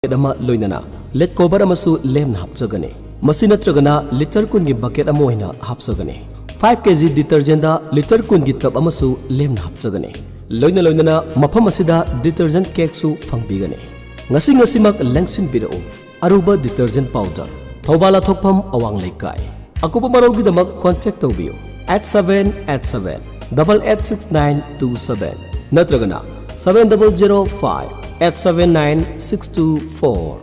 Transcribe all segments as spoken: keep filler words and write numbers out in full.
Bucket ꯑꯃ ꯂꯣꯏꯅꯅ late cover ꯑꯃꯁꯨ ꯂꯦꯝꯅ ꯍꯥꯞꯆꯒꯅꯤ꯫ ꯃꯁꯤ ꯅꯠꯇ꯭ꯔꯒꯅ ꯂꯤꯇꯔ ꯀꯨꯟꯒꯤ ꯕꯀꯦꯠ ꯑꯃ ꯑꯣꯏꯅ ꯍꯥꯞꯆꯒꯅꯤ꯫ ꯐꯥꯏꯚ ꯀꯦ ꯖꯤ ꯗꯤꯇꯔꯖꯦꯟꯗ ꯂꯤꯇꯔ ꯀꯨꯟꯒꯤ ꯇꯕ ꯑꯃꯁꯨ ꯂꯦꯝꯅ ꯍꯥꯞꯆꯒꯅꯤ꯫ ꯂꯣꯏꯅ ꯂꯣꯏꯅꯅ ꯃꯐꯝ ꯑꯁꯤꯗ ꯗꯤꯇꯔꯖꯦꯟ ꯀꯦꯛꯁꯨ ꯐꯪꯕꯤꯒꯅꯤ꯫ ꯉꯁꯤ ꯉꯁꯤꯃꯛ ꯂꯦꯡꯁꯤꯟꯕꯤꯔꯛꯎ꯫ ꯑꯔꯨꯕ ꯗꯤꯇꯔꯖꯦꯟ ꯄꯥꯎꯗꯔ, ꯊꯧꯕꯥꯜ ꯂꯥꯊꯣꯛꯐꯝ ꯑꯋꯥꯡ ꯂꯩꯀꯥꯏ꯫ ꯑꯀꯨꯞꯄ ꯃꯔꯣꯜꯒꯤꯗꯃꯛ ꯀꯣꯟꯇꯦꯛ ꯇꯧꯕꯤꯌꯨ eight seven eight seven double eight six nine two seven ꯅꯠꯇ꯭ꯔꯒꯅ seven double zero five eight seven nine six two four.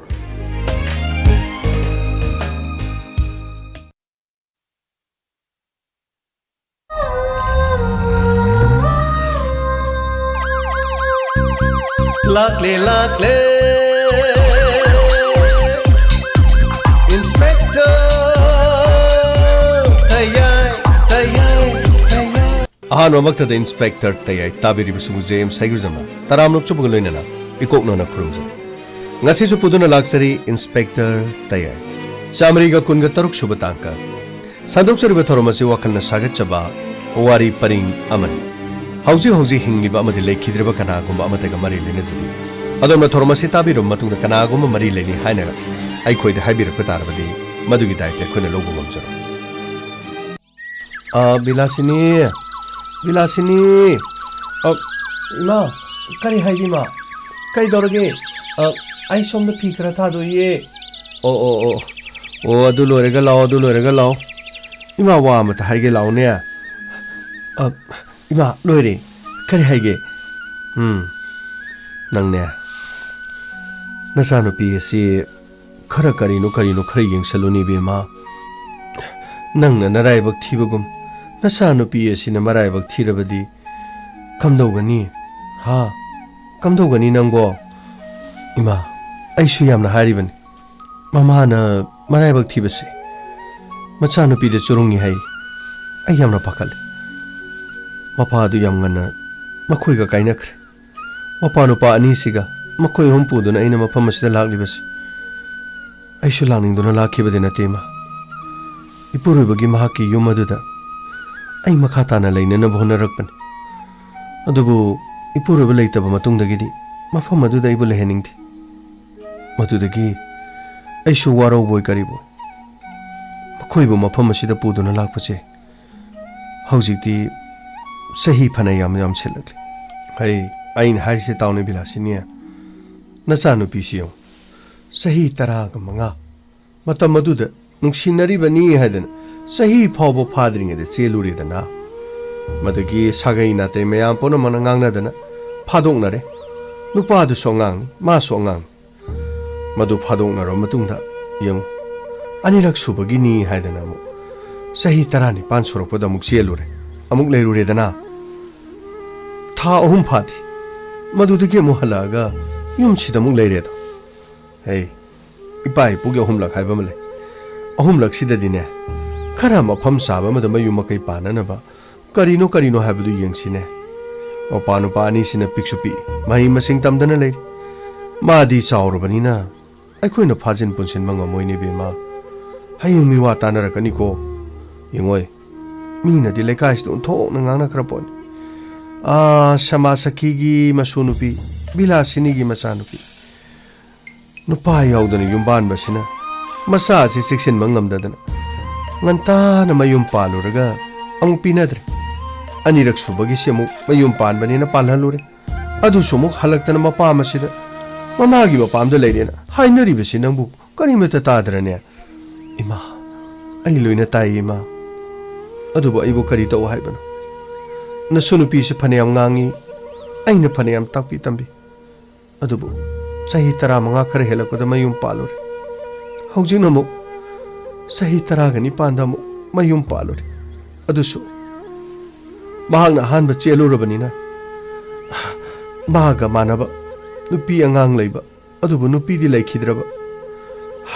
ꯂꯥꯛꯂꯦ, ꯂꯥꯛꯂꯦ, Inspector ꯇꯌꯥꯏ, ꯇꯌꯥꯏ, ꯇꯌꯥꯏ꯫ ꯑꯍꯥꯟꯕꯃꯛꯇꯗ Inspector ꯇꯌꯥꯏ ꯇꯥꯕꯤꯔꯤꯕꯁꯤꯡꯕꯨ ꯖꯦ ꯑꯦꯝ ꯁꯩꯒ꯭ꯔꯖꯝꯅ ꯇꯔꯥꯝꯅ ꯑꯣꯛꯆꯕꯒ ꯂꯣꯏꯅꯅ ꯏꯀꯣꯛꯅꯅ ꯈꯨꯔꯨꯝꯖꯔꯤ꯫ ꯉꯁꯤꯁꯨ ꯄꯨꯗꯨꯅ ꯂꯥꯛꯆꯔꯤ Inspector ꯇꯌꯥꯏ꯫ ꯆꯥꯃꯔꯤꯒ ꯀꯨꯟꯒ ꯇꯔꯨꯛ ꯁꯨꯕ ꯇꯥꯡꯀꯛ꯫ ꯁꯟꯗꯣꯛꯆꯔꯤꯕ ꯊꯧꯔꯝ ꯑꯁꯤ ꯋꯥꯈꯜꯅ ꯁꯥꯒꯠꯆꯕ ꯋꯥꯔꯤ ꯄꯔꯤꯡ ꯑꯃꯅꯤ꯫ ꯍꯧꯖꯤꯛ ꯍꯧꯖꯤꯛ ꯍꯤꯡꯂꯤꯕ ꯑꯃꯗꯤ ꯂꯩꯈꯤꯗ꯭ꯔꯤꯕ ꯀꯅꯥꯒꯨꯝꯕ ꯑꯃꯠꯇꯒ ꯃꯔꯤ ꯂꯩꯅꯖꯗꯦ꯫ ꯑꯗꯣꯝꯅ ꯊꯧꯔꯝ ꯑꯁꯤ ꯇꯥꯕꯤꯔꯕ ꯃꯇꯨꯡꯗ ꯀꯅꯥꯒꯨꯝꯕ ꯃꯔꯤ ꯂꯩꯅꯩ ꯍꯥꯏꯅ ꯑꯩꯈꯣꯏꯗ ꯍꯥꯏꯕꯤꯔꯛꯄ ꯇꯥꯔꯕꯗꯤ ꯃꯗꯨꯒꯤ ꯗꯥꯏꯇ ꯑꯩꯈꯣꯏꯅ ꯂꯧꯕ ꯉꯝꯖꯔꯣꯏ꯫ ꯑ, ꯕꯤꯂꯥꯁꯤꯅꯤ, ꯕꯤꯂꯥꯁꯤꯅꯤ꯫ ꯑ, ꯏꯃꯥ, ꯀꯔꯤ ꯍꯥꯏꯒꯦ ꯏꯃꯥ? ꯀꯩꯗꯧꯔꯒꯦ? ꯑ, ꯑꯩ ꯁꯣꯝꯗ ꯐꯤ ꯈꯔ ꯊꯥꯗꯣꯛꯏꯌꯦ꯫ ꯑꯣ, ꯑꯣ, ꯑꯣ꯫ ꯑꯣ, ꯑꯗꯨ ꯂꯣꯏꯔꯒ ꯂꯥꯛꯑꯣ, ꯑꯗꯨ ꯂꯣꯏꯔꯒ ꯂꯥꯛꯑꯣ꯫ ꯏꯃꯥ, ꯋꯥ ꯑꯃꯇ ꯍꯥꯏꯒꯦ, ꯂꯥꯛꯑꯣꯅꯦ꯫ ꯑ, ꯏꯃꯥ, ꯂꯣꯏꯔꯦ꯫ ꯀꯔꯤ ꯍꯥꯏꯒꯦ? ꯎꯝ, ꯅꯪꯅꯦ, ꯅꯆꯥꯅꯨꯄꯤ ꯑꯁꯤ ꯈꯔ ꯀꯔꯤꯅꯣ ꯀꯔꯤꯅꯣ ꯈꯔ ꯌꯦꯡꯁꯜꯂꯨꯅꯦ ꯏꯕꯦꯝꯃ꯫ ꯅꯪꯅ ꯅꯔꯥꯏꯕꯛ ꯊꯤꯕꯒꯨꯝ ꯅꯆꯥꯅꯨꯄꯤ ꯑꯁꯤꯅ ꯃꯔꯥꯏꯕꯛ ꯊꯤꯔꯕꯗꯤ ꯀꯝꯗꯧꯒꯅꯤ? ꯍꯥ? ꯀꯝꯗꯧꯒꯅꯤ ꯅꯪꯕꯣ? ꯏꯃꯥ, ꯑꯩꯁꯨ ꯌꯥꯝꯅ ꯍꯥꯏꯔꯤꯕꯅꯤ꯫ ꯃꯃꯥꯅ ꯃꯔꯥꯏꯕꯛ ꯊꯤꯕꯁꯦ ꯃꯆꯥꯅꯨꯄꯤꯗ ꯆꯨꯔꯨꯡꯉꯤ ꯍꯥꯏ꯫ ꯑꯩ ꯌꯥꯝꯅ ꯄꯥꯈꯠꯂꯦ꯫ ꯃꯄꯥꯗꯨ ꯌꯥꯝ ꯉꯟꯅ ꯃꯈꯣꯏꯒ ꯀꯥꯏꯅꯈ꯭ꯔꯦ꯫ ꯃꯄꯥ ꯅꯨꯄꯥ ꯑꯅꯤꯁꯤꯒ ꯃꯈꯣꯏ ꯑꯍꯨꯝ ꯄꯨꯗꯨꯅ ꯑꯩꯅ ꯃꯐꯝ ꯑꯁꯤꯗ ꯂꯥꯛꯂꯤꯕꯁꯤ꯫ ꯑꯩꯁꯨ ꯂꯥꯛꯅꯤꯡꯗꯨꯅ ꯂꯥꯛꯈꯤꯕꯗꯤ ꯅꯠꯇꯦ, ꯏꯃꯥ꯫ ꯏꯄꯨꯔꯣꯏꯕꯒꯤ ꯃꯍꯥꯛꯀꯤ ꯌꯨꯝ ꯑꯗꯨꯗ ꯑꯩ ꯃꯈꯥ ꯇꯥꯅ ꯂꯩꯅꯅꯕ ꯍꯣꯠꯅꯔꯛꯄꯅꯤ꯫ ꯑꯗꯨꯕꯨ ꯏꯄꯨꯔꯣꯏꯕ ꯂꯩꯇꯕ ꯃꯇꯨꯡꯗꯒꯤꯗꯤ ꯃꯐꯝ ꯑꯗꯨꯗ ꯑꯩꯕꯨ ꯂꯩꯍꯟꯅꯤꯡꯗꯦ꯫ ꯃꯗꯨꯗꯒꯤ ꯑꯩꯁꯨ ꯋꯥꯔꯧꯕꯣꯏ ꯀꯔꯤꯕꯣꯏ ꯃꯈꯣꯏꯕꯨ ꯃꯐꯝ ꯑꯁꯤꯗ ꯄꯨꯗꯨꯅ ꯂꯥꯛꯄꯁꯦ ꯍꯧꯖꯤꯛꯇꯤ ꯆꯍꯤ ꯐꯅ ꯌꯥꯝ ꯌꯥꯝꯁꯤꯜꯂꯛꯂꯤ꯫ ꯍꯩ, ꯑꯩꯅ ꯍꯥꯏꯔꯤꯁꯦ ꯇꯥꯎꯅꯦ ꯕꯤꯂꯥꯁꯤꯅꯤ, ꯅꯆꯥꯅꯨꯄꯤꯁꯤ ꯌꯦꯡꯉꯨ, ꯆꯍꯤ ꯇꯔꯥꯒ ꯃꯉꯥ꯫ ꯃꯇꯝ ꯑꯗꯨꯗ ꯅꯨꯡꯁꯤꯅꯔꯤꯕꯅꯤ ꯍꯥꯏꯗꯅ ꯆꯍꯤ ꯐꯥꯎꯕ ꯐꯥꯗ꯭ꯔꯤꯉꯩꯗ ꯆꯦꯜꯂꯨꯔꯦꯗꯅ꯫ ꯃꯗꯨꯒꯤ ꯁꯥꯒꯩ ꯅꯥꯇꯩ ꯃꯌꯥꯝ ꯄꯨꯝꯅꯃꯛꯅ ꯉꯥꯡꯅꯗꯅ ꯐꯥꯗꯣꯛꯅꯔꯦ꯫ ꯅꯨꯄꯥꯗꯨꯁꯨ ꯑꯉꯥꯡꯅꯤ, ꯃꯥꯁꯨ ꯑꯉꯥꯡꯅꯤ꯫ ꯃꯗꯨ ꯐꯥꯗꯣꯛꯅꯔꯕ ꯃꯇꯨꯡꯗ ꯌꯦꯡꯉꯨ, ꯑꯅꯤꯔꯛ ꯁꯨꯕꯒꯤꯅꯤ ꯍꯥꯏꯗꯅ ꯑꯃꯨꯛ ꯆꯍꯤ ꯇꯔꯥꯅꯤꯄꯥꯟ ꯁꯨꯔꯛꯄꯗ ꯑꯃꯨꯛ ꯆꯦꯜꯂꯨꯔꯦ, ꯑꯃꯨꯛ ꯂꯩꯔꯨꯔꯦꯗꯅ꯫ ꯊꯥ ꯑꯍꯨꯝ ꯐꯥꯗꯦ, ꯃꯗꯨꯗꯒꯤ ꯑꯃꯨꯛ ꯍꯜꯂꯛꯑꯒ ꯌꯨꯝꯁꯤꯗ ꯑꯃꯨꯛ ꯂꯩꯔꯦꯗꯣ꯫ ꯍꯩ, ꯏꯄꯥ ꯏꯄꯨꯒꯤ ꯑꯍꯨꯝꯂꯛ ꯍꯥꯏꯕ ꯑꯃ ꯂꯩ꯫ ꯑꯍꯨꯝꯂꯛꯁꯤꯗꯗꯤꯅꯦ, ꯈꯔ ꯃꯐꯝ ꯆꯥꯕ ꯑꯃꯗ ꯃꯌꯨꯝ ꯃꯀꯩ ꯄꯥꯟꯅꯅꯕ ꯀꯔꯤꯅꯣ ꯀꯔꯤꯅꯣ ꯍꯥꯏꯕꯗꯨ ꯌꯦꯡꯁꯤꯅꯦ꯫ ꯃꯄꯥ ꯅꯨꯄꯥ ꯑꯅꯤꯁꯤꯅ ꯄꯤꯛꯁꯨ ꯄꯤꯛꯏ, ꯃꯍꯩ ꯃꯁꯤꯡ ꯇꯝꯗꯅ ꯂꯩꯔꯤ꯫ ꯃꯥꯗꯤ ꯆꯥꯎꯔꯕꯅꯤꯅ ꯑꯩꯈꯣꯏꯅ ꯐꯥꯖꯤꯟ ꯄꯨꯟꯁꯤꯟꯕ ꯉꯝꯃꯣꯏꯅꯦ ꯕꯦꯝꯃ꯫ ꯍꯌꯦꯡ ꯃꯤꯋꯥ ꯇꯥꯅꯔꯛꯀꯅꯤꯀꯣ꯫ ꯌꯦꯡꯉꯣꯏ, ꯃꯤꯅꯗꯤ ꯂꯩꯀꯥꯏꯁꯤꯗ ꯑꯣꯟꯊꯣꯛꯅ ꯉꯥꯡꯅꯈ꯭ꯔ ꯄꯣꯠꯅꯤ꯫ ꯑꯥ, ꯁꯃꯥ ꯁꯈꯤꯒꯤ ꯃꯁꯨ ꯅꯨꯄꯤ, ꯕꯤꯂꯥꯁꯤꯅꯤꯒꯤ ꯃꯆꯥꯅꯨꯄꯤ꯫ ꯅꯨꯄꯥ ꯌꯥꯎꯗꯅ ꯌꯨꯝ ꯄꯥꯟꯕꯁꯤꯅ ꯃꯆꯥ ꯑꯁꯤ ꯆꯦꯛꯁꯤꯟꯕ ꯉꯝꯗꯗꯅ ꯉꯟꯇꯥꯅ ꯃꯌꯨꯝ ꯄꯥꯜꯂꯨꯔꯒ ꯑꯃꯨꯛ ꯄꯤꯅꯗ꯭ꯔꯦ꯫ ꯑꯅꯤꯔꯛ ꯁꯨꯕꯒꯤꯁꯤ ꯑꯃꯨꯛ ꯃꯌꯨꯝ ꯄꯥꯟꯕꯅꯤꯅ ꯄꯥꯜꯍꯜꯂꯨꯔꯦ꯫ ꯑꯗꯨꯁꯨ ꯑꯃꯨꯛ ꯍꯜꯂꯛꯇꯅ ꯃꯄꯥꯝ ꯑꯁꯤꯗ ꯃꯃꯥꯒꯤ ꯃꯄꯥꯝꯗ ꯂꯩꯔꯦꯅ ꯍꯥꯏꯅꯔꯤꯕꯁꯤ ꯅꯪꯕꯨ ꯀꯔꯤꯃꯠꯇ ꯇꯥꯗ꯭ꯔꯅꯦ? ꯏꯃꯥ, ꯑꯩ ꯂꯣꯏꯅ ꯇꯥꯏ ꯏꯃꯥ꯫ ꯑꯗꯨꯕꯨ ꯑꯩꯕꯨ ꯀꯔꯤ ꯇꯧ ꯍꯥꯏꯕꯅꯣ? ꯅꯁꯨ ꯅꯨꯄꯤꯁꯤ ꯐꯅꯌꯥꯝ ꯉꯥꯡꯉꯤ, ꯑꯩꯅ ꯐꯅꯌꯥꯝ ꯇꯥꯛꯄꯤ ꯇꯝꯕꯤ꯫ ꯑꯗꯨꯕꯨ ꯆꯍꯤ ꯇꯔꯥꯃꯉꯥ ꯈꯔ ꯍꯦꯜꯂꯛꯄꯗ ꯃꯌꯨꯝ ꯄꯥꯜꯂꯨꯔꯦ꯫ ꯍꯧꯖꯤꯛꯅ ꯑꯃꯨꯛ ꯆꯍꯤ ꯇꯔꯥꯒ ꯅꯤꯄꯥꯟꯗ ꯑꯃꯨꯛ ꯃꯌꯨꯝ ꯄꯥꯜꯂꯨꯔꯦ꯫ ꯑꯗꯨꯁꯨ ꯃꯍꯥꯛꯅ ꯑꯍꯥꯟꯕ ꯆꯦꯜꯂꯨꯔꯕꯅꯤꯅ ꯃꯍꯥꯛꯀ ꯃꯥꯟꯅꯕ ꯅꯨꯄꯤ ꯑꯉꯥꯡ ꯂꯩꯕ, ꯑꯗꯨꯕꯨ ꯅꯨꯄꯤꯗꯤ ꯂꯩꯈꯤꯗ꯭ꯔꯕ,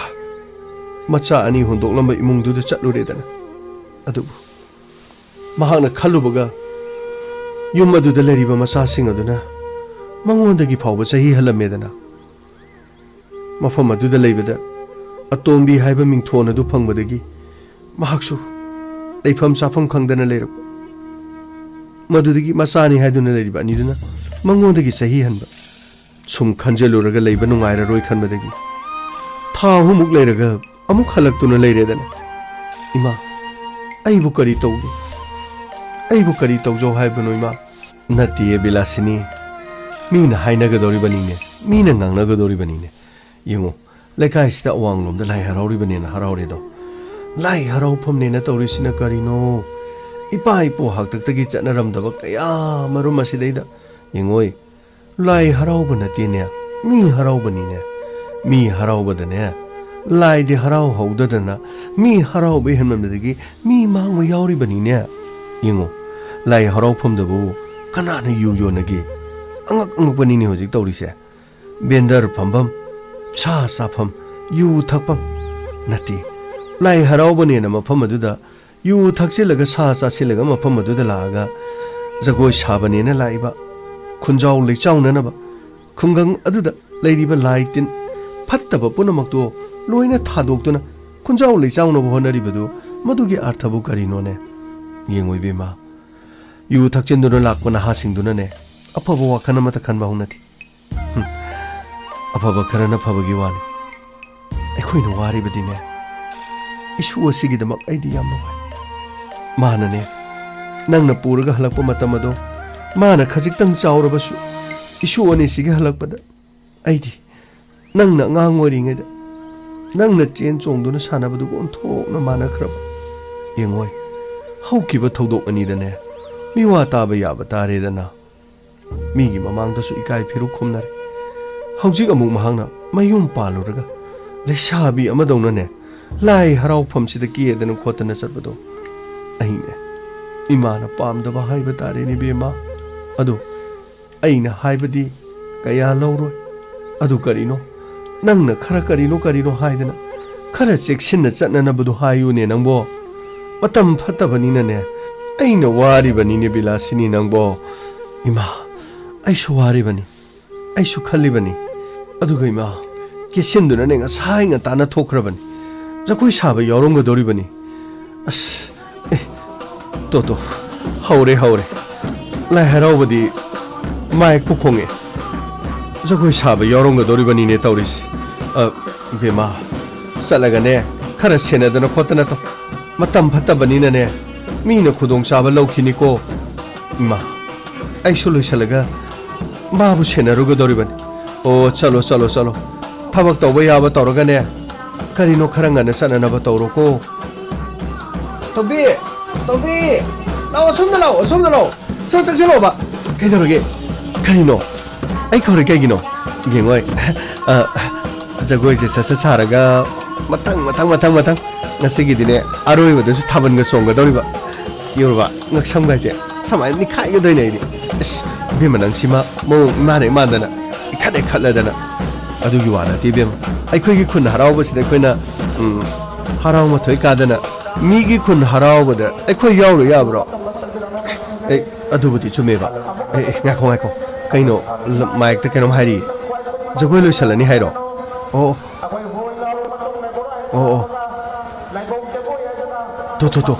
ꯃꯆꯥ ꯑꯅꯤ ꯍꯨꯟꯗꯣꯛꯂꯝꯕ ꯏꯃꯨꯡꯗꯨꯗ ꯆꯠꯂꯨꯔꯦꯗꯅ꯫ ꯑꯗꯨꯕꯨ ꯃꯍꯥꯛꯅ ꯈꯜꯂꯨꯕꯒ ꯌꯨꯝ ꯑꯗꯨꯗ ꯂꯩꯔꯤꯕ ꯃꯆꯥꯁꯤꯡ ꯑꯗꯨꯅ ꯃꯉꯣꯟꯗꯒꯤ ꯐꯥꯎꯕ ꯆꯍꯤ ꯍꯜꯂꯝꯃꯦꯗꯅ꯫ ꯃꯐꯝ ꯑꯗꯨꯗ ꯂꯩꯕꯗ ꯑꯇꯣꯝꯕꯤ ꯍꯥꯏꯕ ꯃꯤꯡꯊꯣꯟ ꯑꯗꯨ ꯐꯪꯕꯗꯒꯤ ꯃꯍꯥꯛꯁꯨ ꯂꯩꯐꯝ ꯆꯥꯐꯝ ꯈꯪꯗꯅ ꯂꯩꯔꯛꯄ꯫ ꯃꯗꯨꯗꯒꯤ ꯃꯆꯥꯅꯤ ꯍꯥꯏꯗꯨꯅ ꯂꯩꯔꯤꯕ ꯑꯅꯤꯗꯨꯅ ꯃꯉꯣꯟꯗꯒꯤ ꯆꯍꯤ ꯍꯟꯕ꯫ ꯁꯨꯝ ꯈꯟꯖꯤꯜꯂꯨꯔꯒ ꯂꯩꯕ ꯅꯨꯡꯉꯥꯏꯔꯔꯣꯏ ꯈꯟꯕꯗꯒꯤ ꯊꯥ ꯑꯍꯨꯝꯃꯨꯛ ꯂꯩꯔꯒ ꯑꯃꯨꯛ ꯍꯜꯂꯛꯇꯨꯅ ꯂꯩꯔꯦꯗꯅ꯫ ꯏꯃꯥ, ꯑꯩꯕꯨ ꯀꯔꯤ ꯇꯧꯒꯦ? ꯑꯩꯕꯨ ꯀꯔꯤ ꯇꯧꯖꯧ ꯍꯥꯏꯕꯅꯣ ꯏꯃꯥ? ꯅꯠꯇꯦꯌꯦ ꯕꯤꯂꯥꯁꯤꯅꯤ, ꯃꯤꯅ ꯍꯥꯏꯅꯒꯗꯧꯔꯤꯕꯅꯤꯅꯦ, ꯃꯤꯅ ꯉꯥꯡꯅꯒꯗꯧꯔꯤꯕꯅꯤꯅꯦ꯫ ꯌꯦꯡꯉꯨ, ꯂꯩꯀꯥꯏꯁꯤꯗ ꯑꯋꯥꯡꯂꯣꯝꯗ ꯂꯥꯏ ꯍꯔꯥꯎꯔꯤꯕꯅꯦꯅ ꯍꯔꯥꯎꯔꯦꯗꯣ꯫ ꯂꯥꯏ ꯍꯔꯥꯎꯐꯝꯅꯦꯅ ꯇꯧꯔꯤꯁꯤꯅ ꯀꯔꯤꯅꯣ? ꯏꯄꯥ ꯏꯄꯨ ꯍꯥꯛꯇꯛꯇꯒꯤ ꯆꯠꯅꯔꯝꯗꯕ ꯀꯌꯥ ꯃꯔꯨꯝ ꯑꯁꯤꯗꯩꯗ ꯌꯦꯡꯉꯣꯏ꯫ ꯂꯥꯏ ꯍꯔꯥꯎꯕ ꯅꯠꯇꯦꯅꯦ, ꯃꯤ ꯍꯔꯥꯎꯕꯅꯤꯅꯦ꯫ ꯃꯤ ꯍꯔꯥꯎꯕꯗꯅꯦ, ꯂꯥꯏꯗꯤ ꯍꯔꯥꯎꯍꯧꯗꯗꯅ ꯃꯤ ꯍꯔꯥꯎꯕ ꯍꯦꯟꯃꯟꯕꯗꯒꯤ ꯃꯤ ꯃꯥꯡꯕ ꯌꯥꯎꯔꯤꯕꯅꯤꯅꯦ꯫ ꯌꯦꯡꯉꯣ, ꯂꯥꯏ ꯍꯔꯥꯎꯐꯝꯗꯕꯨ ꯀꯅꯥꯅ ꯌꯨ ꯌꯣꯟꯅꯒꯦ? ꯑꯉꯛ ꯑꯉꯛꯄꯅꯤꯅꯦ ꯍꯧꯖꯤꯛ ꯇꯧꯔꯤꯁꯦ꯫ ꯕꯦꯟꯗꯔ ꯐꯝꯐꯝ, ꯁꯥ ꯆꯥꯐꯝ, ꯌꯨ ꯊꯛꯐꯝ ꯅꯠꯇꯦ꯫ ꯂꯥꯏ ꯍꯔꯥꯎꯕꯅꯦꯅ ꯃꯐꯝ ꯑꯗꯨꯗ ꯌꯨ ꯊꯛꯆꯤꯜꯂꯒ ꯁꯥ ꯆꯥꯁꯤꯜꯂꯒ ꯃꯐꯝ ꯑꯗꯨꯗ ꯂꯥꯛꯑꯒ ꯖꯒꯣꯏ ꯁꯥꯕꯅꯦꯅ ꯂꯥꯛꯏꯕ ꯈꯨꯟꯖꯥꯎ ꯂꯩꯆꯥꯎꯅꯅꯕ ꯈꯨꯡꯒꯪ ꯑꯗꯨꯗ ꯂꯩꯔꯤꯕ ꯂꯥꯏ ꯇꯤꯟ ꯐꯠꯇꯕ ꯄꯨꯝꯅꯃꯛꯇꯣ ꯂꯣꯏꯅ ꯊꯥꯗꯣꯛꯇꯨꯅ ꯈꯨꯟꯖꯥꯎ ꯂꯩꯆꯥꯎꯅꯕ ꯍꯣꯠꯅꯔꯤꯕꯗꯨ ꯃꯗꯨꯒꯤ ꯑꯥꯔꯊꯕꯨ ꯀꯔꯤꯅꯣꯅꯦ? ꯌꯦꯡꯉꯣ ꯏꯕꯦꯝꯃ, ꯌꯨ ꯊꯛꯆꯤꯟꯗꯨꯅ ꯂꯥꯛꯄ ꯅꯍꯥꯁꯤꯡꯗꯨꯅꯅꯦ ꯑꯐꯕ ꯋꯥꯈꯜ ꯑꯃꯠꯇ ꯈꯟꯕ ꯍꯧꯅꯗꯦ꯫ ꯍꯨꯝ, ꯑꯐꯕ ꯈꯔꯅ ꯐꯕꯒꯤ ꯋꯥꯅꯤ꯫ ꯑꯩꯈꯣꯏꯅ ꯋꯥꯔꯤꯕꯗꯤꯅꯦ, ꯏꯁꯨ ꯑꯁꯤꯒꯤꯗꯃꯛ ꯑꯩꯗꯤ ꯌꯥꯝ ꯅꯨꯡꯉꯥꯏ꯫ ꯃꯥꯅꯅꯦ, ꯅꯪꯅ ꯄꯨꯔꯒ ꯍꯜꯂꯛꯄ ꯃꯇꯝ ꯑꯗꯣ, ꯃꯥꯅ ꯈꯖꯤꯛꯇꯪ ꯆꯥꯎꯔꯕꯁꯨ, ꯏꯁꯨ ꯑꯅꯤꯁꯤꯒꯤ ꯍꯜꯂꯛꯄꯗ ꯑꯩꯗꯤ ꯅꯪꯅ ꯑꯉꯥꯡ ꯑꯣꯏꯔꯤꯉꯩꯗ ꯅꯪꯅ ꯆꯦꯟ ꯆꯣꯡꯗꯨꯅ ꯁꯥꯟꯅꯕꯗꯨꯒ ꯑꯣꯟꯊꯣꯛꯅ ꯃꯥꯟꯅꯈ꯭ꯔꯕ꯫ ꯌꯦꯡꯉꯣꯏ, ꯍꯧꯈꯤꯕ ꯊꯧꯗꯣꯛ ꯑꯅꯤꯗꯅꯦ, ꯃꯤꯋꯥ ꯇꯥꯕ ꯌꯥꯕ ꯇꯥꯔꯦꯗꯅ꯫ ꯃꯤꯒꯤ ꯃꯃꯥꯡꯗꯁꯨ ꯏꯀꯥꯏ ꯐꯤꯔꯨꯛ ꯈꯨꯝꯅꯔꯦ꯫ ꯍꯧꯖꯤꯛ ꯑꯃꯨꯛ ꯃꯍꯥꯛꯅ ꯃꯌꯨꯝ ꯄꯥꯜꯂꯨꯔꯒ ꯂꯩꯁꯥꯕꯤ ꯑꯃꯗꯧꯅꯅꯦ ꯂꯥꯏ ꯍꯔꯥꯎꯐꯝꯁꯤꯗ ꯀꯦꯗꯅ ꯈꯣꯠꯇꯅ ꯆꯠꯄꯗꯣ ꯑꯩꯅꯦ ꯏꯃꯥꯅ ꯄꯥꯝꯗꯕ ꯍꯥꯏꯕ ꯇꯥꯔꯦꯅꯦ ꯏꯕꯦꯝꯃ꯫ ꯑꯗꯣ ꯑꯩꯅ ꯍꯥꯏꯕꯗꯤ ꯀꯌꯥ ꯂꯧꯔꯣꯏ꯫ ꯑꯗꯨ ꯀꯔꯤꯅꯣ? ꯅꯪꯅ ꯈꯔ ꯀꯔꯤꯅꯣ ꯀꯔꯤꯅꯣ ꯍꯥꯏꯗꯅ ꯈꯔ ꯆꯦꯛꯁꯤꯟꯅ ꯆꯠꯅꯅꯕꯗꯨ ꯍꯥꯏꯌꯨꯅꯦ ꯅꯪꯕꯣ꯫ ꯃꯇꯝ ꯐꯠꯇꯕꯅꯤꯅꯅꯦ ꯑꯩꯅ ꯋꯥꯔꯤꯕꯅꯤꯅꯦ ꯕꯤꯂꯥꯁꯤꯅꯤ ꯅꯪꯕꯣ꯫ ꯏꯃꯥ, ꯑꯩꯁꯨ ꯋꯥꯔꯤꯕꯅꯤ, ꯑꯩꯁꯨ ꯈꯜꯂꯤꯕꯅꯤ꯫ ꯑꯗꯨꯒ ꯏꯃꯥ, ꯀꯦꯁꯤꯟꯗꯨꯅꯅꯦ ꯉꯁꯥꯏ ꯉꯟꯇꯥꯅ ꯊꯣꯛꯈ꯭ꯔꯕꯅꯤ꯫ ꯖꯒꯣꯏ ꯁꯥꯕ ꯌꯥꯎꯔꯝꯒꯗꯧꯔꯤꯕꯅꯤ꯫ ꯑꯁ, ꯑꯦ, ꯇꯣ, ꯇꯣ, ꯍꯧꯔꯦ, ꯍꯧꯔꯦ꯫ ꯂꯥꯏ ꯍꯔꯥꯎꯕꯗꯤ ꯃꯥꯏꯛꯄꯨ ꯈꯣꯡꯉꯦ꯫ ꯖꯒꯣꯏ ꯁꯥꯕ ꯌꯥꯎꯔꯝꯒꯗꯧꯔꯤꯕꯅꯤꯅꯦ ꯇꯧꯔꯤꯁꯦ꯫ ꯑ, ꯕꯦꯝꯃ, ꯆꯠꯂꯒꯅꯦ, ꯈꯔ ꯁꯦꯟꯅꯗꯅ ꯈꯣꯠꯇꯅ ꯇꯧ꯫ ꯃꯇꯝ ꯐꯠꯇꯕꯅꯤꯅꯅꯦ, ꯃꯤꯅ ꯈꯨꯗꯣꯡꯆꯥꯕ ꯂꯧꯈꯤꯅꯤꯀꯣ꯫ ꯏꯃꯥ, ꯑꯩꯁꯨ ꯂꯣꯏꯁꯜꯂꯒ ꯃꯥꯕꯨ ꯁꯦꯟꯅꯔꯨꯒꯗꯧꯔꯤꯕꯅꯤ꯫ ꯑꯣ, ꯆꯠꯂꯣ, ꯆꯠꯂꯣ, ꯆꯠꯂꯣ꯫ ꯊꯕꯛ ꯇꯧꯕ ꯌꯥꯕ ꯇꯧꯔꯒꯅꯦ, ꯀꯔꯤꯅꯣ ꯈꯔ ꯉꯟꯅ ꯆꯠꯅꯅꯕ ꯇꯧꯔꯣꯀꯣ꯫ ꯇꯣꯝꯕꯤ! ꯇꯣꯝꯕꯤ! ꯂꯥꯛꯑꯣ, ꯑꯁꯣꯝꯗ ꯂꯥꯛꯑꯣ, ꯑꯁꯣꯝꯗ ꯂꯥꯛꯑꯣ꯫ ꯁꯣꯝ ꯆꯪꯁꯤꯜꯂꯛꯑꯣꯕ꯫ ꯀꯩꯗꯧꯔꯒꯦ? ꯀꯔꯤꯅꯣ? ꯑꯩ ꯀꯧꯔꯤ ꯀꯩꯒꯤꯅꯣ? ꯌꯦꯡꯉꯣꯏ꯫ ꯑ, ꯖꯒꯣꯏꯁꯦ ꯁꯠ ꯁꯠ ꯁꯥꯔꯒ ꯃꯊꯪ, ꯃꯊꯪ, ꯃꯊꯪ, ꯃꯊꯪ꯫ ꯉꯁꯤꯒꯤꯗꯤꯅꯦ, ꯑꯔꯣꯏꯕꯗꯁꯨ ꯊꯥꯕꯜꯒ ꯆꯣꯡꯒꯗꯧꯔꯤꯕ꯫ ꯌꯦꯡꯉꯨꯕ, ꯉꯛꯁꯝꯒꯁꯦ ꯁꯨꯃꯥꯏꯅ ꯅꯤꯛꯈꯥꯏꯒꯗꯣꯏꯅꯦ ꯑꯩꯗꯤ꯫ ꯑꯁ, ꯏꯕꯦꯝꯃ, ꯅꯪꯁꯤꯃ ꯃꯑꯣꯡ ꯏꯃꯥꯟꯅ ꯏꯃꯥꯟꯗꯅ, ꯏꯈꯠ ꯏꯈꯠꯂꯗꯅ꯫ ꯑꯗꯨꯒꯤ ꯋꯥ ꯅꯠꯇꯦ ꯏꯕꯦꯝꯃ꯫ ꯑꯩꯈꯣꯏꯒꯤ ꯈꯨꯟ ꯍꯔꯥꯎꯕꯁꯤꯗ ꯑꯩꯈꯣꯏꯅ, ꯎꯝ, ꯍꯔꯥꯎ ꯃꯊꯣꯏ ꯀꯥꯗꯅ ꯃꯤꯒꯤ ꯈꯨꯟ ꯍꯔꯥꯎꯕꯗ ꯑꯩꯈꯣꯏ ꯌꯥꯎꯔꯨ ꯌꯥꯕ꯭ꯔꯣ? ꯑꯦ, ꯑꯗꯨꯕꯨꯗꯤ ꯆꯨꯝꯃꯦꯕ꯫ ꯑꯦ, ꯑꯦ, ꯉꯥꯏꯈꯣ, ꯉꯥꯏꯈꯣ꯫ ꯀꯩꯅꯣ, ꯂ-, ꯃꯥꯏꯛꯇ ꯀꯩꯅꯣꯝ ꯍꯥꯏꯔꯤ꯫ ꯖꯒꯣꯏ ꯂꯣꯏꯁꯜꯂꯅꯤ ꯍꯥꯏꯔꯣ? ꯑꯣ, ꯑꯣ, ꯑꯣ꯫ ꯇꯣ, ꯇꯣ, ꯇꯣ꯫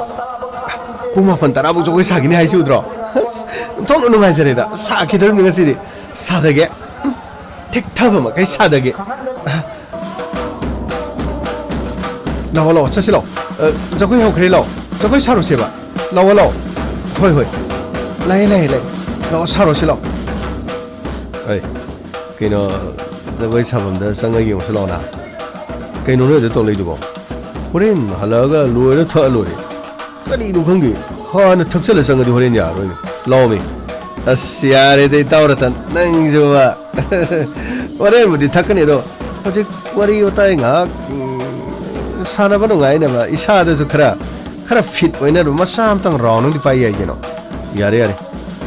ꯄꯨꯡ ꯃꯥꯄꯟ ꯇꯔꯥ ꯐꯥꯎ ꯖꯒꯣꯏ ꯁꯥꯈꯤꯅꯤ ꯍꯥꯏꯁꯤ ꯎꯗ꯭ꯔꯣ? ꯑꯁ, ꯑꯣꯟꯊꯣꯛꯅ ꯅꯨꯡꯉꯥꯏꯖꯔꯦꯗ꯫ ꯁꯥꯈꯤꯗꯣꯔꯤꯕꯅꯤ ꯉꯁꯤꯗꯤ꯫ ꯁꯥꯗꯒꯦ꯫ ꯎꯝ, ꯊꯤꯛꯊꯕ ꯃꯈꯩ ꯁꯥꯗꯒꯦ꯫ ꯂꯥꯛꯑꯣ, ꯂꯥꯛꯑꯣ, ꯆꯠꯁꯤ ꯂꯥꯛꯑꯣ꯫ ꯑ, ꯖꯒꯣꯏ ꯍꯧꯈ꯭ꯔꯦ, ꯂꯥꯛꯑꯣ꯫ ꯖꯒꯣꯏ ꯁꯥꯔꯨꯁꯦꯕ꯫ ꯂꯥꯛꯑꯣ, ꯂꯥꯛꯑꯣ꯫ ꯍꯣꯏ, ꯍꯣꯏ꯫ ꯂꯥꯛꯑꯦ, ꯂꯥꯛꯑꯦ, ꯂꯥꯛꯑꯦ꯫ ꯂꯥꯛꯑꯣ, ꯁꯥꯔꯨꯁꯤ ꯂꯥꯛꯑꯣ꯫ ꯑꯩ, ꯀꯩꯅꯣ, ꯖꯒꯣꯏ ꯁꯥꯐꯝꯗ ꯆꯪꯉ ꯌꯦꯡꯉꯨꯁꯤ ꯂꯥꯛꯑꯣꯅ꯫ ꯀꯩꯅꯣ ꯅꯣꯏ ꯑꯗꯨ ꯇꯧ ꯂꯩꯗꯨꯕꯣ? ꯍꯣꯔꯦꯟ ꯍꯜꯂꯛꯑꯒ ꯂꯣꯏꯔ ꯊꯛꯑ ꯂꯣꯏꯔꯦ꯫ ꯀꯔꯤꯅꯣ ꯈꯪꯗꯦ, ꯍꯥꯟꯅ ꯊꯛꯆꯜꯂ ꯆꯪꯉꯗꯤ ꯍꯣꯔꯦꯟ ꯌꯥꯔꯔꯣꯏꯅꯦ꯫ ꯂꯥꯛꯑꯣꯃꯤ꯫ ꯑꯁ, ꯌꯥꯔꯦꯗ, ꯏꯇꯥꯎ ꯔꯇꯟ, ꯅꯪꯁꯨꯕ꯫ ꯍꯣꯔꯦꯟꯕꯨꯗꯤ ꯊꯛꯀꯅꯤ, ꯑꯗꯣ ꯍꯧꯖꯤꯛ ꯋꯥꯔꯤ ꯋꯥꯇꯥꯏ ꯉꯥꯏꯍꯥꯛ, ꯎꯝ, ꯁꯥꯟꯅꯕ ꯅꯨꯡꯉꯥꯏꯅꯕ, ꯏꯁꯥꯗꯁꯨ ꯈꯔ, ꯈꯔ ꯐꯤꯠ ꯑꯣꯏꯅꯕ ꯃꯆꯥ ꯑꯃꯇꯪ ꯔꯥꯎꯟ ꯑꯃꯗꯤ ꯄꯥꯏ ꯌꯥꯏ ꯀꯩꯅꯣ꯫ ꯌꯥꯔꯦ, ꯌꯥꯔꯦ꯫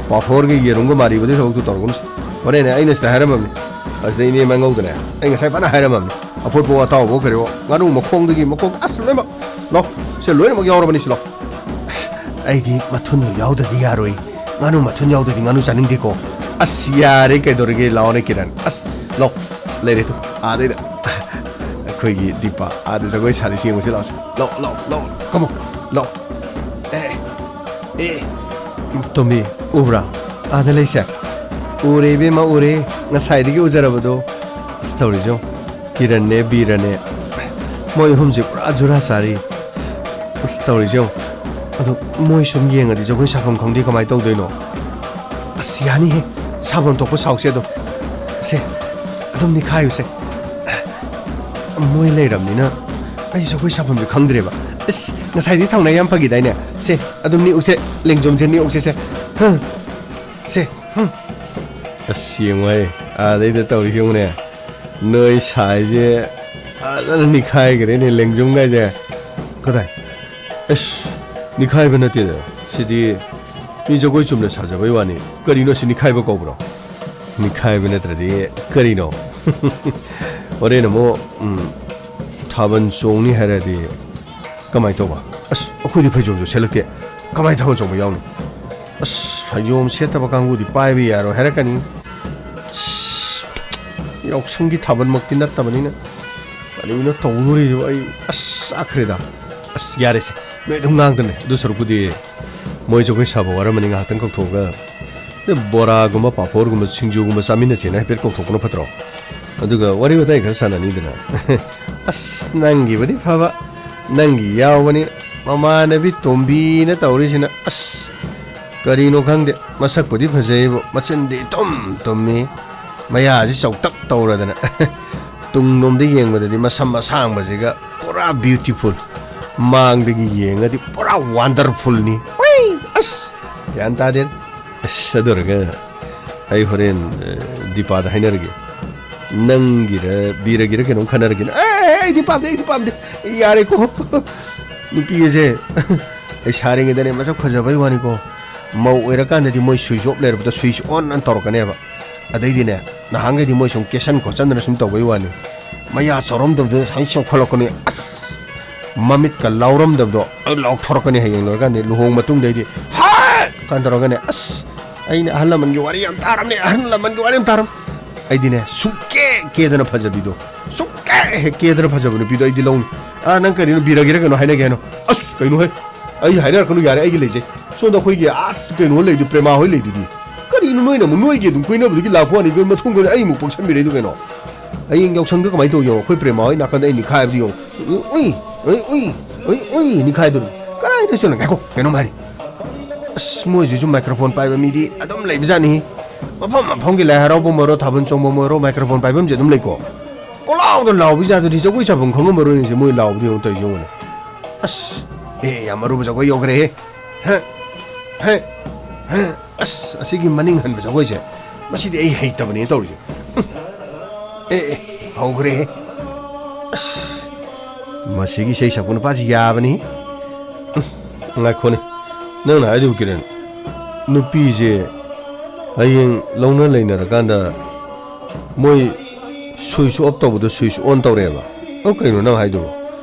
ꯄꯥꯐꯣꯔꯒ ꯌꯦꯔꯨꯝꯒ ꯃꯥꯔꯤꯕꯗꯨꯒꯤ ꯊꯕꯛꯇꯨ ꯇꯧꯔꯒꯨꯝꯁꯤ꯫ ꯍꯣꯔꯦꯟꯅꯦ, ꯑꯩꯅ ꯁꯤꯗ ꯍꯥꯏꯔꯝꯃꯕꯅꯤ꯫ ꯑꯁꯤꯗ ꯏꯅꯦ ꯃꯉꯧꯗꯅꯦ, ꯑꯩ ꯉꯁꯥꯏ ꯐꯅ ꯍꯥꯏꯔꯝꯃꯕꯅꯤ꯫ ꯑꯐꯣꯠꯄ ꯑꯇꯥꯎꯕ ꯀꯔꯤꯑꯣ, ꯉꯥꯅꯨ ꯃꯈꯣꯡꯗꯒꯤ ꯃꯀꯣꯛ, ꯑꯁ, ꯂꯣꯏꯅꯃꯛ꯫ ꯂꯥꯎ, ꯁꯤ ꯂꯣꯏꯅꯃꯛ ꯌꯥꯎꯔꯕꯅꯤ, ꯁꯤ ꯂꯥꯎ꯫ ꯑꯩꯗꯤ ꯃꯊꯨꯟꯗꯣ ꯌꯥꯎꯗꯗꯤ ꯌꯥꯔꯣꯏ꯫ ꯉꯥꯅꯨ ꯃꯊꯨꯟ ꯌꯥꯎꯗꯗꯤ ꯉꯥꯅꯨ ꯆꯥꯅꯤꯡꯗꯦꯀꯣ꯫ ꯑꯁ, ꯌꯥꯔꯦ, ꯀꯩꯗꯧꯔꯒꯦ? ꯂꯥꯎꯅꯦ, ꯀꯤꯔꯟ꯫ ꯑꯁ, ꯂꯥꯎ, ꯂꯩꯔꯦ ꯇꯨ, ꯑꯥꯗꯩꯗ꯫ ꯑꯩꯈꯣꯏꯒꯤ ꯗꯤꯄꯥ ꯑꯥꯗ ꯖꯒꯣꯏ ꯁꯥꯔꯤꯁꯤ ꯌꯦꯡꯉꯨꯁꯤ, ꯂꯥꯎꯁꯤ꯫ ꯂꯥꯎ, ꯂꯥꯎ, ꯂꯥꯎ, come on, ꯂꯥꯎ꯫ ꯑꯦ, ꯑꯦ, ꯇꯣꯝꯕꯤ, ꯎꯕ꯭ꯔꯥ? ꯑꯥꯗ ꯂꯩꯁꯦ꯫ ꯎꯔꯦ ꯏꯕꯦꯝꯃ, ꯎꯔꯦ꯫ ꯉꯁꯥꯏꯗꯒꯤ ꯎꯖꯔꯕꯗꯣ꯫ ꯑꯁ, ꯇꯧꯔꯤꯁꯦ ꯌꯦꯡꯉꯨ꯫ ꯀꯤꯔꯟꯅꯦ, ꯕꯤꯔꯅꯦ, ꯃꯣꯏ ꯑꯍꯨꯝꯁꯦ ꯄꯨꯔꯥ ꯖꯨꯔꯥ ꯆꯥꯔꯤ꯫ ꯑꯁ, ꯇꯧꯔꯤꯁꯦ ꯌꯦꯡꯉꯨ꯫ ꯑꯗꯣ ꯃꯣꯏ ꯁꯨꯝ ꯌꯦꯡꯉꯗꯤ ꯖꯒꯣꯏ ꯁꯥꯐꯝ ꯈꯪꯗꯦ, ꯀꯃꯥꯏꯅ ꯇꯧꯗꯣꯏꯅꯣ? ꯑꯁ, ꯌꯥꯅꯤꯍꯦ꯫ ꯁꯥꯐꯝ ꯊꯣꯛꯄ ꯁꯥꯎꯁꯦ ꯑꯗꯨꯝ꯫ ꯁꯦ, ꯑꯗꯨꯝ ꯅꯤꯈꯥꯏꯌꯨꯁꯦ꯫ ꯃꯣꯏ ꯂꯩꯔꯕꯅꯤꯅ ꯑꯩ ꯖꯒꯣꯏ ꯁꯥꯐꯝꯁꯨ ꯈꯪꯗ꯭ꯔꯦꯕ꯫ ꯑꯁ, ꯉꯁꯥꯏꯗꯤ ꯊꯧꯅꯥ ꯌꯥꯝ ꯐꯈꯤꯗꯥꯏꯅꯦ? ꯁꯦ, ꯑꯗꯨꯝ ꯅꯤꯛꯎꯁꯦ, ꯂꯦꯡꯖꯨꯝꯁꯦ ꯅꯤꯛꯎꯁꯦ ꯁꯦ꯫ ꯍꯝ꯫ ꯁꯦ, ꯍꯝ꯫ ꯑꯁ, ꯌꯦꯡꯉꯨꯍꯦ, ꯑꯥꯗꯩꯗ ꯇꯧꯔꯤꯁꯦ ꯌꯦꯡꯉꯨꯅꯦ꯫ ꯅꯣꯏ ꯁꯥꯏꯁꯦ ꯐꯖꯅ ꯅꯤꯈꯥꯏꯈ꯭ꯔꯦꯅꯦ, ꯂꯦꯡꯖꯨꯝꯒꯥꯏꯁꯦ꯫ ꯀꯗꯥꯏ? ꯑꯁ, ꯅꯤꯈꯥꯏꯕ ꯅꯠꯇꯦꯗ꯫ ꯁꯤꯗꯤ ꯃꯤ ꯖꯒꯣꯏ ꯆꯨꯝꯅ ꯁꯥꯖꯕꯩ ꯋꯥꯅꯤ꯫ ꯀꯔꯤꯅꯣ ꯁꯤ ꯅꯤꯈꯥꯏꯕ ꯀꯧꯕ꯭ꯔꯣ? ꯅꯤꯈꯥꯏꯕ ꯅꯠꯇ꯭ꯔꯗꯤ ꯀꯔꯤꯅꯣ? ꯍꯣꯔꯦꯟ ꯑꯃꯨꯛ, ꯎꯝ, ꯊꯥꯕꯜ ꯆꯣꯡꯅꯤ ꯍꯥꯏꯔꯗꯤ ꯀꯃꯥꯏꯅ ꯇꯧꯕ? ꯑꯁ, ꯑꯩꯈꯣꯏꯗꯤ ꯐꯩꯖꯣꯝꯁꯨ ꯁꯦꯠꯂꯛꯇꯦ꯫ ꯀꯃꯥꯏꯅ ꯊꯥꯕꯜ ꯆꯣꯡꯕ ꯌꯥꯎꯅꯤ? ꯑꯁ, ꯐꯩꯖꯣꯝ ꯁꯦꯠꯇꯕ ꯀꯥꯡꯕꯨꯗꯤ ꯄꯥꯏꯕ ꯌꯥꯔꯣꯏ ꯍꯥꯏꯔꯛꯀꯅꯤ꯫ ꯑꯁ, ꯌꯥꯎꯁꯪꯒꯤ ꯊꯥꯕꯜꯃꯛꯇꯤ ꯅꯠꯇꯕꯅꯤꯅ ꯀꯔꯤꯅꯣ ꯇꯧꯗꯣꯔꯤꯁꯤꯕꯣ? ꯑꯩ, ꯑꯁ, ꯆꯥꯛꯈ꯭ꯔꯦꯗ꯫ ꯑꯁ, ꯌꯥꯔꯦꯁꯦ, ꯅꯣꯏ ꯑꯗꯨꯝ ꯉꯥꯡꯗꯅꯦ꯫ ꯑꯗꯨ ꯁꯔꯨꯛꯄꯨꯗꯤ ꯃꯣꯏ ꯖꯒꯣꯏ ꯁꯥꯕ ꯋꯥꯔꯝꯃꯅꯤ, ꯉꯥꯏꯍꯥꯛꯇꯪ ꯀꯧꯊꯣꯛꯑꯒ ꯕꯣꯔꯥꯒꯨꯝꯕ, ꯄꯥꯐꯣꯔꯒꯨꯝꯕ, ꯁꯤꯡꯖꯨꯒꯨꯝꯕ ꯆꯥꯃꯤꯟꯅꯁꯦꯅ ꯍꯥꯏꯐꯦꯠ ꯀꯧꯊꯣꯛꯄꯅ ꯐꯠꯇ꯭ꯔꯣ? ꯑꯗꯨꯒ ꯋꯥꯔꯤ ꯋꯥꯇꯥꯏ ꯈꯔ ꯁꯥꯟꯅꯅꯤꯗꯅ꯫ ꯑꯁ, ꯅꯪꯒꯤꯕꯨꯗꯤ ꯐꯕ, ꯅꯪꯒꯤ ꯌꯥꯎꯕꯅꯤ꯫ ꯃꯃꯥꯟꯅꯕꯤ ꯇꯣꯝꯕꯤꯅ ꯇꯧꯔꯤꯁꯤꯅ, ꯑꯁ, ꯀꯔꯤꯅꯣ ꯈꯪꯗꯦ꯫ ꯃꯁꯛꯄꯨꯗꯤ ꯐꯖꯩꯕꯨ, ꯃꯆꯤꯟꯗꯤ ꯏꯇꯨꯝ ꯇꯨꯝꯃꯤ꯫ ꯃꯌꯥꯁꯤ ꯆꯥꯎꯇꯛ ꯇꯧꯔꯗꯅ꯫ ꯇꯨꯡꯂꯣꯝꯗ ꯌꯦꯡꯕꯗꯗꯤ ꯃꯁꯝ ꯑꯁꯥꯡꯕꯁꯤꯒ ꯄꯨꯔꯥ beautiful꯫ ꯃꯥꯡꯗꯒꯤ ꯌꯦꯡꯉꯗꯤ ꯄꯨꯔꯥ wonderfulꯅꯤ꯫ ꯎꯏ! ꯑꯁ! ꯒ꯭ꯌꯥꯟ ꯇꯥꯗꯦ꯫ ꯑꯁ, ꯑꯗꯨ ꯑꯣꯏꯔꯒ ꯑꯩ ꯍꯣꯔꯦꯟ, ꯑ, ꯗꯤꯄꯥꯗ ꯍꯥꯏꯅꯔꯒꯦ꯫ ꯅꯪꯒꯤꯔ ꯕꯤꯔꯒꯤꯔ ꯀꯩꯅꯣꯝ ꯈꯟꯅꯔꯒꯦ꯫ ꯑꯦ, ꯑꯩꯗꯤ ꯄꯥꯝꯗꯦ, ꯑꯩꯗꯤ ꯄꯥꯝꯗꯦ꯫ ꯌꯥꯔꯦꯀꯣ꯫ ꯅꯨꯄꯤ ꯑꯁꯦ ꯂꯩꯁꯥꯔꯤꯉꯩꯗꯅꯦ ꯃꯁꯛ ꯐꯖꯕꯩ ꯋꯥꯅꯤꯀꯣ꯫ ꯃꯧ ꯑꯣꯏꯔꯀꯥꯟꯗꯗꯤ ꯃꯣꯏ switch off ꯂꯩꯔꯕꯗ switch on ꯑꯅ ꯇꯧꯔꯛꯀꯅꯦꯕ꯫ ꯑꯗꯩꯗꯤꯅꯦ, ꯅꯍꯥꯟꯈꯩꯗꯤ ꯃꯣꯏ ꯁꯨꯝ ꯀꯦꯁꯟ ꯈꯣꯠꯆꯟꯗꯅ ꯁꯨꯝ ꯇꯧꯕꯩ ꯋꯥꯅꯤ꯫ ꯃꯌꯥ ꯆꯥꯎꯔꯝꯗꯕꯗꯨꯗ ꯁꯨꯃꯥꯏꯅ ꯆꯥꯎꯈꯠꯂꯛꯀꯅꯤ꯫ ꯑꯁ! ꯃꯃꯤꯠꯀ ꯂꯥꯎꯔꯝꯗꯕꯗꯣ ꯑꯩ ꯂꯥꯎꯊꯣꯔꯛꯀꯅꯤ ꯍꯌꯦꯡ ꯂꯣꯏꯔꯀꯥꯟꯗ꯫ ꯂꯨꯍꯣꯡ ꯃꯇꯨꯡꯗꯩꯗꯤ, "ꯍꯥꯏ!" ꯀꯥꯏꯅ ꯇꯧꯔꯒꯅꯦ, ꯑꯁ! ꯑꯩꯅ ꯑꯍꯜ ꯂꯃꯟꯒꯤ ꯋꯥꯔꯤ ꯌꯥꯝ ꯇꯥꯔꯝꯅꯦ, ꯑꯍꯜ ꯂꯃꯟꯒꯤ ꯋꯥꯔꯤ ꯌꯥꯝ ꯇꯥꯔꯝ꯫ ꯑꯩꯗꯤꯅꯦ, ꯁꯨꯡꯀꯦ ꯀꯦꯗꯅ ꯐꯖꯕꯤꯗꯣ, ꯁꯨꯡꯀꯦ ꯍꯦꯛ ꯀꯦꯗꯅ ꯐꯖꯕ ꯅꯨꯄꯤꯗꯣ ꯑꯩꯗꯤ ꯂꯧꯅꯤ꯫ "ꯑꯥ, ꯅꯪ ꯀꯔꯤꯅꯣ, ꯕꯤꯔꯒꯤꯔ ꯀꯩꯅꯣ ꯍꯥꯏꯅꯒꯦ ꯍꯥꯏꯅꯣ?" "ꯑꯁ, ꯀꯩꯅꯣꯍꯦ? ꯑꯩ ꯍꯥꯏꯅꯔꯛꯀꯅꯨ, ꯌꯥꯔꯦ, ꯑꯩꯒꯤ ꯂꯩꯖꯩ꯫ ꯁꯣꯝꯗ ꯑꯩꯈꯣꯏꯒꯤ, ꯑꯁ, ꯀꯩꯅꯣ ꯂꯩꯗꯨ, ꯄ꯭ꯔꯦꯃꯥ ꯍꯣꯏ ꯂꯩꯗꯨꯗꯤ꯫ ꯀꯔꯤꯅꯣ ꯅꯣꯏꯅ ꯑꯃꯨꯛ ꯅꯣꯏꯒꯤ ꯑꯗꯨꯝ ꯀꯣꯏꯅꯕꯗꯨꯒꯤ ꯂꯥꯛꯄ ꯋꯥꯅꯤ, ꯀꯩꯅꯣ ꯃꯊꯣꯡ ꯈꯪꯗꯦ, ꯑꯩ ꯑꯃꯨꯛ ꯄꯣꯛꯁꯟꯕꯤꯔꯛꯏꯗꯣ ꯀꯩꯅꯣ? ꯍꯌꯦꯡ ꯌꯥꯎꯁꯪꯗ ꯀꯃꯥꯏꯅ ꯇꯧ ꯌꯦꯡꯉꯣ, ꯑꯩꯈꯣꯏ ꯄ꯭ꯔꯦꯃꯥ ꯍꯣꯏ ꯅꯥꯀꯟꯗ ꯑꯩ ꯅꯤꯈꯥꯏꯕꯗꯨ ꯌꯦꯡꯉꯣ꯫ ꯎꯏ, ꯎꯏ, ꯎꯏ, ꯎꯏ, ꯎꯏ, ꯅꯤꯈꯥꯏꯗꯨꯅꯤ꯫ ꯀꯗꯥꯏꯗ ꯆꯠꯂꯣ? ꯉꯥꯏꯈꯣ, ꯀꯩꯅꯣꯝ ꯍꯥꯏꯔꯤ꯫ ꯑꯁ, ꯃꯣꯏꯁꯤꯁꯨ microphone ꯄꯥꯏꯕ ꯃꯤꯗꯤ ꯑꯗꯨꯝ ꯂꯩꯕꯖꯥꯠꯅꯤ꯫ ꯃꯐꯝ ꯃꯐꯝꯒꯤ ꯂꯥꯏ ꯍꯔꯥꯎꯕ ꯑꯣꯏꯔꯣ, ꯊꯥꯕꯜ ꯆꯣꯡꯕ ꯑꯣꯏꯔꯣ, microphone ꯄꯥꯏꯐꯝꯁꯦ ꯑꯗꯨꯝ ꯂꯩꯀꯣ꯫ ꯄꯣꯂꯥꯎꯗ ꯂꯥꯎꯕꯤ ꯖꯥꯠꯇꯨꯗꯤ ꯖꯒꯣꯏ ꯁꯥꯐꯝ ꯈꯪꯉꯝꯃꯔꯣꯏꯅꯦ ꯁꯦ, ꯃꯣꯏ ꯂꯥꯎꯕꯗꯤ ꯌꯦꯡꯉꯨ ꯇꯧꯔꯤꯁꯦ ꯌꯦꯡꯉꯨꯅꯦ꯫ ꯑꯁ, ꯑꯦ, ꯌꯥꯝ ꯑꯔꯨꯕ ꯖꯒꯣꯏ ꯌꯧꯈ꯭ꯔꯦꯍꯦ꯫ ꯍꯦ, ꯍꯦ, ꯍꯦ꯫ ꯑꯁ, ꯑꯁꯤꯒꯤ ꯃꯅꯤꯡ ꯍꯟꯕ ꯖꯒꯣꯏꯁꯦ, ꯃꯁꯤꯗꯤ ꯑꯩ ꯍꯩꯇꯕꯅꯦ ꯇꯧꯔꯤꯁꯦ꯫ ꯑꯦ, ꯑꯦ, ꯍꯧꯈ꯭ꯔꯦꯍꯦ꯫ ꯑꯁ, ꯃꯁꯤꯒꯤ ꯏꯁꯩ ꯁꯛꯄ ꯅꯨꯄꯥꯁꯤ ꯌꯥꯕꯅꯤ꯫ ꯉꯥꯏꯈꯣꯅꯦ, ꯅꯪꯅ ꯍꯥꯏꯗꯨꯕꯨ ꯀꯤꯔꯟ, ꯅꯨꯄꯤꯁꯦ ꯍꯌꯦꯡ ꯂꯧꯅ ꯂꯩꯅꯔꯀꯥꯟꯗ ꯃꯣꯏ switch off ꯇꯧꯕꯗꯣ switch on ꯇꯧꯔꯦꯕ? ꯑꯣ, ꯀꯩꯅꯣ ꯅꯪ ꯍꯥꯏꯗꯨꯕꯣ?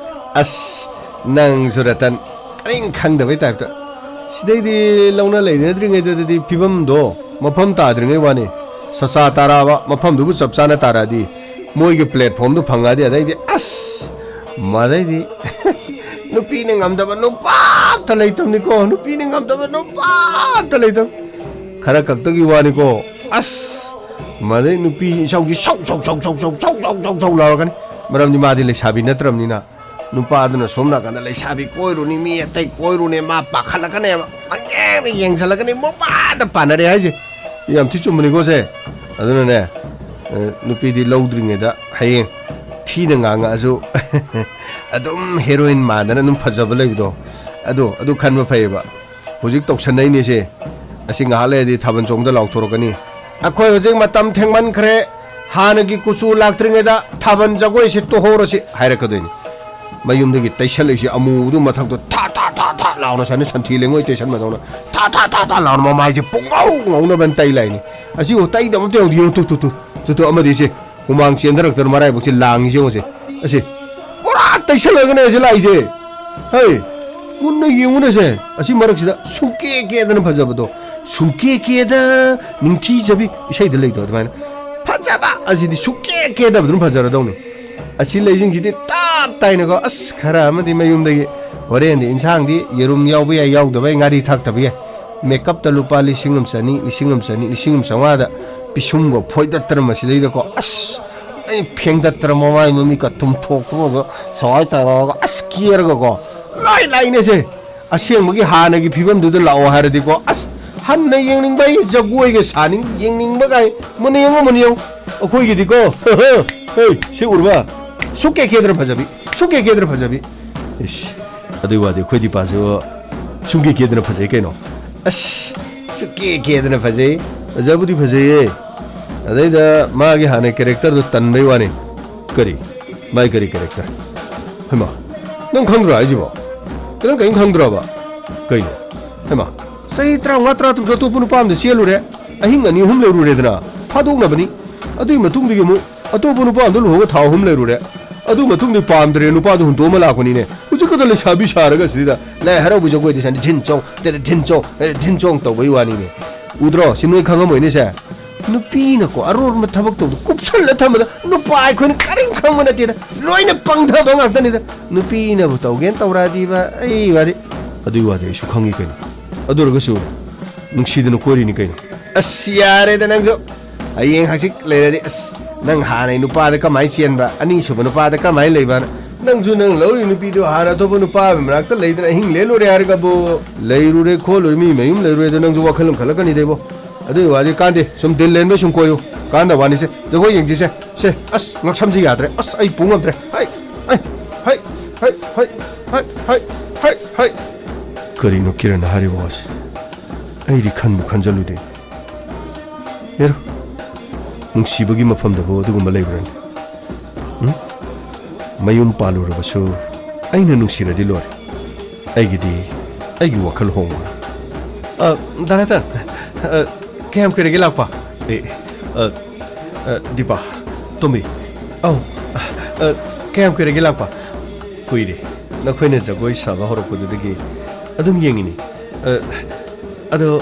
ꯑꯁ, ꯅꯪꯁꯨ ꯔꯇꯟ, ꯀꯔꯤꯝ ꯈꯪꯗꯕꯩ ꯇꯥꯏꯞꯇ꯫ ꯁꯤꯗꯩꯗꯤ ꯂꯧꯅ ꯂꯩꯅꯗ꯭ꯔꯤꯉꯩꯗꯗꯤ ꯐꯤꯕꯝꯗꯣ ꯃꯐꯝ ꯇꯥꯗ꯭ꯔꯤꯉꯩ ꯋꯥꯅꯤ꯫ ꯁꯆꯥ ꯇꯥꯔꯛꯑꯕ, ꯃꯐꯝꯗꯨꯕꯨ ꯆꯞ ꯆꯥꯅ ꯇꯥꯔꯛꯑꯗꯤ, ꯃꯣꯏꯒꯤ platformꯗꯨ ꯐꯪꯉꯛꯑꯗꯤ, ꯑꯗꯩꯗꯤ ꯑꯁ, ꯃꯗꯩꯗꯤ ꯅꯨꯄꯤꯅ ꯉꯝꯗꯕ ꯅꯨꯄꯥ ꯑꯝꯇ ꯂꯩꯇꯕꯅꯤꯀꯣ, ꯅꯨꯄꯤꯅ ꯉꯝꯗꯕ ꯅꯨꯄꯥ ꯑꯝꯇ ꯂꯩꯇꯕ꯫ ꯈꯔ ꯈꯛꯇꯒꯤ ꯋꯥꯅꯤꯀꯣ꯫ ꯑꯁ! ꯃꯗꯩ ꯅꯨꯄꯤ ꯏꯁꯧꯒꯤ ꯁꯧ ꯁꯧ ꯁꯧ ꯁꯧ ꯁꯧ ꯁꯧ ꯁꯧ ꯁꯧ ꯁꯧ ꯂꯥꯎꯔꯛꯀꯅꯤ꯫ ꯃꯔꯝꯗꯤ ꯃꯥꯗꯤ ꯂꯩꯁꯥꯕꯤ ꯅꯠꯇ꯭ꯔꯕꯅꯤꯅ꯫ ꯅꯨꯄꯥꯗꯨꯅ ꯁꯣꯝ ꯅꯥꯀꯟꯗ ꯂꯩꯁꯥꯕꯤ ꯀꯣꯏꯔꯨꯅꯤ, ꯃꯤ ꯑꯇꯩ ꯀꯣꯏꯔꯨꯅꯤ, ꯃꯥ ꯄꯥꯈꯠꯂꯛꯀꯅꯦꯕ꯫ ꯄꯪꯌꯦꯡꯗ ꯌꯦꯡꯁꯤꯜꯂꯛꯀꯅꯤ, ꯃꯄꯥꯗ ꯄꯥꯟꯅꯔꯦ ꯍꯥꯏꯁꯦ꯫ ꯌꯥꯝ ꯊꯤ ꯆꯨꯝꯕꯅꯤꯀꯣ ꯁꯦ꯫ ꯑꯗꯨꯅꯅꯦ, ꯑ, ꯅꯨꯄꯤꯗꯤ ꯂꯧꯗ꯭ꯔꯤꯉꯩꯗ ꯍꯌꯦꯡ ꯊꯤꯅ ꯉꯥꯡꯉꯛꯑꯁꯨ ꯑꯗꯨꯝ heroine ꯃꯥꯟꯗꯅ ꯑꯗꯨꯝ ꯐꯖꯕ ꯂꯩꯕꯗꯣ꯫ ꯑꯗꯣ, ꯑꯗꯨ ꯈꯟꯕ ꯐꯩꯌꯦꯕ꯫ ꯍꯧꯖꯤꯛ ꯇꯧꯁꯟꯅꯩꯅꯦꯁꯦ꯫ ꯑꯁꯤ ꯉꯥꯏꯍꯥꯛ ꯂꯩꯔꯗꯤ ꯊꯥꯕꯜ ꯆꯣꯡꯕꯗ ꯂꯥꯎꯊꯣꯔꯛꯀꯅꯤ꯫ "ꯑꯩꯈꯣꯏ ꯍꯧꯖꯤꯛ ꯃꯇꯝ ꯊꯦꯡꯃꯟꯈ꯭ꯔꯦ, ꯍꯥꯟꯅꯒꯤ ꯀꯨꯆꯨ ꯂꯥꯛꯇ꯭ꯔꯤꯉꯩꯗ ꯊꯥꯕꯜ ꯖꯒꯣꯏꯁꯤ ꯇꯣꯛꯍꯧꯔꯁꯤ" ꯍꯥꯏꯔꯛꯀꯗꯣꯏꯅꯤ꯫ ꯃꯌꯨꯝꯗꯒꯤ ꯇꯩꯁꯜꯂꯛꯏꯁꯤ ꯑꯃꯨꯕꯗꯨ ꯃꯊꯛꯇ ꯊꯥ ꯊꯥ ꯊꯥ ꯊꯥ ꯂꯥꯎꯅ ꯁꯥꯟꯅ ꯁꯟꯊꯤ ꯂꯩꯉꯣꯏ ꯇꯩꯁꯟꯕꯗꯧꯅ ꯊꯥ ꯊꯥ ꯊꯥ ꯊꯥ ꯂꯥꯎꯅ ꯃꯃꯥꯏꯁꯦ ꯄꯨꯡꯉꯧ ꯉꯧꯅꯕꯅ ꯇꯩ ꯂꯥꯛꯏꯅꯤ꯫ ꯑꯁꯤꯕꯨ ꯇꯩꯗꯕ ꯑꯝꯇ ꯌꯥꯎꯗꯦ꯫ ꯌꯦꯡꯉꯨ, two, two, two, two, two, ꯑꯃꯗꯤ ꯁꯤ ꯍꯨꯃꯥꯡ ꯆꯦꯟꯊꯔꯛꯇꯅ ꯃꯔꯥꯏꯕꯛꯁꯦ ꯂꯥꯡꯉꯤꯁꯦ ꯌꯦꯡꯉꯨꯁꯦ꯫ ꯑꯁꯤ ꯄꯨꯔꯥ ꯇꯩꯁꯜꯂꯒꯅꯦ ꯑꯁꯤ ꯂꯥꯛꯏꯁꯦ꯫ ꯍꯩ, ꯃꯨꯟꯅ ꯌꯦꯡꯉꯨꯅꯦꯁꯦ꯫ ꯑꯁꯤ ꯃꯔꯛꯁꯤꯗ ꯁꯨꯡꯀꯦ ꯀꯦꯗꯅ ꯐꯖꯕꯗꯣ, "ꯁꯨꯡꯀꯦ ꯀꯦꯗ ꯅꯤꯡꯊꯤꯖꯕꯤ" ꯏꯁꯩꯗ ꯂꯩꯗꯣ ꯑꯗꯨꯃꯥꯏꯅ꯫ ꯐꯖꯕ ꯑꯁꯤꯗꯤ ꯁꯨꯡꯀꯦ ꯀꯦꯗꯕꯗꯨꯅ ꯐꯖꯔꯗꯧꯅꯤ꯫ ꯑꯁꯤ ꯂꯩꯁꯤꯡꯁꯤꯗꯤ ꯇꯞ ꯇꯥꯏꯅꯀꯣ, ꯑꯁ, ꯈꯔ ꯑꯃꯗꯤ ꯃꯌꯨꯝꯗꯒꯤ ꯍꯣꯔꯦꯟꯗꯤ ꯏꯟꯁꯥꯡꯗꯤ ꯌꯦꯔꯨꯝ ꯌꯥꯎꯕ ꯌꯥꯏ, ꯌꯥꯎꯗꯕ ꯌꯥꯏ, ꯉꯥꯔꯤ ꯊꯥꯛꯇꯕ ꯌꯥꯏ꯫ ꯃꯦꯀꯞꯇ ꯂꯨꯄꯥ ꯂꯤꯁꯤꯡ ꯑꯃ ꯆꯅꯤ, ꯂꯤꯁꯤꯡ ꯑꯃ ꯆꯅꯤ, ꯂꯤꯁꯤꯡ ꯑꯃ ꯆꯥꯝꯃꯉꯥꯗ ꯄꯤꯁꯨꯝꯒ ꯐꯣꯏꯗꯠꯇꯅ ꯃꯁꯤꯗꯩꯗꯀꯣ, ꯑꯁ, ꯑꯩ ꯐꯦꯡꯗꯠꯇꯅ ꯃꯃꯥꯏ ꯃꯃꯤꯠꯀ ꯇꯨꯝꯊꯣꯛꯇꯅ ꯁꯋꯥꯏ ꯇꯥꯔꯛꯑꯒ, ꯑꯁ, ꯀꯦꯔꯒꯀꯣ, ꯂꯣꯏ ꯂꯥꯛꯏꯅꯦꯁꯦ꯫ ꯑꯁꯦꯡꯕꯒꯤ ꯍꯥꯟꯅꯒꯤ ꯐꯤꯕꯝꯗꯨꯗ ꯂꯥꯛꯑꯣ ꯍꯥꯏꯔꯗꯤꯀꯣ, ꯑꯁ, ꯍꯟꯅ ꯌꯦꯡꯅꯤꯡꯕ, ꯑꯩ ꯖꯒꯣꯏꯒ ꯁꯥꯅꯤꯡ, ꯌꯦꯡꯅꯤꯡꯕ ꯀꯥꯏ, ꯃꯨꯟꯅ ꯌꯦꯡꯉꯨ, ꯃꯨꯟꯅ ꯌꯦꯡꯉꯨ꯫ ꯑꯩꯈꯣꯏꯒꯤꯗꯤꯀꯣ, ꯍꯦ, ꯁꯤ ꯎꯔꯕ? ꯁꯨꯛꯀꯦ ꯀꯦꯗꯅ ꯐꯖꯕꯤ, ꯁꯨꯛꯀꯦ ꯀꯦꯗꯅ ꯐꯖꯕꯤ꯫ ꯏꯁ, ꯑꯗꯨꯏ ꯋꯥꯗꯤ ꯑꯩꯈꯣꯏ ꯗꯤꯄꯥꯁꯨ ꯁꯨꯛꯀꯦ ꯀꯦꯗꯅ ꯐꯖꯩ ꯀꯩꯅꯣ꯫ ꯑꯁ, ꯁꯨꯛꯀꯦ ꯀꯦꯗꯅ ꯐꯖꯩ꯫ ꯐꯖꯕꯨꯗꯤ ꯐꯖꯩꯌꯦ꯫ ꯑꯗꯩꯗ ꯃꯥꯒꯤ ꯍꯥꯟꯅ ꯀꯦꯔꯦꯛꯇꯔꯗꯣ ꯇꯟꯕꯩ ꯋꯥꯅꯤ꯫ ꯀꯔꯤ? ꯃꯥꯏ ꯀꯔꯤ ꯀꯦꯔꯦꯛꯇꯔ? ꯍꯩꯃꯥ, ꯅꯪ ꯈꯪꯗ꯭ꯔꯣ ꯍꯥꯏꯁꯤꯕꯣ? ꯅꯪ ꯀꯔꯤꯝ ꯈꯪꯗ꯭ꯔꯣꯕ? ꯀꯩꯅꯣ? ꯍꯩꯃꯥ, ꯆꯍꯤ ꯇꯔꯥꯃꯉꯥ, ꯇꯔꯥꯇꯔꯨꯛꯇ ꯑꯇꯣꯞꯄ ꯅꯨꯄꯥ ꯑꯃꯗ ꯆꯦꯜꯂꯨꯔꯦ꯫ ꯑꯍꯤꯡ ꯑꯅꯤ ꯑꯍꯨꯝ ꯂꯩꯔꯨꯔꯦꯗꯅ, ꯐꯥꯗꯣꯛꯅꯕꯅꯤ꯫ ꯑꯗꯨꯒꯤ ꯃꯇꯨꯡꯗꯒꯤ ꯑꯃꯨꯛ ꯑꯇꯣꯞꯄ ꯅꯨꯄꯥ ꯑꯃꯗ ꯂꯨꯍꯣꯡꯉ ꯊꯥ ꯑꯍꯨꯝ ꯂꯩꯔꯨꯔꯦ꯫ ꯑꯗꯨ ꯃꯇꯨꯡꯗ ꯄꯥꯝꯗ꯭ꯔꯦ, ꯅꯨꯄꯥꯗꯣ ꯍꯨꯟꯗꯣꯛꯑꯃ ꯂꯥꯛꯄꯅꯤꯅꯦ꯫ ꯍꯧꯖꯤꯛ ꯈꯛꯇ ꯂꯩꯁꯥꯕꯤ ꯁꯥꯔꯒ ꯁꯤꯗ ꯂꯥꯏ ꯍꯔꯥꯎꯕ ꯖꯒꯣꯏꯗꯤ ꯁꯥꯅꯤ, ꯙꯤꯟ ꯆꯣꯡ, ꯇꯦꯔꯦ ꯙꯤꯟ ꯆꯣꯡ, ꯇꯦꯔꯦ ꯙꯤꯟ ꯆꯣꯡ ꯇꯧꯕꯩ ꯋꯥꯅꯤꯅꯦ꯫ ꯎꯗ꯭ꯔꯣ? ꯁꯤ ꯅꯣꯏ ꯈꯪꯉꯝꯃꯣꯏꯅꯦ ꯁꯦ꯫ ꯅꯨꯄꯤꯅꯀꯣ ꯑꯔꯣꯟꯕ ꯊꯕꯛ ꯇꯧꯕꯗꯣ ꯀꯨꯞꯁꯜꯂ ꯊꯝꯕꯗ ꯅꯨꯄꯥ ꯑꯩꯈꯣꯏꯅ ꯀꯔꯤꯝ ꯈꯪꯕ ꯅꯠꯇꯦꯗ꯫ ꯂꯣꯏꯅ ꯄꯪꯊꯕ ꯉꯥꯛꯇꯅꯤꯗ꯫ ꯅꯨꯄꯤꯅꯕꯨ ꯇꯧꯒꯦꯅ ꯇꯧꯔꯛꯑꯗꯤꯕ, ꯑꯩ ꯋꯥꯗꯤ꯫ ꯑꯗꯨꯏ ꯋꯥꯗꯤ ꯑꯩꯁꯨ ꯈꯪꯉꯤ ꯀꯩꯅꯣ꯫ ꯑꯗꯨ ꯑꯣꯏꯔꯒꯁꯨ ꯅꯨꯡꯁꯤꯗꯅ ꯀꯣꯏꯔꯤꯅꯤ ꯀꯩꯅꯣ꯫ ꯑꯁ, ꯌꯥꯔꯦꯗ ꯅꯪꯁꯨ꯫ ꯍꯌꯦꯡ ꯍꯪꯆꯤꯠ ꯂꯩꯔꯗꯤ, ꯑꯁ, ꯅꯪ ꯍꯥꯟꯅꯩ ꯅꯨꯄꯥꯗ ꯀꯃꯥꯏꯅ ꯆꯦꯟꯕ, ꯑꯅꯤꯁꯨꯕ ꯅꯨꯄꯥꯗ ꯀꯃꯥꯏꯅ ꯂꯩꯕꯅ? ꯅꯪꯁꯨ ꯅꯪ ꯂꯧꯔꯤ ꯅꯨꯄꯤꯗꯨ ꯍꯥꯟꯅ ꯑꯇꯣꯞꯄ ꯅꯨꯄꯥ ꯑꯃꯒꯤ ꯃꯅꯥꯛꯇ ꯂꯩꯗꯅ ꯑꯍꯤꯡ ꯂꯦꯜꯂꯨꯔꯦ ꯍꯥꯏꯔꯒꯕꯨ? ꯂꯩꯔꯨꯔꯦ ꯈꯣꯠꯂꯨꯔꯦ, ꯃꯤ ꯃꯌꯨꯝ ꯂꯩꯔꯨꯔꯦ, ꯑꯗꯣ ꯅꯪꯁꯨ ꯋꯥꯈꯜ ꯑꯃ ꯈꯜꯂꯛꯀꯅꯤꯗ ꯏꯕꯣ꯫ ꯑꯗꯨꯒꯤ ꯋꯥꯗꯤ ꯀꯥꯟꯗꯦ, ꯁꯨꯝ ꯗꯤꯜ ꯂꯦꯟꯕ ꯁꯨꯝ ꯀꯣꯏꯌꯨ, ꯀꯥꯟꯗ ꯋꯥꯅꯤꯁꯦ꯫ ꯖꯒꯣꯏ ꯌꯦꯡꯁꯤꯁꯦ꯫ ꯁꯦ, ꯑꯁ, ꯉꯛꯁꯝꯁꯤ ꯌꯥꯗ꯭ꯔꯦ, ꯑꯁ, ꯑꯩ ꯄꯨ ꯉꯝꯗ꯭ꯔꯦ꯫ ꯍꯩ, ꯍꯩ, ꯍꯩ, ꯍꯩ꯫ ꯀꯔꯤꯅꯣ ꯀꯤꯔꯟꯅ ꯍꯥꯏꯔꯤꯕ ꯋꯥꯁꯤ? ꯑꯩꯗꯤ ꯈꯟꯕꯨ ꯈꯟꯖꯜꯂꯨꯗꯦ꯫ ꯍꯦꯔꯣ, ꯅꯨꯡꯁꯤꯕꯒꯤ ꯃꯐꯝꯗꯕꯨ ꯑꯗꯨꯒꯨꯝꯕ ꯂꯩꯕ꯭ꯔꯅꯦ? ꯎꯝ? ꯃꯌꯨꯝ ꯄꯥꯜꯂꯨꯔꯕꯁꯨ ꯑꯩꯅ ꯅꯨꯡꯁꯤꯔꯗꯤ ꯂꯣꯏꯔꯦ꯫ ꯑꯩꯒꯤꯗꯤ ꯑꯩꯒꯤ ꯋꯥꯈꯜ ꯍꯣꯡꯉꯣꯏ꯫ ꯑ, ꯗꯥ ꯔꯇꯟ, ꯑ, ꯀꯌꯥꯝ ꯀꯨꯏꯔꯒꯦ ꯂꯥꯛꯄ? ꯑꯦ, ꯑ, ꯑ, ꯗꯤꯄꯥ, ꯇꯣꯝꯕꯤ, ꯑꯧ, ꯑ, ꯑ, ꯀꯌꯥꯝ ꯀꯨꯏꯔꯒꯦ ꯂꯥꯛꯄ? ꯀꯨꯏꯔꯦ꯫ ꯅꯈꯣꯏꯅ ꯖꯒꯣꯏ ꯁꯥꯕ ꯍꯧꯔꯛꯄꯗꯨꯗꯒꯤ ꯑꯗꯨꯝ ꯌꯦꯡꯉꯤꯅꯤ꯫ ꯑ, ꯑꯗꯣ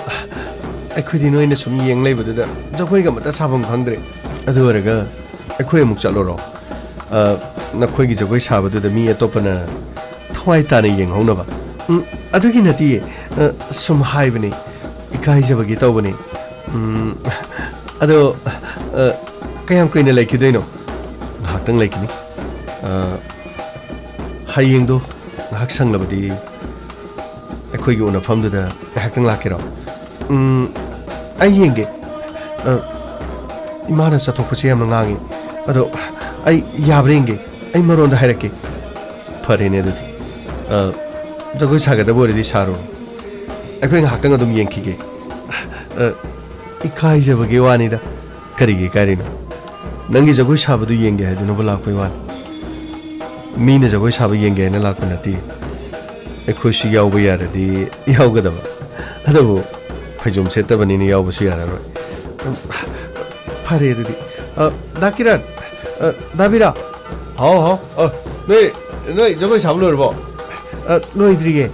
ꯑꯩꯈꯣꯏꯗꯤ ꯅꯣꯏꯅ ꯁꯨꯝ ꯌꯦꯡ ꯂꯩꯕꯗꯨꯗ ꯖꯒꯣꯏꯒ ꯑꯃꯠꯇ ꯁꯥꯐꯝ ꯈꯪꯗ꯭ꯔꯦ꯫ ꯑꯗꯨ ꯑꯣꯏꯔꯒ ꯑꯩꯈꯣꯏ ꯑꯃꯨꯛ ꯆꯠꯂꯨꯔꯣ꯫ ꯑ, ꯅꯈꯣꯏꯒꯤ ꯖꯒꯣꯏ ꯁꯥꯕꯗꯨꯗ ꯃꯤ ꯑꯇꯣꯞꯄꯅ ꯊꯋꯥꯏ ꯇꯥꯅ ꯌꯦꯡꯍꯧꯅꯕ꯫ ꯎꯝ, ꯑꯗꯨꯒꯤ ꯅꯠꯇꯤꯌꯦ꯫ ꯑ, ꯁꯨꯝ ꯍꯥꯏꯕꯅꯤ꯫ ꯏꯀꯥꯏꯖꯕꯒꯤ ꯇꯧꯕꯅꯤ꯫ ꯎꯝ, ꯑꯗꯣ, ꯑ, ꯀꯌꯥꯝ ꯀꯨꯏꯅ ꯂꯩꯈꯤꯗꯣꯏꯅꯣ? ꯉꯥꯏꯍꯥꯛꯇꯪ ꯂꯩꯈꯤꯅꯤ꯫ ꯑ, ꯍꯌꯦꯡꯗꯣ ꯉꯥꯏꯍꯥꯛ ꯁꯪꯂꯕꯗꯤ ꯑꯩꯈꯣꯏꯒꯤ ꯎꯅꯐꯝꯗꯨꯗ ꯉꯥꯏꯍꯥꯛꯇꯪ ꯂꯥꯛꯀꯦꯔꯣ? ꯎꯝ, ꯑꯩ ꯌꯦꯡꯒꯦ꯫ ꯑ, ꯏꯃꯥꯅ ꯆꯠꯊꯣꯛꯄꯁꯦ ꯌꯥꯝꯅ ꯉꯥꯡꯉꯤ꯫ ꯑꯗꯣ ꯑꯩ ꯌꯥꯕ꯭ꯔꯥ ꯌꯦꯡꯒꯦ꯫ ꯑꯩ ꯃꯔꯣꯟꯗ ꯍꯥꯏꯔꯛꯀꯦ꯫ ꯐꯔꯦꯅꯦ ꯑꯗꯨꯗꯤ꯫ ꯑ, ꯖꯒꯣꯏ ꯁꯥꯒꯗꯕ ꯑꯣꯏꯔꯗꯤ ꯁꯥꯔꯣ꯫ ꯑꯩꯈꯣꯏ ꯉꯥꯏꯍꯥꯛꯇꯪ ꯑꯗꯨꯝ ꯌꯦꯡꯈꯤꯒꯦ꯫ ꯑ, ꯏꯀꯥꯏꯖꯕꯒꯤ ꯋꯥꯅꯤꯗ꯫ ꯀꯔꯤꯒꯤ ꯏꯀꯥꯏꯔꯤꯅꯣ? ꯅꯪꯒꯤ ꯖꯒꯣꯏ ꯁꯥꯕꯗꯨ ꯌꯦꯡꯒꯦ ꯍꯥꯏꯗꯨꯅꯕꯨ ꯂꯥꯛꯄꯩ ꯋꯥꯅꯤ꯫ ꯃꯤꯅ ꯖꯒꯣꯏ ꯁꯥꯕ ꯌꯦꯡꯒꯦ ꯍꯥꯏꯅ ꯂꯥꯛꯄ ꯅꯠꯇꯦ꯫ ꯑꯩꯈꯣꯏꯁꯨ ꯌꯥꯎꯕ ꯌꯥꯔꯗꯤ ꯌꯥꯎꯒꯗꯕ꯫ ꯑꯗꯨꯕꯨ ꯐꯩꯖꯣꯝ ꯁꯦꯠꯇꯕꯅꯤꯅ ꯌꯥꯎꯕꯁꯨ ꯌꯥꯔꯔꯣꯏ꯫ ꯐꯔꯦ ꯑꯗꯨꯗꯤ꯫ ꯑ, ꯗꯥ ꯀꯤꯔꯟ, ꯑ, ꯗꯥ ꯕꯤꯔꯥ꯫ ꯍꯥꯎ, ꯍꯥꯎ꯫ ꯑ, ꯅꯣꯏ, ꯅꯣꯏ ꯖꯒꯣꯏ ꯁꯥꯕ ꯂꯣꯏꯔꯕꯣ? ꯑ, ꯂꯣꯏꯗ꯭ꯔꯤꯌꯦ꯫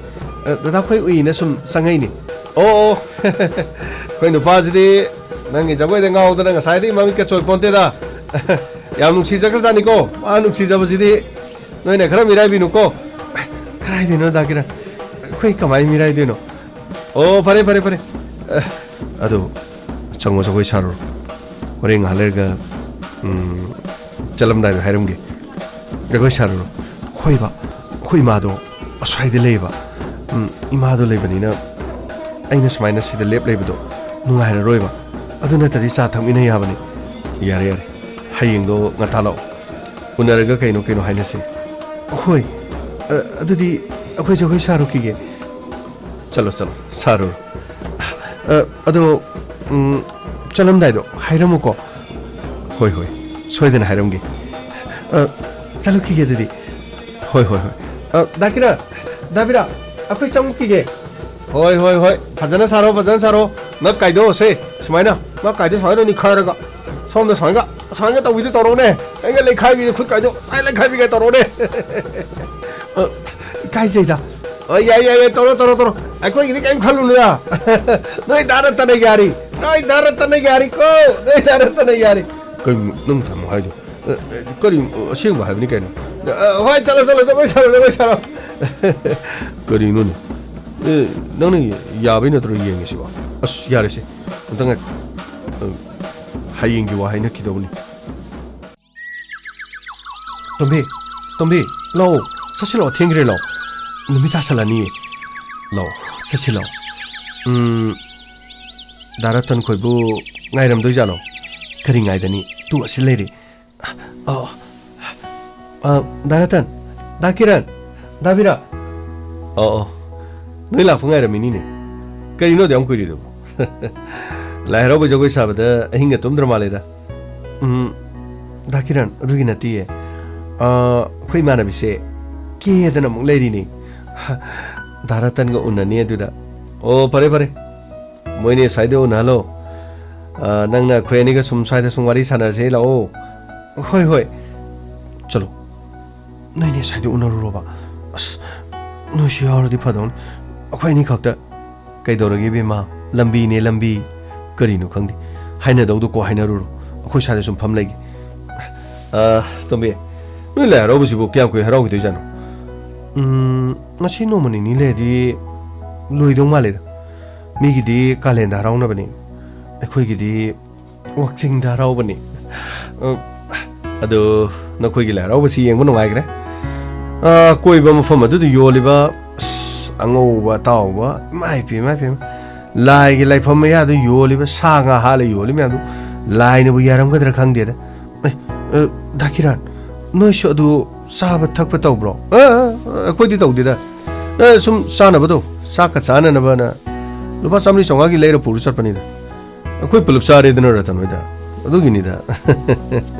ꯑ, ꯗꯗꯥ ꯈꯣꯏ ꯎꯏꯅ ꯁꯨꯝ ꯆꯪꯉꯛꯏꯅꯦ꯫ ꯑꯣ, ꯑꯣ꯫ ꯑꯩꯈꯣꯏ ꯅꯨꯄꯥꯁꯤꯗꯤ ꯅꯪꯒꯤ ꯖꯒꯣꯏꯗ ꯉꯥꯎꯗꯅ ꯉꯁꯥꯏꯗꯒꯤ ꯃꯃꯤꯠꯀ ꯆꯣꯏꯄꯣꯟꯇꯦꯗ꯫ ꯌꯥꯝ ꯅꯨꯡꯁꯤꯖꯈ꯭ꯔꯖꯥꯠꯅꯤꯀꯣ꯫ ꯃꯥ ꯅꯨꯡꯁꯤꯖꯕꯁꯤꯗꯤ ꯅꯣꯏꯅ ꯈꯔ ꯃꯤꯔꯥꯏꯕꯤꯅꯨꯀꯣ꯫ ꯀꯗꯥꯏꯗꯩꯅꯣ ꯗꯥ ꯀꯤꯔꯟ? ꯑꯩꯈꯣꯏ ꯀꯃꯥꯏꯅ ꯃꯤꯔꯥꯏꯗꯣꯏꯅꯣ? ꯑꯣ, ꯐꯔꯦ, ꯐꯔꯦ, ꯐꯔꯦ꯫ ꯑ, ꯑꯗꯨ ꯆꯪꯉꯣ, ꯖꯒꯣꯏ ꯁꯥꯔꯨꯔꯣ꯫ ꯍꯣꯔꯦꯟ ꯉꯥꯏꯍꯥꯛ ꯂꯩꯔꯒ, ꯎꯝ, ꯆꯠꯂꯝꯗꯥꯏꯗ ꯍꯥꯏꯔꯝꯒꯦ꯫ ꯖꯒꯣꯏ ꯁꯥꯔꯨꯔꯣ꯫ ꯍꯣꯏꯕ, ꯑꯩꯈꯣꯏ ꯏꯃꯥꯗꯣ ꯑꯁ꯭ꯋꯥꯏꯗ ꯂꯩꯌꯦꯕ꯫ ꯎꯝ, ꯏꯃꯥꯗꯣ ꯂꯩꯕꯅꯤꯅ ꯑꯩꯅ ꯁꯨꯃꯥꯏꯅ ꯁꯤꯗ ꯂꯦꯞ ꯂꯩꯕꯗꯣ ꯅꯨꯡꯉꯥꯏꯔꯔꯣꯏꯕ꯫ ꯑꯗꯨ ꯅꯠꯇꯗꯤ ꯆꯥ ꯊꯛꯃꯤꯟꯅ ꯌꯥꯕꯅꯤ꯫ ꯌꯥꯔꯦ, ꯌꯥꯔꯦ꯫ ꯍꯌꯦꯡꯗꯣ ꯉꯟꯇꯥ ꯂꯥꯛꯑꯣ꯫ ꯎꯅꯔꯒ ꯀꯩꯅꯣ ꯀꯩꯅꯣ ꯍꯥꯏꯅꯁꯦ꯫ ꯍꯣꯏ꯫ ꯑ, ꯑꯗꯨꯗꯤ ꯑꯩꯈꯣꯏ ꯖꯒꯣꯏ ꯁꯥꯔꯨꯈꯤꯒꯦ꯫ ꯆꯠꯂꯣ, ꯆꯠꯂꯣ, ꯁꯥꯔꯨꯔꯣ꯫ ꯑ, ꯑꯗꯣ, ꯎꯝ, ꯆꯠꯂꯝꯗꯥꯏꯗꯣ ꯍꯥꯏꯔꯝꯃꯨꯀꯣ꯫ ꯍꯣꯏ, ꯍꯣꯏ, ꯁꯣꯏꯗꯅ ꯍꯥꯏꯔꯝꯒꯦ꯫ ꯑ, ꯆꯠꯂꯨꯈꯤꯒꯦ ꯑꯗꯨꯗꯤ꯫ ꯍꯣꯏ, ꯍꯣꯏ, ꯍꯣꯏ꯫ ꯑ, ꯗꯥ ꯀꯤꯔꯟ, ꯗꯥ ꯕꯤꯔꯥ, ꯑꯩꯈꯣꯏ ꯆꯪꯉꯨꯈꯤꯒꯦ꯫ ꯍꯣꯏ, ꯍꯣꯏ, ꯍꯣꯏ, ꯐꯖꯅ ꯁꯥꯔꯣ, ꯐꯖꯅ ꯁꯥꯔꯣ꯫ ꯉꯛ ꯀꯥꯏꯗꯣ ꯁꯦ, ꯁꯨꯃꯥꯏꯅ, ꯉꯛ ꯀꯥꯏꯗꯣ ꯁꯨꯃꯥꯏꯅ ꯅꯤꯛꯈꯥꯏꯔꯒ, ꯁꯣꯝꯗ ꯁꯨꯃꯥꯏꯅ, ꯁꯨꯃꯥꯏꯅ ꯇꯧꯕꯤꯗꯣ ꯇꯧꯔꯣꯅꯦ꯫ ꯑꯩꯒ ꯂꯩꯈꯥꯏꯕꯤꯗꯣ, ꯈꯨꯠ ꯀꯥꯏꯗꯣ ꯁꯨꯃꯥꯏꯅ ꯂꯩꯈꯥꯏꯕꯤꯒꯦ ꯇꯧꯔꯣꯅꯦ꯫ ꯑ, ꯏꯀꯥꯏꯖꯩꯗ꯫ ꯑ, ꯌꯥꯏ, ꯌꯥꯏ, ꯌꯥꯏ, ꯇꯧꯔꯣ, ꯇꯧꯔꯣ, ꯇꯧꯔꯣ꯫ ꯑꯩꯈꯣꯏꯒꯤꯗꯤ ꯀꯔꯤꯝ ꯈꯜꯂꯨꯅꯨꯗ꯫ ꯅꯣꯏ ꯗꯥ ꯔꯇꯟꯅ ꯌꯥꯔꯤ, ꯅꯣꯏ ꯗꯥ ꯔꯇꯟꯅ ꯌꯥꯔꯤꯀꯣ, ꯅꯣꯏ ꯗꯥ ꯔꯇꯟꯅ ꯌꯥꯔꯤ꯫ ꯀꯩꯅꯣ ꯅꯪ ꯊꯝꯃꯣ ꯍꯥꯏꯗꯣ? ꯑ, ꯑ, ꯀꯔꯤ, ꯑꯁꯦꯡꯕ ꯍꯥꯏꯕꯅꯤ ꯀꯩꯅꯣ꯫ ꯑ, ꯍꯣꯏ, ꯆꯠꯂꯣ, ꯆꯠꯂꯣ, ꯖꯒꯣꯏ ꯁꯥꯔꯣ, ꯖꯒꯣꯏ ꯁꯥꯔꯣ꯫ ꯀꯔꯤꯅꯣꯅꯦ? ꯑꯦ, ꯅꯪꯅ ꯌꯥꯕꯩ ꯅꯠꯇ꯭ꯔꯣ ꯌꯦꯡꯉꯤꯁꯤꯕꯣ? ꯑꯁ, ꯌꯥꯔꯦꯁꯦ, ꯑꯝꯇ ꯉꯥꯏꯈꯣ꯫ ꯑ, ꯍꯌꯦꯡꯒꯤ ꯋꯥ ꯍꯥꯏꯅꯈꯤꯗꯧꯕꯅꯤ꯫ ꯇꯣꯝꯕꯤ, ꯇꯣꯝꯕꯤ, ꯂꯥꯛꯑꯣ, ꯆꯠꯁꯤ ꯂꯥꯛꯑꯣ, ꯊꯦꯡꯈ꯭ꯔꯦ, ꯂꯥꯛꯑꯣ꯫ ꯅꯨꯃꯤꯠ ꯇꯥꯁꯜꯂꯛꯑꯅꯤꯌꯦ꯫ ꯂꯥꯛꯑꯣ, ꯆꯠꯁꯤ ꯂꯥꯛꯑꯣ꯫ ꯎꯝ, ꯗꯥ ꯔꯇꯟ ꯈꯣꯏꯕꯨ ꯉꯥꯏꯔꯝꯗꯣꯏꯖꯥꯠꯂꯣ? ꯀꯔꯤ ꯉꯥꯏꯗꯅꯤ? ꯇꯨ ꯑꯁꯤ ꯂꯩꯔꯦ꯫ ꯑ, ꯑ, ꯗꯥ ꯔꯇꯟ, ꯗꯥ ꯀꯤꯔꯟ, ꯗꯥ ꯕꯤꯔꯥ꯫ ꯑ, ꯑ, ꯅꯣꯏ ꯂꯥꯛꯄ ꯉꯥꯏꯔꯝꯃꯤꯅꯤꯅꯦ꯫ ꯀꯔꯤꯅꯣ ꯑꯗꯨꯛ ꯌꯥꯝ ꯀꯨꯏꯔꯤꯗꯨꯕꯨ? ꯂꯥꯏ ꯍꯔꯥꯎꯕꯩ ꯖꯒꯣꯏ ꯁꯥꯕꯗ ꯑꯍꯤꯡꯒ ꯇꯨꯝꯗ꯭ꯔ ꯃꯥꯜꯂꯦꯗ꯫ ꯎꯝ, ꯗꯥ ꯀꯤꯔꯟ, ꯑꯗꯨꯒꯤ ꯅꯠꯇꯤꯌꯦ꯫ ꯑ, ꯑꯩꯈꯣꯏ ꯏꯃꯥꯟꯅꯕꯤꯁꯦ ꯀꯦꯗꯅ ꯑꯃꯨꯛ ꯂꯩꯔꯤꯅꯦ꯫ ꯗꯥ ꯔꯇꯟꯒ ꯎꯅꯅꯤ ꯑꯗꯨꯗ꯫ ꯑꯣ, ꯐꯔꯦ, ꯐꯔꯦ꯫ ꯃꯣꯏꯅꯤ ꯁ꯭ꯋꯥꯏꯗ ꯎꯅꯍꯜꯂꯣ꯫ ꯑ, ꯅꯪꯅ ꯑꯩꯈꯣꯏ ꯑꯅꯤꯒ ꯁꯨꯝ ꯁ꯭ꯋꯥꯏꯗ ꯁꯨꯝ ꯋꯥꯔꯤ ꯁꯥꯟꯅꯔꯁꯦ, ꯂꯥꯛꯑꯣ꯫ ꯍꯣꯏ, ꯍꯣꯏ꯫ ꯆꯠꯂꯣ꯫ ꯅꯣꯏꯅꯤ ꯁ꯭ꯋꯥꯏꯗ ꯎꯅꯔꯨꯔꯣꯕ꯫ ꯑꯁ, ꯅꯣꯏꯁꯨ ꯌꯥꯎꯔꯗꯤ ꯐꯗꯧꯅꯤ꯫ ꯑꯩꯈꯣꯏ ꯑꯅꯤ ꯈꯛꯇ꯫ ꯀꯩꯗꯧꯔꯒꯦ ꯏꯕꯦꯝꯃ? ꯂꯝꯕꯤꯅꯦ, ꯂꯝꯕꯤ꯫ ꯀꯔꯤꯅꯣ ꯈꯪꯗꯦ꯫ ꯍꯥꯏꯅꯗꯧꯗꯣ ꯀꯣ ꯍꯥꯏꯅꯔꯨꯔꯣ꯫ ꯑꯩꯈꯣꯏ ꯁ꯭ꯋꯥꯏꯗ ꯁꯨꯝ ꯐꯝ ꯂꯩꯒꯦ꯫ ꯑ, ꯇꯣꯝꯕꯤ, ꯅꯣꯏ ꯂꯥꯏ ꯍꯔꯥꯎꯕꯁꯤꯕꯨ ꯀꯌꯥꯝ ꯀꯨꯏ ꯍꯔꯥꯎꯈꯤꯗꯣꯏꯖꯥꯠꯅꯣ? ꯎꯝ, ꯉꯁꯤ ꯅꯣꯡꯃ ꯅꯤꯅꯤ ꯂꯩꯔꯗꯤ ꯂꯣꯏꯗꯧ ꯃꯥꯜꯂꯦꯗ꯫ ꯃꯤꯒꯤꯗꯤ ꯀꯥꯂꯦꯟꯗ ꯍꯔꯥꯎꯅꯕꯅꯤ, ꯑꯩꯈꯣꯏꯒꯤꯗꯤ ꯋꯥꯛꯆꯤꯡꯗ ꯍꯔꯥꯎꯕꯅꯤ꯫ ꯑ, ꯑꯗꯣ ꯅꯈꯣꯏꯒꯤ ꯂꯥꯏ ꯍꯔꯥꯎꯕꯁꯤ ꯌꯦꯡꯕ ꯅꯨꯡꯉꯥꯏꯈ꯭ꯔꯦ꯫ ꯑ, ꯀꯣꯏꯕ ꯃꯐꯝ ꯑꯗꯨꯗ ꯌꯣꯜꯂꯤꯕ, ꯑꯁ, ꯑꯉꯧꯕ ꯑꯇꯥꯎꯕ, ꯏꯃꯥꯏ ꯄꯦꯝꯃ, ꯏꯃꯥꯏ ꯄꯦꯝꯃ꯫ ꯂꯥꯏꯒꯤ ꯂꯥꯏꯐꯝ ꯃꯌꯥꯗ ꯌꯣꯜꯂꯤꯕ ꯁꯥ ꯉꯥ ꯍꯥꯠꯂ ꯌꯣꯜꯂꯤ ꯃꯌꯥꯝꯗꯨ ꯂꯥꯏꯅꯕꯨ ꯌꯥꯔꯝꯒꯗ꯭ꯔꯥ ꯈꯪꯗꯦꯗ꯫ ꯑꯦ, ꯑ, ꯗꯥ ꯀꯤꯔꯟ, ꯅꯣꯏꯁꯨ ꯑꯗꯨ ꯆꯥꯕ ꯊꯛꯄ ꯇꯧꯕ꯭ꯔꯣ? ꯑ, ꯑ, ꯑꯩꯈꯣꯏꯗꯤ ꯇꯧꯗꯦꯗ꯫ ꯑ, ꯁꯨꯝ ꯆꯥꯅꯕꯗꯣ, ꯆꯥꯛꯀ ꯆꯥꯅꯅꯕꯅ ꯂꯨꯄꯥ ꯆꯥꯝꯃꯔꯤ ꯆꯥꯝꯃꯉꯥꯒꯤ ꯂꯩꯔ ꯄꯨꯔ ꯆꯠꯄꯅꯤꯗ꯫ ꯑꯩꯈꯣꯏ ꯄꯨꯂꯞ ꯆꯥꯔꯦꯗꯅ ꯔꯇꯟ ꯍꯣꯏꯗ, ꯑꯗꯨꯒꯤꯅꯤꯗ꯫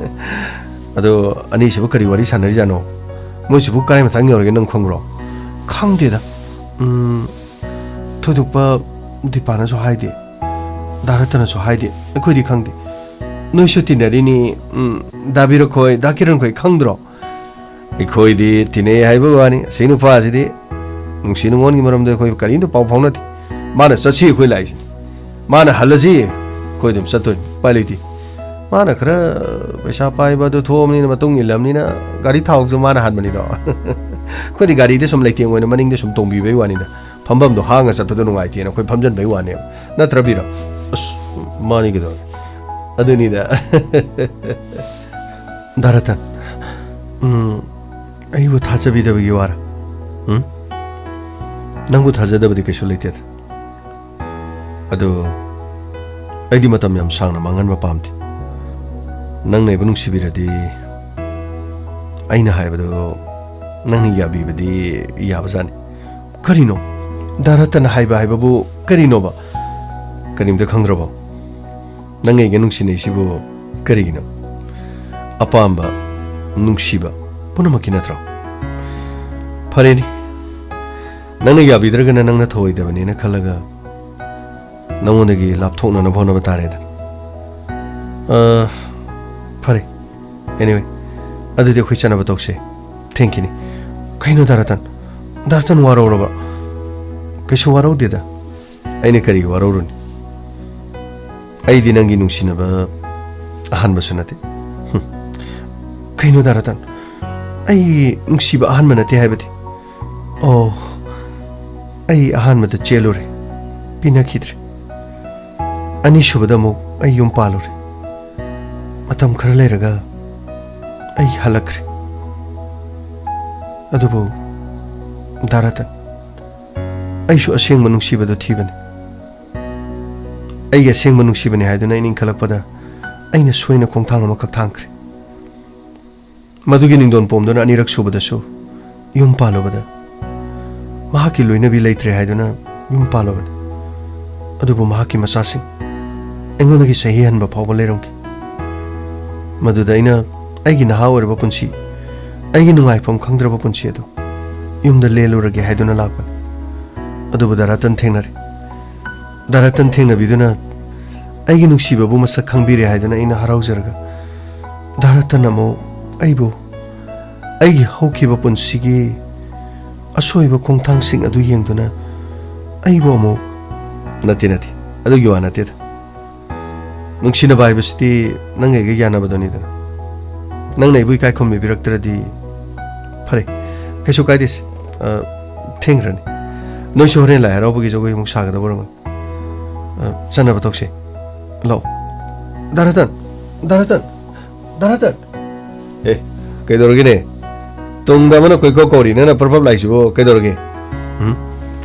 ꯑꯗꯣ ꯑꯅꯤꯁꯤꯕꯨ ꯀꯔꯤ ꯋꯥꯔꯤ ꯁꯥꯟꯅꯔꯤꯖꯥꯠꯅꯣ? ꯃꯣꯏꯁꯤꯕꯨ ꯀꯔꯥꯏ ꯃꯇꯥꯡ ꯌꯧꯔꯒꯦ, ꯅꯪ ꯈꯪꯕ꯭ꯔꯣ? ꯈꯪꯗꯦꯗ꯫ ꯎꯝ, ꯊꯣꯏꯗꯣꯛꯄ ꯗꯤꯄꯥꯅꯁꯨ ꯍꯥꯏꯗꯦ, ꯗꯥ ꯔꯇꯅꯁꯨ ꯍꯥꯏꯗꯦ, ꯑꯩꯈꯣꯏꯗꯤ ꯈꯪꯗꯦ꯫ ꯅꯣꯏꯁꯨ ꯇꯤꯟꯅꯔꯤꯅꯤ, ꯎꯝ, ꯗꯥ ꯕꯤꯔꯛ ꯈꯣꯏ, ꯗꯥ ꯀꯤꯔꯟ ꯈꯣꯏ ꯈꯪꯗ꯭ꯔꯣ? ꯑꯩꯈꯣꯏꯗꯤ ꯇꯤꯟꯅꯩ ꯍꯥꯏꯕ ꯋꯥꯅꯤ꯫ ꯑꯁꯤ ꯅꯨꯄꯥꯁꯤꯗꯤ ꯅꯨꯡꯁꯤ ꯅꯨꯡꯉꯣꯟꯒꯤ ꯃꯔꯝꯗ ꯑꯩꯈꯣꯏ ꯀꯔꯤꯝꯇ ꯄꯥꯎ ꯐꯥꯎꯅꯗꯦ꯫ ꯃꯥꯅ ꯆꯠꯁꯤ ꯑꯩꯈꯣꯏ ꯂꯥꯛꯏꯁꯤꯅꯤ, ꯃꯥꯅ ꯍꯜꯂꯁꯤ ꯑꯩꯈꯣꯏ ꯑꯗꯨꯝ ꯆꯠꯇꯣꯏꯅꯤ, ꯎꯄꯥꯏ ꯂꯩꯇꯦ꯫ ꯃꯥꯅ ꯈꯔ ꯄꯩꯁꯥ ꯄꯥꯏꯕ ꯑꯗꯨ ꯊꯣꯛꯑꯕꯅꯤꯅ, ꯃꯇꯨꯡ ꯏꯜꯂꯕꯅꯤꯅ, ꯒꯥꯔꯤ ꯊꯥꯎꯁꯨ ꯃꯥꯅ ꯍꯥꯟꯕꯅꯤꯗꯣ꯫ ꯑꯩꯈꯣꯏꯗꯤ ꯒꯥꯔꯤꯗ ꯁꯨꯝ ꯂꯩꯇꯦꯡ ꯑꯣꯏꯅ ꯃꯅꯤꯡꯗ ꯁꯨꯝ ꯇꯣꯡꯕꯤꯕꯩ ꯋꯥꯅꯤꯗ꯫ ꯐꯝꯐꯝꯗꯣ ꯍꯥꯡꯉ ꯆꯠꯄꯗꯣ ꯅꯨꯡꯉꯥꯏꯇꯦꯅ ꯑꯩꯈꯣꯏ ꯐꯝꯖꯟꯕꯩ ꯋꯥꯅꯦꯕ꯫ ꯅꯠꯇ꯭ꯔ ꯕꯤꯔ? ꯑꯁ, ꯃꯥꯅꯤ ꯀꯩꯗꯧꯔꯒꯦ? ꯑꯗꯨꯅꯤꯗ꯫ ꯗꯥ ꯔꯇꯟ, ꯎꯝ, ꯑꯩꯕꯨ ꯊꯥꯖꯕꯤꯗꯕꯒꯤ ꯋꯥꯔ? ꯎꯝ? ꯅꯪꯕꯨ ꯊꯥꯖꯗꯕꯗꯤ ꯀꯩꯁꯨ ꯂꯩꯇꯦꯗ꯫ ꯑꯗꯣ ꯑꯩꯗꯤ ꯃꯇꯝ ꯌꯥꯝ ꯁꯥꯡꯅ ꯃꯥꯡꯍꯟꯕ ꯄꯥꯝꯗꯦ꯫ ꯅꯪꯅ ꯑꯩꯕꯨ ꯅꯨꯡꯁꯤꯕꯤꯔꯗꯤ, ꯑꯩꯅ ꯍꯥꯏꯕꯗꯣ ꯅꯪꯅ ꯌꯥꯕꯤꯕꯗꯤ ꯌꯥꯕꯖꯥꯠꯅꯤ꯫ ꯀꯔꯤꯅꯣ? ꯗꯥ ꯔꯇꯟ ꯍꯥꯏꯕ ꯍꯥꯏꯕꯕꯨ ꯀꯔꯤꯅꯣꯕ? ꯀꯔꯤꯝꯇ ꯈꯪꯗ꯭ꯔꯕꯣ? ꯅꯪ ꯑꯩꯒ ꯅꯨꯡꯁꯤꯅꯩꯁꯤꯕꯨ ꯀꯔꯤꯒꯤꯅꯣ? ꯑꯄꯥꯝꯕ, ꯅꯨꯡꯁꯤꯕ ꯄꯨꯝꯅꯃꯛꯀꯤ ꯅꯠꯇ꯭ꯔꯣ? ꯐꯔꯦꯅꯦ, ꯅꯪꯅ ꯌꯥꯕꯤꯗ꯭ꯔꯒꯅ ꯅꯪꯅ ꯊꯧꯑꯣꯏꯗꯕꯅꯦꯅ ꯈꯜꯂꯒ ꯅꯉꯣꯟꯗꯒꯤ ꯂꯥꯞꯊꯣꯛꯅꯅꯕ ꯍꯣꯠꯅꯕ ꯇꯥꯔꯦꯗꯅ꯫ ꯑ, ꯐꯔꯦ꯫ Anyway, ꯑꯗꯨꯗꯤ ꯑꯩꯈꯣꯏ ꯆꯠꯅꯕ ꯇꯧꯁꯦ꯫ ꯊꯦꯡꯈꯤꯅꯤ꯫ ꯀꯩꯅꯣ ꯗꯥ ꯔꯇꯟ? ꯗꯥ ꯔꯇꯟ ꯋꯥꯔꯧꯔꯕ? ꯀꯩꯁꯨ ꯋꯥꯔꯧꯗꯦꯗ꯫ ꯑꯩꯅ ꯀꯔꯤꯒꯤ ꯋꯥꯔꯧꯔꯨꯅꯤ? ꯑꯩꯗꯤ ꯅꯪꯒꯤ ꯅꯨꯡꯁꯤꯅꯕ ꯑꯍꯥꯟꯕꯁꯨ ꯅꯠꯇꯦ꯫ ꯍꯨꯝ꯫ ꯀꯩꯅꯣ ꯗꯥ ꯔꯇꯟ? ꯑꯩ ꯅꯨꯡꯁꯤꯕ ꯑꯍꯥꯟꯕ ꯅꯠꯇꯦ ꯍꯥꯏꯕꯗꯤ? ꯑꯣ, ꯑꯩ ꯑꯍꯥꯟꯕꯗ ꯆꯦꯜꯂꯨꯔꯦ, ꯄꯤꯅꯈꯤꯗ꯭ꯔꯦ꯫ ꯑꯅꯤꯁꯨꯕꯗ ꯑꯃꯨꯛ ꯑꯩ ꯌꯨꯝ ꯄꯥꯜꯂꯨꯔꯦ꯫ ꯃꯇꯝ ꯈꯔ ꯂꯩꯔꯒ ꯑꯩ ꯍꯜꯂꯛꯈ꯭ꯔꯦ꯫ ꯑꯗꯨꯕꯨ ꯗꯥ ꯔꯇꯟ, ꯑꯩꯁꯨ ꯑꯁꯦꯡꯕ ꯅꯨꯡꯁꯤꯕꯗꯨ ꯊꯤꯕꯅꯤ꯫ ꯑꯩꯒꯤ ꯑꯁꯦꯡꯕ ꯅꯨꯡꯁꯤꯕꯅꯤ ꯍꯥꯏꯗꯨꯅ ꯑꯩꯅ ꯏꯟꯈꯠꯂꯛꯄꯗ ꯑꯩꯅ ꯁꯣꯏꯅ ꯈꯣꯡꯊꯥꯡ ꯑꯃꯈꯛ ꯊꯥꯡꯈ꯭ꯔꯦ꯫ ꯃꯗꯨꯒꯤ ꯅꯤꯡꯗꯣꯟ ꯄꯣꯝꯗꯨꯅ ꯑꯅꯤꯔꯛ ꯁꯨꯕꯗꯁꯨ ꯌꯨꯝ ꯄꯥꯜꯂꯨꯕꯗ, ꯃꯍꯥꯛꯀꯤ ꯂꯣꯏꯅꯕꯤ ꯂꯩꯇ꯭ꯔꯦ ꯍꯥꯏꯗꯨꯅ ꯌꯨꯝ ꯄꯥꯜꯂꯨꯕꯅꯤ꯫ ꯑꯗꯨꯕꯨ ꯃꯍꯥꯛꯀꯤ ꯃꯆꯥꯁꯤꯡ ꯑꯩꯉꯣꯟꯗꯒꯤ ꯆꯍꯤ ꯍꯟꯕ ꯐꯥꯎꯕ ꯂꯩꯔꯝꯈꯤ꯫ ꯃꯗꯨꯗ ꯑꯩꯅ ꯑꯩꯒꯤ ꯅꯍꯥ ꯑꯣꯏꯔꯕ ꯄꯨꯟꯁꯤ, ꯑꯩꯒꯤ ꯅꯨꯡꯉꯥꯏꯐꯝ ꯈꯪꯗ꯭ꯔꯕ ꯄꯨꯟꯁꯤ ꯑꯗꯨ ꯌꯨꯝꯗ ꯂꯦꯜꯂꯨꯔꯒꯦ ꯍꯥꯏꯗꯨꯅ ꯂꯥꯛꯄꯅꯤ꯫ ꯑꯗꯨꯕꯨ ꯗꯥ ꯔꯇꯟ ꯊꯦꯡꯅꯔꯦ꯫ ꯗꯥ ꯔꯇꯟ ꯊꯦꯡꯅꯕꯤꯗꯨꯅ ꯑꯩꯒꯤ ꯅꯨꯡꯁꯤꯕꯕꯨ ꯃꯁꯛ ꯈꯪꯕꯤꯔꯦ ꯍꯥꯏꯗꯨꯅ ꯑꯩꯅ ꯍꯔꯥꯎꯖꯔꯒ, ꯗꯥ ꯔꯇꯟ ꯑꯃꯨꯛ ꯑꯩꯕꯨ ꯑꯩꯒꯤ ꯍꯧꯈꯤꯕ ꯄꯨꯟꯁꯤꯒꯤ ꯑꯁꯣꯏꯕ ꯈꯣꯡꯊꯥꯡꯁꯤꯡ ꯑꯗꯨ ꯌꯦꯡꯗꯨꯅ ꯑꯩꯕꯨ ꯑꯃꯨꯛ, "ꯅꯠꯇꯦ, ꯅꯠꯇꯦ, ꯑꯗꯨꯒꯤ ꯋꯥ ꯅꯠꯇꯦꯗ꯫ ꯅꯨꯡꯁꯤꯅꯕ ꯍꯥꯏꯕꯁꯤꯗꯤ ꯅꯪ ꯑꯩꯒ ꯌꯥꯅꯕꯗꯨꯅꯤꯗꯅ꯫ ꯅꯪꯅ ꯑꯩꯕꯨ ꯏꯀꯥꯏ ꯈꯨꯝꯅꯕꯤꯔꯛꯇ꯭ꯔꯗꯤ, ꯐꯔꯦ, ꯀꯩꯁꯨ ꯀꯥꯏꯗꯦꯁꯦ, ꯑ, ꯊꯦꯡꯈ꯭ꯔꯅꯤ꯫ ꯅꯣꯏꯁꯨ ꯍꯣꯔꯦꯟ ꯂꯥꯏ ꯍꯔꯥꯎꯕꯒꯤ ꯖꯒꯣꯏ ꯑꯃꯨꯛ ꯁꯥꯒꯗꯕ ꯑꯣꯏꯔꯝꯒꯅꯤ꯫ ꯑ, ꯆꯠꯅꯕ ꯇꯧꯁꯤ꯫ ꯂꯥꯛꯑꯣ꯫ ꯗꯥ ꯔꯇꯟ! ꯗꯥ ꯔꯇꯟ! ꯗꯥ ꯔꯇꯟ! ꯑꯦ, ꯀꯩꯗꯧꯔꯒꯦꯅꯦ? ꯇꯨꯡꯗ ꯑꯃꯅ ꯀꯣꯏꯀꯧ ꯀꯧꯔꯤ, ꯅꯪꯅ ꯄ꯭ꯔꯞ ꯄ꯭ꯔꯞ ꯂꯥꯛꯏꯁꯤꯕꯣ ꯀꯩꯗꯧꯔꯒꯦ? ꯎꯝ?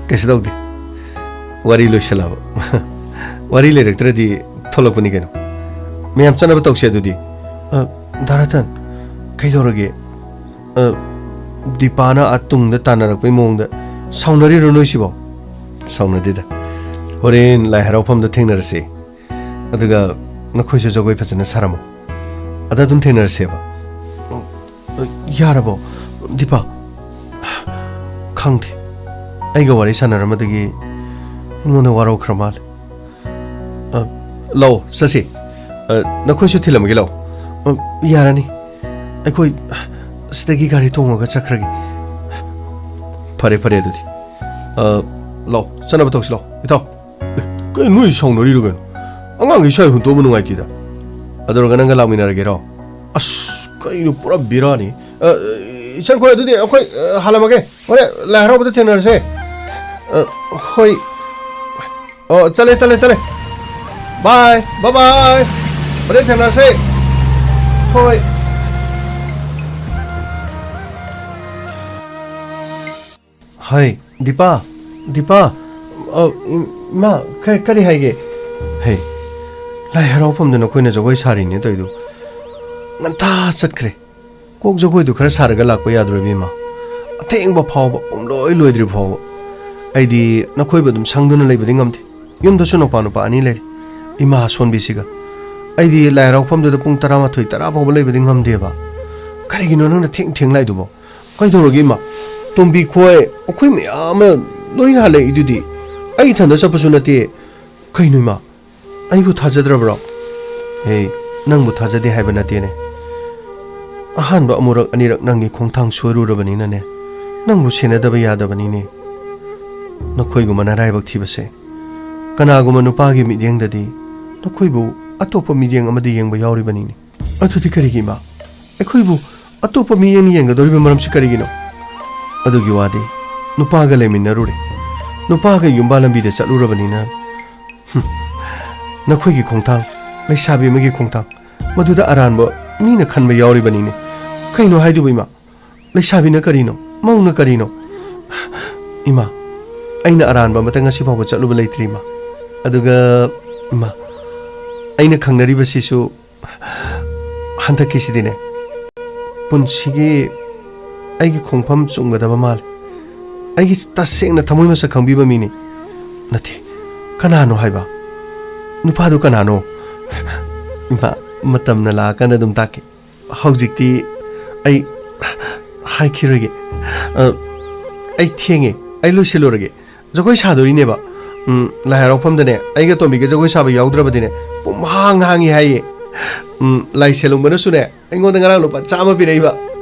ꯀꯩꯁꯨ ꯇꯧꯗꯦ꯫ ꯋꯥꯔꯤ ꯂꯣꯏꯁꯜꯂꯕ꯫ ꯋꯥꯔꯤ ꯂꯩꯔꯛꯇ꯭ꯔꯗꯤ ꯊꯣꯛꯂꯛꯄꯅꯤ ꯀꯩꯅꯣ꯫ ꯃꯌꯥꯝ ꯆꯠꯅꯕ ꯇꯧꯁꯦ ꯑꯗꯨꯗꯤ꯫ ꯑ, ꯗꯥ ꯔꯇꯟ, ꯀꯩꯗꯧꯔꯒꯦ? ꯑ, ꯗꯤꯄꯥꯅ ꯑꯥ ꯇꯨꯡꯗ ꯇꯥꯟꯅꯔꯛꯄꯩ ꯃꯑꯣꯡꯗ ꯁꯥꯎꯅꯔꯤꯔꯣ ꯅꯣꯏꯁꯤꯕꯣ? ꯁꯥꯎꯅꯗꯦꯗ꯫ ꯍꯣꯔꯦꯟ ꯂꯥꯏ ꯍꯔꯥꯎꯐꯝꯗ ꯊꯦꯡꯅꯔꯁꯦ꯫ ꯑꯗꯨꯒ ꯅꯈꯣꯏꯁꯨ ꯖꯒꯣꯏ ꯐꯖꯅ ꯁꯥꯔꯝꯃꯣ꯫ ꯑꯗ ꯑꯗꯨꯝ ꯊꯦꯡꯅꯔꯁꯦꯕ꯫ ꯑ, ꯌꯥꯔꯕꯣ, ꯗꯤꯄꯥ? ꯈꯪꯗꯦ꯫ ꯑꯩꯒ ꯋꯥꯔꯤ ꯁꯥꯟꯅꯔꯝꯕꯗꯒꯤ ꯑꯩꯉꯣꯟꯗ ꯋꯥꯔꯧꯈ꯭ꯔ ꯃꯥꯜꯂꯦ꯫ ꯑ, ꯂꯥꯛꯑꯣ, ꯆꯠꯁꯤ꯫ ꯑ, ꯅꯈꯣꯏꯁꯨ ꯊꯤꯜꯂꯝꯃꯒꯦ, ꯂꯥꯛꯑꯣ꯫ ꯑ, ꯌꯥꯔꯅꯤ꯫ ꯑꯩꯈꯣꯏ ꯁꯤꯗꯒꯤ ꯒꯥꯔꯤ ꯇꯣꯡꯉꯒ ꯆꯠꯈ꯭ꯔꯒꯦ꯫ ꯐꯔꯦ, ꯐꯔꯦ ꯑꯗꯨꯗꯤ꯫ ꯑ, ꯂꯥꯛꯑꯣ, ꯆꯠꯅꯕ ꯇꯧꯁꯤ, ꯂꯥꯛꯑꯣ, ꯏꯇꯥꯎ꯫ ꯑꯦ, ꯀꯩꯅꯣ ꯅꯣꯏ ꯁꯥꯎꯅꯔꯤꯔꯣ ꯀꯩꯅꯣ? ꯑꯉꯥꯡꯈꯩ ꯁ꯭ꯋꯥꯏ ꯍꯨꯟꯇꯣꯛꯑꯝꯕ ꯅꯨꯡꯉꯥꯏꯇꯦꯗ꯫ ꯑꯗꯨꯔꯒ ꯅꯪꯒ ꯂꯥꯛꯃꯤꯟꯅꯔꯒꯦꯔꯣ? ꯑꯁ, ꯀꯩꯅꯣ ꯄꯨꯔꯥ ꯕꯦꯔꯥꯅꯤ꯫ ꯑ, ꯏꯆꯟꯈꯣꯏ, ꯑꯗꯨꯗꯤ ꯑꯩꯈꯣꯏ, ꯑ, ꯍꯜꯂꯝꯃꯒꯦ꯫ ꯍꯣꯔꯦꯟ ꯂꯥꯏ ꯍꯔꯥꯎꯕꯗ ꯊꯦꯡꯅꯔꯁꯦ꯫ ꯑ, ꯍꯣꯏ꯫ ꯑꯣ, ꯆꯠꯂꯦ, ꯆꯠꯂꯦ, ꯆꯠꯂꯦ꯫ ꯕꯥꯏ, ꯕꯥꯏ ꯕꯥꯏ꯫ ꯍꯣꯔꯦꯟ ꯊꯦꯡꯅꯔꯁꯦ꯫ ꯍꯣꯏ꯫ ꯍꯥꯏ, ꯗꯤꯄꯥ, ꯗꯤꯄꯥ꯫ ꯑ, ꯏꯃꯥ, ꯀ-, ꯀꯔꯤ ꯍꯥꯏꯒꯦ? ꯍꯦ, ꯂꯥꯏ ꯍꯔꯥꯎꯐꯝꯗ ꯅꯈꯣꯏꯅ ꯖꯒꯣꯏ ꯁꯥꯔꯤꯅꯦ ꯇꯧꯔꯤꯗꯨ꯫ ꯉꯟꯇꯥ ꯆꯠꯈ꯭ꯔꯦ꯫ ꯀꯣꯛ ꯖꯒꯣꯏꯗꯨ ꯈꯔ ꯁꯥꯔꯒ ꯂꯥꯛꯄ ꯌꯥꯗ꯭ꯔꯣ, ꯏꯕꯦꯝꯃ? ꯑꯊꯦꯡꯕ ꯐꯥꯎꯕ, ꯄꯨꯡꯂꯣꯏ ꯂꯣꯏꯗ꯭ꯔꯤ ꯐꯥꯎꯕ꯫ ꯑꯩꯗꯤ ꯅꯈꯣꯏꯕꯨ ꯑꯗꯨꯝ ꯁꯪꯗꯨꯅ ꯂꯩꯕꯗꯤ ꯉꯝꯗꯦ꯫ ꯌꯨꯝꯗꯁꯨ ꯅꯨꯄꯥ ꯅꯨꯄꯥ ꯑꯅꯤ ꯂꯩꯔꯤ, ꯏꯃꯥ ꯑꯁꯣꯟꯕꯤꯁꯤꯒ꯫ ꯑꯩꯗꯤ ꯂꯥꯏ ꯍꯔꯥꯎꯐꯝꯗꯨꯗ ꯄꯨꯡ ꯇꯔꯥꯃꯥꯊꯣꯏ, ꯇꯔꯥ ꯐꯥꯎꯕ ꯂꯩꯕꯗꯤ ꯉꯝꯗꯦꯕ꯫ ꯀꯔꯤꯒꯤꯅꯣ ꯅꯪꯅ ꯊꯦꯡ ꯊꯦꯡ ꯂꯥꯛꯏꯗꯨꯕꯣ? ꯀꯩꯗꯧꯔꯒꯦ, ꯏꯃꯥ? ꯇꯣꯝꯕꯤ ꯈꯣꯏ, ꯑꯩꯈꯣꯏ ꯃꯌꯥꯝ ꯑꯃ ꯂꯣꯏꯅ ꯍꯜꯂꯛꯏꯗꯨꯗꯤ꯫ ꯑꯩ ꯏꯊꯟꯗ ꯆꯠꯄꯁꯨ ꯅꯠꯇꯦ꯫ ꯀꯩꯅꯣ, ꯏꯃꯥ? ꯑꯩꯕꯨ ꯊꯥꯖꯗ꯭ꯔꯕ꯭ꯔꯣ? ꯍꯦ, ꯅꯪꯕꯨ ꯊꯥꯖꯗꯦ ꯍꯥꯏꯕ ꯅꯠꯇꯦꯅꯦ꯫ ꯑꯍꯥꯟꯕ ꯑꯃꯨꯔꯛ ꯑꯅꯤꯔꯛ ꯅꯪꯒꯤ ꯈꯣꯡꯊꯥꯡ ꯁꯣꯏꯔꯨꯔꯕꯅꯤꯅꯅꯦ, ꯅꯪꯕꯨ ꯁꯦꯟꯅꯗꯕ ꯌꯥꯗꯕꯅꯤꯅꯦ꯫ ꯅꯈꯣꯏꯒꯨꯝꯕ ꯅꯔꯥꯏꯕꯛ ꯊꯤꯕꯁꯦ꯫ ꯀꯅꯥꯒꯨꯝꯕ ꯅꯨꯄꯥꯒꯤ ꯃꯤꯠꯌꯦꯡꯗꯗꯤ ꯅꯈꯣꯏꯕꯨ ꯑꯇꯣꯞꯄ ꯃꯤꯠꯌꯦꯡ ꯑꯃꯗ ꯌꯦꯡꯕ ꯌꯥꯎꯔꯤꯕꯅꯤꯅꯦ꯫ ꯑꯗꯨꯗꯤ ꯀꯔꯤꯒꯤ, ꯏꯃꯥ? ꯑꯩꯈꯣꯏꯕꯨ ꯑꯇꯣꯞꯄ ꯃꯤꯠꯌꯦꯡꯅ ꯌꯦꯡꯒꯗꯧꯔꯤꯕ ꯃꯔꯝꯁꯤ ꯀꯔꯤꯒꯤꯅꯣ? ꯑꯗꯨꯒꯤ ꯋꯥꯗꯤ ꯅꯨꯄꯥꯒ ꯂꯩꯃꯤꯟꯅꯔꯨꯔꯦ꯫ ꯅꯨꯄꯥꯒ ꯌꯨꯝꯕꯥ ꯂꯝꯕꯤꯗ ꯆꯠꯂꯨꯔꯕꯅꯤꯅ, ꯍꯨꯝ, ꯅꯈꯣꯏꯒꯤ ꯈꯣꯡꯊꯥꯡ, ꯂꯩꯁꯥꯕꯤ ꯑꯃꯒꯤ ꯈꯣꯡꯊꯥꯡ, ꯃꯗꯨꯗ ꯑꯔꯥꯟꯕ ꯃꯤꯅ ꯈꯟꯕ ꯌꯥꯎꯔꯤꯕꯅꯤꯅꯦ꯫ ꯀꯩꯅꯣ ꯍꯥꯏꯗꯨꯕꯨ, ꯏꯃꯥ? ꯂꯩꯁꯥꯕꯤꯅ ꯀꯔꯤꯅꯣ? ꯃꯧꯅ ꯀꯔꯤꯅꯣ? ꯏꯃꯥ, ꯑꯩꯅ ꯑꯔꯥꯟꯕ ꯑꯃꯇ ꯉꯁꯤ ꯐꯥꯎꯕ ꯆꯠꯂꯨꯕ ꯂꯩꯇ꯭ꯔꯤ, ꯏꯃꯥ꯫ ꯑꯗꯨꯒ, ꯏꯃꯥ, ꯑꯩꯅ ꯈꯪꯅꯔꯤꯕꯁꯤꯁꯨ ꯍꯟꯗꯛꯀꯤꯁꯤꯗꯤꯅꯦ, ꯄꯨꯟꯁꯤꯒꯤ ꯑꯩꯒꯤ ꯈꯣꯡꯐꯝ ꯆꯨꯝꯒꯗꯕ ꯃꯥꯜꯂꯦ꯫ ꯑꯩꯒꯤ ꯇꯁꯦꯡꯅ ꯊꯃꯣꯏ ꯃꯁꯛ ꯈꯪꯕꯤꯕ ꯃꯤꯅꯤ꯫ ꯅꯠꯇꯦ, ꯀꯅꯥꯅꯣ ꯍꯥꯏꯕ? ꯅꯨꯄꯥꯗꯨ ꯀꯅꯥꯅꯣ? ꯏꯃꯥ, ꯃꯇꯝꯅ ꯂꯥꯛꯑꯀꯥꯟꯗ ꯑꯗꯨꯝ ꯇꯥꯛꯀꯦ꯫ ꯍꯧꯖꯤꯛꯇꯤ ꯑꯩ ꯍꯥꯏꯈꯤꯔꯣꯏꯒꯦ꯫ ꯑ, ꯑꯩ ꯊꯦꯡꯉꯦ, ꯑꯩ ꯂꯣꯏꯁꯤꯜꯂꯨꯔꯒꯦ꯫ ꯖꯒꯣꯏ ꯁꯥꯗꯣꯔꯤꯅꯦꯕ꯫ ꯎꯝ, ꯂꯥꯏ ꯍꯔꯥꯎꯐꯝꯗꯅꯦ, ꯑꯩꯒ ꯇꯣꯝꯕꯤꯒ ꯖꯒꯣꯏ ꯁꯥꯕ ꯌꯥꯎꯗ꯭ꯔꯕꯗꯤꯅꯦ, ꯄꯨꯝꯍꯥꯡ ꯍꯥꯡꯉꯤ ꯍꯥꯏꯌꯦ꯫ ꯎꯝ, ꯂꯥꯏ ꯁꯦꯜꯍꯨꯝꯕꯅꯁꯨꯅꯦ, ꯑꯩꯉꯣꯟꯗ ꯉꯔꯥꯡ ꯂꯨꯄꯥ ꯆꯥꯝꯃ ꯄꯤꯔꯛꯏꯕ,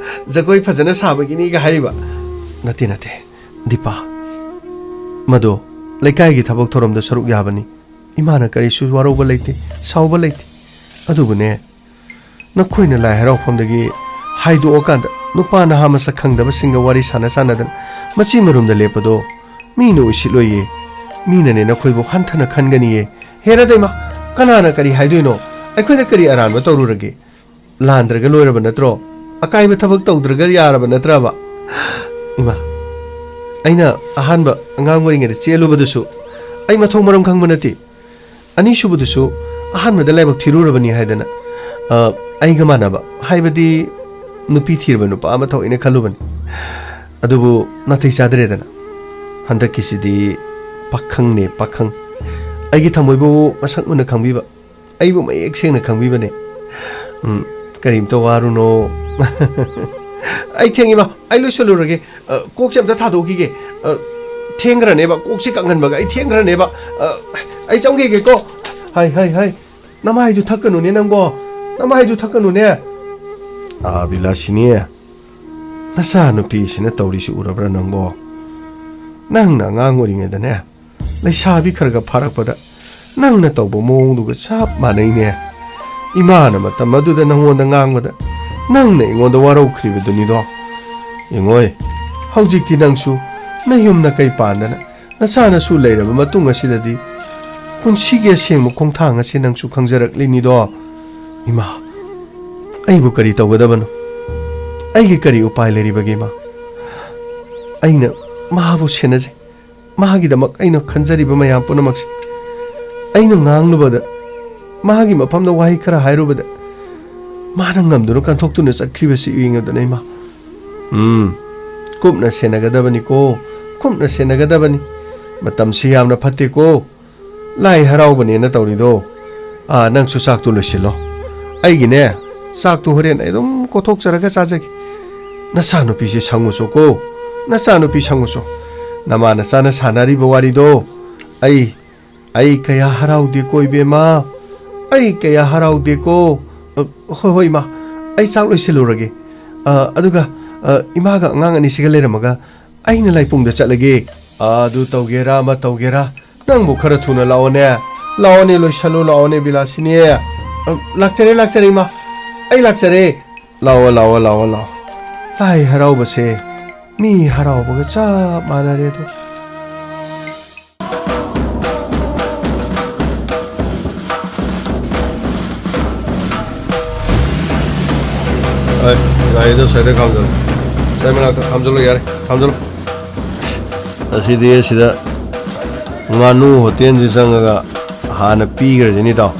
ꯖꯒꯣꯏ ꯐꯖꯅ ꯁꯥꯕꯒꯤꯅꯤꯒ ꯍꯥꯏꯔꯤꯕ꯫ ꯅꯠꯇꯦ, ꯅꯠꯇꯦ, ꯗꯤꯄꯥ, ꯃꯗꯣ ꯂꯩꯀꯥꯏꯒꯤ ꯊꯕꯛ ꯊꯧꯔꯝꯗ ꯁꯔꯨꯛ ꯌꯥꯕꯅꯤ꯫ ꯏꯃꯥꯅ ꯀꯔꯤꯁꯨ ꯋꯥꯔꯧꯕ ꯂꯩꯇꯦ, ꯁꯥꯎꯕ ꯂꯩꯇꯦ꯫ ꯑꯗꯨꯕꯨꯅꯦ, ꯅꯈꯣꯏꯅ ꯂꯥꯏ ꯍꯔꯥꯎꯐꯝꯗꯒꯤ ꯍꯥꯏꯗꯣꯛꯑꯀꯥꯟꯗ ꯅꯨꯄꯥ ꯅꯍꯥ ꯃꯁꯛ ꯈꯪꯗꯕꯁꯤꯡꯒ ꯋꯥꯔꯤ ꯁꯥꯟꯅ ꯁꯥꯟꯅꯗꯅ ꯃꯆꯤ ꯃꯔꯨꯝꯗ ꯂꯦꯞꯄꯗꯣ ꯃꯤꯅ ꯎꯁꯤꯠꯂꯣꯏꯌꯦ꯫ ꯃꯤꯅꯅꯦ ꯅꯈꯣꯏꯕꯨ ꯍꯟꯊꯅ ꯈꯟꯒꯅꯤꯌꯦ꯫ ꯍꯦꯔꯥ ꯗꯩꯃ, ꯀꯅꯥꯅ ꯀꯔꯤ ꯍꯥꯏꯗꯣꯏꯅꯣ? ꯑꯩꯈꯣꯏꯅ ꯀꯔꯤ ꯑꯔꯥꯟꯕ ꯇꯧꯔꯨꯔꯒꯦ? ꯂꯥꯟꯗ꯭ꯔꯒ ꯂꯣꯏꯔꯕ ꯅꯠꯇ꯭ꯔꯣ? ꯑꯀꯥꯏꯕ ꯊꯕꯛ ꯇꯧꯗ꯭ꯔꯒ ꯌꯥꯔꯕ ꯅꯠꯇ꯭ꯔꯕ? ꯏꯃꯥ, ꯑꯩꯅ ꯑꯍꯥꯟꯕ ꯑꯉꯥꯡ ꯑꯣꯏꯔꯤꯉꯩꯗ ꯆꯦꯜꯂꯨꯕꯗꯨꯁꯨ ꯑꯩ ꯃꯊꯣꯡ ꯃꯔꯝ ꯈꯪꯕ ꯅꯠꯇꯦ꯫ ꯑꯅꯤꯁꯨꯕꯗꯨꯁꯨ ꯑꯍꯥꯟꯕꯗ ꯂꯥꯏꯕꯛ ꯊꯤꯔꯨꯔꯕꯅꯤ ꯍꯥꯏꯗꯅ, ꯑ, ꯑꯩꯒ ꯃꯥꯟꯅꯕ, ꯍꯥꯏꯕꯗꯤ ꯅꯨꯄꯤ ꯊꯤꯔꯕ ꯅꯨꯄꯥ ꯑꯃ ꯊꯣꯛꯏꯅ ꯈꯜꯂꯨꯕꯅꯤ꯫ ꯑꯗꯨꯕꯨ ꯅꯥꯇꯩ ꯆꯥꯗ꯭ꯔꯦꯗꯅ꯫ ꯍꯟꯗꯛꯀꯤꯁꯤꯗꯤ ꯄꯥꯈꯪꯅꯦ, ꯄꯥꯈꯪ꯫ ꯑꯩꯒꯤ ꯊꯃꯣꯏꯕꯨ ꯃꯁꯛ ꯃꯨꯟꯅ ꯈꯪꯕꯤꯕ, ꯑꯩꯕꯨ ꯃꯌꯦꯛ ꯁꯦꯡꯅ ꯈꯪꯕꯤꯕꯅꯦ꯫ ꯎꯝ, ꯀꯔꯤꯝꯇ ꯋꯥꯔꯨꯅꯣ꯫ ꯑꯩ ꯊꯦꯡꯉꯤꯕ, ꯑꯩ ꯂꯣꯏꯁꯜꯂꯨꯔꯒꯦ꯫ ꯑ, ꯀꯣꯛꯁꯦ ꯑꯝꯇ ꯊꯥꯗꯣꯛꯈꯤꯒꯦ꯫ ꯑ, ꯊꯦꯡꯈ꯭ꯔꯅꯦꯕ, ꯀꯣꯛꯁꯦ ꯀꯪꯍꯟꯕꯒ ꯑꯩ ꯊꯦꯡꯈ꯭ꯔꯅꯦꯕ꯫ ꯑ, ꯑꯩ ꯆꯪꯈꯤꯒꯦꯀꯣ꯫ ꯍꯥꯏ, ꯍꯥꯏ, ꯍꯥꯏ꯫ ꯅꯃꯥꯏꯗꯨ ꯊꯛꯀꯅꯨꯅꯦ ꯅꯪꯕꯣ꯫ ꯅꯃꯥꯏꯗꯨ ꯊꯛꯀꯅꯨꯅꯦ꯫ ꯑꯥ, ꯕꯤꯂꯥꯁꯤꯅꯤ, ꯅꯆꯥꯅꯨꯄꯤꯁꯤꯅ ꯇꯧꯔꯤꯁꯤ ꯎꯔꯕ꯭ꯔꯥ ꯅꯪꯕꯣ? ꯅꯪꯅ ꯑꯉꯥꯡ ꯑꯣꯏꯔꯤꯉꯩꯗꯅꯦ, ꯂꯩꯁꯥꯕꯤ ꯈꯔ ꯈꯔ ꯐꯥꯔꯛꯄꯗ ꯅꯪꯅ ꯇꯧꯕ ꯃꯑꯣꯡꯗꯨꯒ ꯆꯞ ꯃꯥꯟꯅꯩꯅꯦ꯫ ꯏꯃꯥꯅ ꯃꯇꯝ ꯑꯗꯨꯗ ꯅꯪꯉꯣꯟꯗ ꯉꯥꯡꯕꯗ ꯅꯪꯅ ꯑꯩꯉꯣꯟꯗ ꯋꯥꯔꯧꯈ꯭ꯔꯤꯕꯗꯨꯅꯤꯗꯣ꯫ ꯌꯦꯡꯉꯣꯏ, ꯍꯧꯖꯤꯛꯇꯤ ꯅꯪꯁꯨ ꯅꯌꯨꯝ ꯅꯀꯩ ꯄꯥꯟꯗꯅ ꯅꯆꯥ ꯅꯁꯨ ꯂꯩꯔꯕ ꯃꯇꯨꯡ ꯑꯁꯤꯗꯗꯤ ꯄꯨꯟꯁꯤꯒꯤ ꯑꯁꯦꯡꯕ ꯈꯣꯡꯊꯥꯡ ꯑꯁꯤ ꯅꯪꯁꯨ ꯈꯪꯖꯔꯛꯂꯤꯅꯤꯗꯣ꯫ ꯏꯃꯥ, ꯑꯩꯕꯨ ꯀꯔꯤ ꯇꯧꯒꯗꯕꯅꯣ? ꯑꯩꯒꯤ ꯀꯔꯤ ꯎꯄꯥꯏ ꯂꯩꯔꯤꯕꯒꯦ, ꯏꯃꯥ? ꯑꯩꯅ ꯃꯍꯥꯛꯄꯨ ꯁꯦꯟꯅꯖꯩ꯫ ꯃꯍꯥꯛꯀꯤꯗꯃꯛ ꯑꯩꯅ ꯈꯟꯖꯔꯤꯕ ꯃꯌꯥꯝ ꯄꯨꯝꯅꯃꯛꯁꯦ ꯑꯩꯅ ꯉꯥꯡꯂꯨꯕꯗ, ꯃꯍꯥꯛꯀꯤ ꯃꯐꯝꯗ ꯋꯥꯍꯩ ꯈꯔ ꯍꯥꯏꯔꯨꯕꯗ, ꯃꯥꯅ ꯉꯝꯗꯨꯅ ꯀꯟꯊꯣꯛꯇꯨꯅ ꯆꯠꯈ꯭ꯔꯤꯕꯁꯤ ꯌꯦꯡꯉꯗꯅ, ꯏꯃꯥ꯫ ꯎꯝ, ꯀꯨꯞꯅ ꯁꯦꯟꯅꯒꯗꯕꯅꯤꯀꯣ, ꯀꯨꯞꯅ ꯁꯦꯟꯅꯒꯗꯕꯅꯤ꯫ ꯃꯇꯝꯁꯤ ꯌꯥꯝꯅ ꯐꯠꯇꯦꯀꯣ, ꯂꯥꯏ ꯍꯔꯥꯎꯕꯅꯦꯅ ꯇꯧꯔꯤꯗꯣ꯫ ꯑꯥ, ꯅꯪꯁꯨ ꯆꯥꯛꯇꯣ ꯂꯣꯏꯁꯤꯜꯂꯣ꯫ ꯑꯩꯒꯤꯅꯦ, ꯆꯥꯛꯇꯣ ꯍꯣꯔꯦꯟ ꯑꯩ ꯑꯗꯨꯝ ꯀꯣꯊꯣꯛꯆꯔꯒ ꯆꯥꯖꯒꯦ꯫ ꯅꯆꯥꯅꯨꯄꯤꯁꯦ ꯁꯪꯉꯨꯆꯣꯀꯣ, ꯅꯆꯥꯅꯨꯄꯤ ꯁꯪꯉꯨꯆꯣ꯫ ꯅꯃꯥ ꯅꯆꯥꯅ ꯁꯥꯟꯅꯔꯤꯕ ꯋꯥꯔꯤꯗꯣ ꯑꯩ, ꯑꯩ ꯀꯌꯥ ꯍꯔꯥꯎꯗꯦꯀꯣ, ꯏꯕꯦꯝꯃ꯫ ꯑꯩ ꯀꯌꯥ ꯍꯔꯥꯎꯗꯦꯀꯣ꯫ ꯑ, ꯍꯣꯏ, ꯍꯣꯏ, ꯏꯃꯥ, ꯑꯩ ꯆꯥꯛ ꯂꯣꯏꯁꯤꯜꯂꯨꯔꯒꯦ꯫ ꯑ, ꯑꯗꯨꯒ, ꯑ, ꯏꯃꯥꯒ ꯑꯉꯥꯡ ꯑꯅꯤꯁꯤꯒ ꯂꯩꯔꯝꯃꯒ ꯑꯩꯅ ꯂꯥꯏꯄꯨꯡꯗ ꯆꯠꯂꯒꯦ꯫ ꯑꯗꯨ ꯇꯧꯒꯦꯔꯥ, ꯑꯃ ꯇꯧꯒꯦꯔꯥ, ꯅꯪꯕꯨ ꯈꯔ ꯊꯨꯅ ꯂꯥꯛꯑꯣꯅꯦ꯫ ꯂꯥꯛꯑꯣꯅꯦ, ꯂꯣꯏꯁꯜꯂꯣ, ꯂꯥꯛꯑꯣꯅꯦ, ꯕꯤꯂꯥꯁꯤꯅꯤ꯫ ꯑ, ꯂꯥꯛꯆꯔꯦ, ꯂꯥꯛꯆꯔꯦ, ꯏꯃꯥ꯫ ꯑꯩ ꯂꯥꯛꯆꯔꯦ꯫ ꯂꯥꯛꯑꯣ, ꯂꯥꯛꯑꯣ, ꯂꯥꯛꯑꯣ, ꯂꯥꯛꯑꯣ꯫ ꯂꯥꯏ ꯍꯔꯥꯎꯕꯁꯦ ꯃꯤ ꯍꯔꯥꯎꯕꯒ ꯆꯞ ꯃꯥꯟꯅꯔꯦ ꯑꯗꯣ꯫ ꯍꯣꯏ, ꯒꯥꯔꯤꯗꯣ ꯁ꯭ꯋꯥꯏꯗ ꯈꯥꯝꯖꯜꯂꯣ꯫ ꯁ꯭ꯋꯥꯏ ꯃꯅꯥꯛꯇ ꯈꯥꯝꯖꯜꯂꯣ, ꯌꯥꯔꯦ, ꯈꯥꯝꯖꯜꯂꯣ꯫ ꯑꯁꯤꯗꯤ ꯁꯤꯗ ꯉꯥꯅꯨ ꯍꯣꯇꯦꯜꯁꯤ ꯆꯪꯉꯒ ꯍꯥꯟꯅ ꯄꯤꯈ꯭ꯔꯁꯤꯅꯤ, ꯏꯇꯥꯎ꯫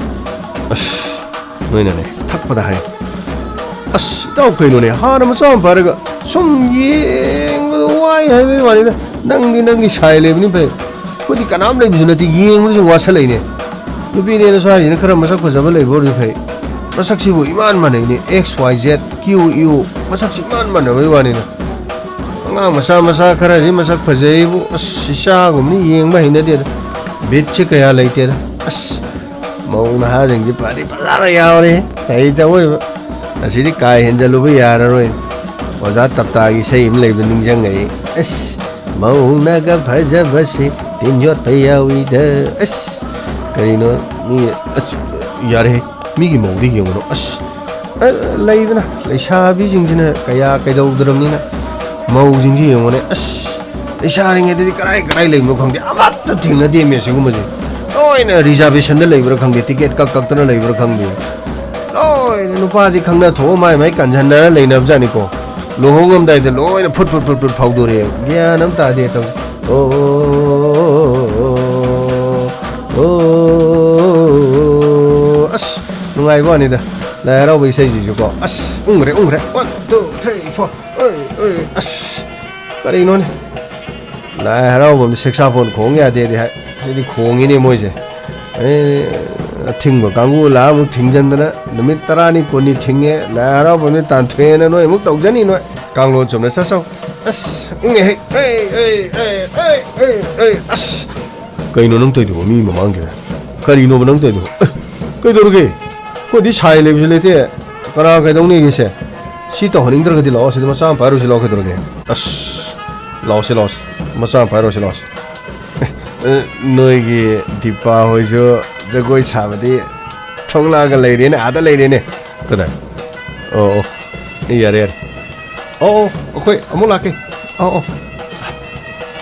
ꯑꯁ, ꯅꯣꯏꯅꯅꯦ ꯊꯛꯄꯗ ꯍꯥꯏ꯫ ꯑꯁ, ꯏꯇꯥꯎ, ꯀꯩꯅꯣꯅꯦ, ꯍꯥꯟꯅ ꯃꯆꯥ ꯑꯃ ꯄꯥꯏꯔꯒ ꯁꯨꯝ ꯌꯦꯡꯕꯗ ꯋꯥꯏ ꯍꯥꯏꯕꯒꯤ ꯋꯥꯅꯤꯗ꯫ ꯅꯪꯗꯤ ꯅꯪꯒꯤ ꯁꯥꯏ ꯂꯩꯕꯅꯤ ꯐꯩ, ꯑꯩꯈꯣꯏꯗꯤ ꯀꯅꯥꯝ ꯂꯩꯕꯁꯨ ꯅꯠꯇꯦ, ꯌꯦꯡꯕꯗꯁꯨ ꯋꯥꯁꯜꯂꯛꯏꯅꯦ꯫ ꯅꯨꯄꯤꯅꯦꯅ ꯁ꯭ꯋꯥꯏꯁꯤꯅ ꯈꯔ ꯃꯁꯛ ꯐꯖꯕ ꯂꯩꯕ ꯑꯣꯏꯔꯗꯤ ꯐꯩ꯫ ꯃꯁꯛꯁꯤꯕꯨ ꯏꯃꯥꯟ ꯃꯥꯟꯅꯩꯅꯦ, X Y Z Q U, ꯃꯁꯛꯁꯤ ꯏꯃꯥꯟ ꯃꯥꯟꯅꯕꯩ ꯋꯥꯅꯤꯅ꯫ ꯑꯉꯥꯡ ꯃꯆꯥ ꯃꯆꯥ ꯈꯔꯗꯤ ꯃꯁꯛ ꯐꯖꯩꯕꯨ, ꯑꯁ, ꯏꯆꯥꯒꯨꯝꯕꯅꯤ, ꯌꯦꯡꯕ ꯍꯩꯅꯗꯦꯗ꯫ ꯕꯤꯠꯁꯦ ꯀꯌꯥ ꯂꯩꯇꯦꯗ꯫ ꯑꯁ, ꯃꯧ ꯅꯍꯥꯁꯤꯡꯁꯤ ꯐꯗꯤ ꯐꯖꯕ ꯌꯥꯎꯔꯦ꯫ ꯀꯩ ꯇꯧꯕ? ꯑꯁꯤꯗꯤ ꯀꯥ ꯍꯦꯟꯖꯜꯂꯨꯕ ꯌꯥꯔꯔꯣꯏ꯫ ꯑꯣꯖꯥ ꯇꯞꯇꯥꯒꯤ ꯏꯁꯩ ꯑꯃ ꯂꯩꯕꯗꯨ ꯅꯤꯡꯁꯤꯡꯉꯛꯏ꯫ ꯑꯁ, ꯃꯧꯅꯒ ꯐꯖꯕꯁꯦ ꯇꯤꯟ ꯌꯣꯠꯄ ꯌꯥꯎꯏꯗ꯫ ꯑꯁ, ꯀꯔꯤꯅꯣ ꯃꯤ, ꯑꯁ, ꯌꯥꯔꯦꯍꯦ꯫ ꯃꯤꯒꯤ ꯃꯧꯗꯤ ꯌꯦꯡꯉꯨꯅꯨ꯫ ꯑꯁ, ꯑ, ꯂꯩꯗꯅ, ꯂꯩꯁꯥꯕꯤꯁꯤꯡꯁꯤꯅ ꯀꯌꯥ ꯀꯩꯗꯧꯗ꯭ꯔꯕꯅꯤꯅ ꯃꯧꯁꯤꯡꯁꯤ ꯌꯦꯡꯉꯨꯅꯦ꯫ ꯑꯁ, ꯂꯩꯁꯥꯔꯤꯉꯩꯗꯗꯤ ꯀꯔꯥꯏ ꯀꯔꯥꯏ ꯂꯩꯕꯅꯣ ꯈꯪꯗꯦ, ꯑꯃꯠꯇ ꯊꯦꯡꯅꯗꯦꯃꯦ ꯁꯤꯒꯨꯝꯕꯁꯦ꯫ ꯂꯣꯏꯅ ꯔꯤꯖꯥꯔꯕꯦꯁꯟꯗ ꯂꯩꯕ꯭ꯔꯥ ꯈꯪꯗꯦ, ꯇꯤꯀꯦꯠ ꯀꯛ ꯀꯛꯇꯅ ꯂꯩꯕ꯭ꯔꯥ ꯈꯪꯗꯦ꯫ ꯂꯣꯏꯅ ꯅꯨꯄꯥꯗꯤ ꯈꯪꯅ ꯊꯣꯛꯑ ꯃꯥꯏ ꯃꯥꯏ ꯀꯟꯁꯤꯟꯅꯔ ꯂꯩꯅꯕꯖꯥꯠꯅꯤꯀꯣ꯫ ꯂꯨꯍꯣꯡꯉꯝꯗꯥꯏꯗ ꯂꯣꯏꯅ ꯐꯨꯠ ꯐꯨꯠ ꯐꯨꯠ ꯐꯨꯠ ꯐꯥꯎꯗꯣꯔꯛꯑꯦ꯫ ꯒ꯭ꯌꯥꯟ ꯑꯃ ꯇꯥꯗꯦ ꯇꯧ꯫ ꯑꯣ, ꯑꯣ, ꯑꯣ, ꯑꯣ, ꯑꯣ, ꯑꯁ, ꯅꯨꯡꯉꯥꯏꯕ ꯋꯥꯅꯤꯗ꯫ ꯂꯥꯏ ꯍꯔꯥꯎꯕ ꯏꯁꯩꯁꯤꯁꯨꯀꯣ꯫ ꯑꯁ, ꯎꯪꯈ꯭ꯔꯦ, ꯎꯪꯈ꯭ꯔꯦ꯫ One, two, three, four꯫ ꯑꯣꯏ, ꯑꯣꯏ, ꯑꯁ, ꯀꯔꯤꯅꯣꯅꯦ? ꯂꯥꯏ ꯍꯔꯥꯎꯕꯝꯗ ꯁꯦꯛꯁꯥꯐꯣꯟ ꯈꯣꯡ ꯌꯥꯗꯦꯗꯤ ꯍꯥꯏ꯫ ꯁꯤꯗꯤ ꯈꯣꯡꯉꯤꯅꯦ ꯃꯣꯏꯁꯦ꯫ ꯑꯦ, ꯑꯊꯤꯡꯕ ꯀꯥꯡꯕꯨ ꯂꯥꯛꯑ ꯑꯃꯨꯛ ꯊꯤꯡꯖꯤꯟꯗꯅ ꯅꯨꯃꯤꯠ ꯇꯔꯥꯅꯤ ꯀꯨꯟꯅꯤ ꯊꯤꯡꯉꯦ꯫ ꯂꯥꯏ ꯍꯔꯥꯎꯕꯝꯗ ꯇꯥꯟꯊꯣꯛꯑꯦꯅ ꯅꯣꯏ ꯑꯃꯨꯛ ꯇꯧꯖꯅꯤ ꯅꯣꯏ꯫ ꯀꯥꯡꯂꯣꯟ ꯆꯨꯝꯅ ꯆꯠꯆꯧ꯫ ꯑꯁ, ꯎꯝ, ꯑꯦ, ꯑꯦ, ꯑꯁ꯫ ꯀꯩꯅꯣ ꯅꯪ ꯇꯧꯔꯤꯗꯨꯕꯣ ꯃꯤ ꯃꯃꯥꯡꯁꯤꯗ? ꯀꯔꯤꯅꯣꯕ ꯅꯪ ꯇꯧꯔꯤꯗꯨꯕꯣ? ꯑꯦ, ꯀꯩꯗꯧꯔꯒꯦ? ꯑꯩꯈꯣꯏꯗꯤ ꯁꯥꯏ ꯂꯩꯕꯁꯨ ꯂꯩꯇꯦ꯫ ꯀꯅꯥ ꯀꯩꯗꯧꯅꯤꯒꯦꯁꯦ? ꯁꯤ ꯇꯧꯍꯟꯅꯤꯡꯗ꯭ꯔꯒꯗꯤ ꯂꯥꯛꯑꯣ, ꯁꯤꯗ ꯃꯆꯥ ꯑꯃ ꯄꯥꯏꯔꯨꯁꯤ ꯂꯥꯛꯑꯣ, ꯀꯩꯗꯧꯔꯒꯦ? ꯑꯁ, ꯂꯥꯛꯑꯣꯁꯦ, ꯂꯥꯛꯑꯣꯁꯦ꯫ ꯃꯆꯥ ꯑꯃ ꯄꯥꯏꯔꯨꯁꯤ ꯂꯥꯛꯑꯣꯁꯦ꯫ ꯑꯦ, ꯅꯣꯏꯒꯤ ꯗꯤꯄꯥ ꯍꯣꯏꯁꯨ ꯖꯒꯣꯏ ꯁꯥꯕꯗꯤ ꯊꯣꯛꯂꯛꯑꯒ ꯂꯩꯔꯦꯅꯦ, ꯑꯥꯗ ꯂꯩꯔꯦꯅꯦ꯫ ꯀꯗꯥꯏ? ꯑꯣ, ꯑꯣ꯫ ꯑꯦ, ꯌꯥꯔꯦ, ꯌꯥꯔꯦ꯫ ꯑꯣ, ꯑꯣ, ꯑꯩꯈꯣꯏ ꯑꯃꯨꯛ ꯂꯥꯛꯀꯦ꯫ ꯑꯣ, ꯑꯣ꯫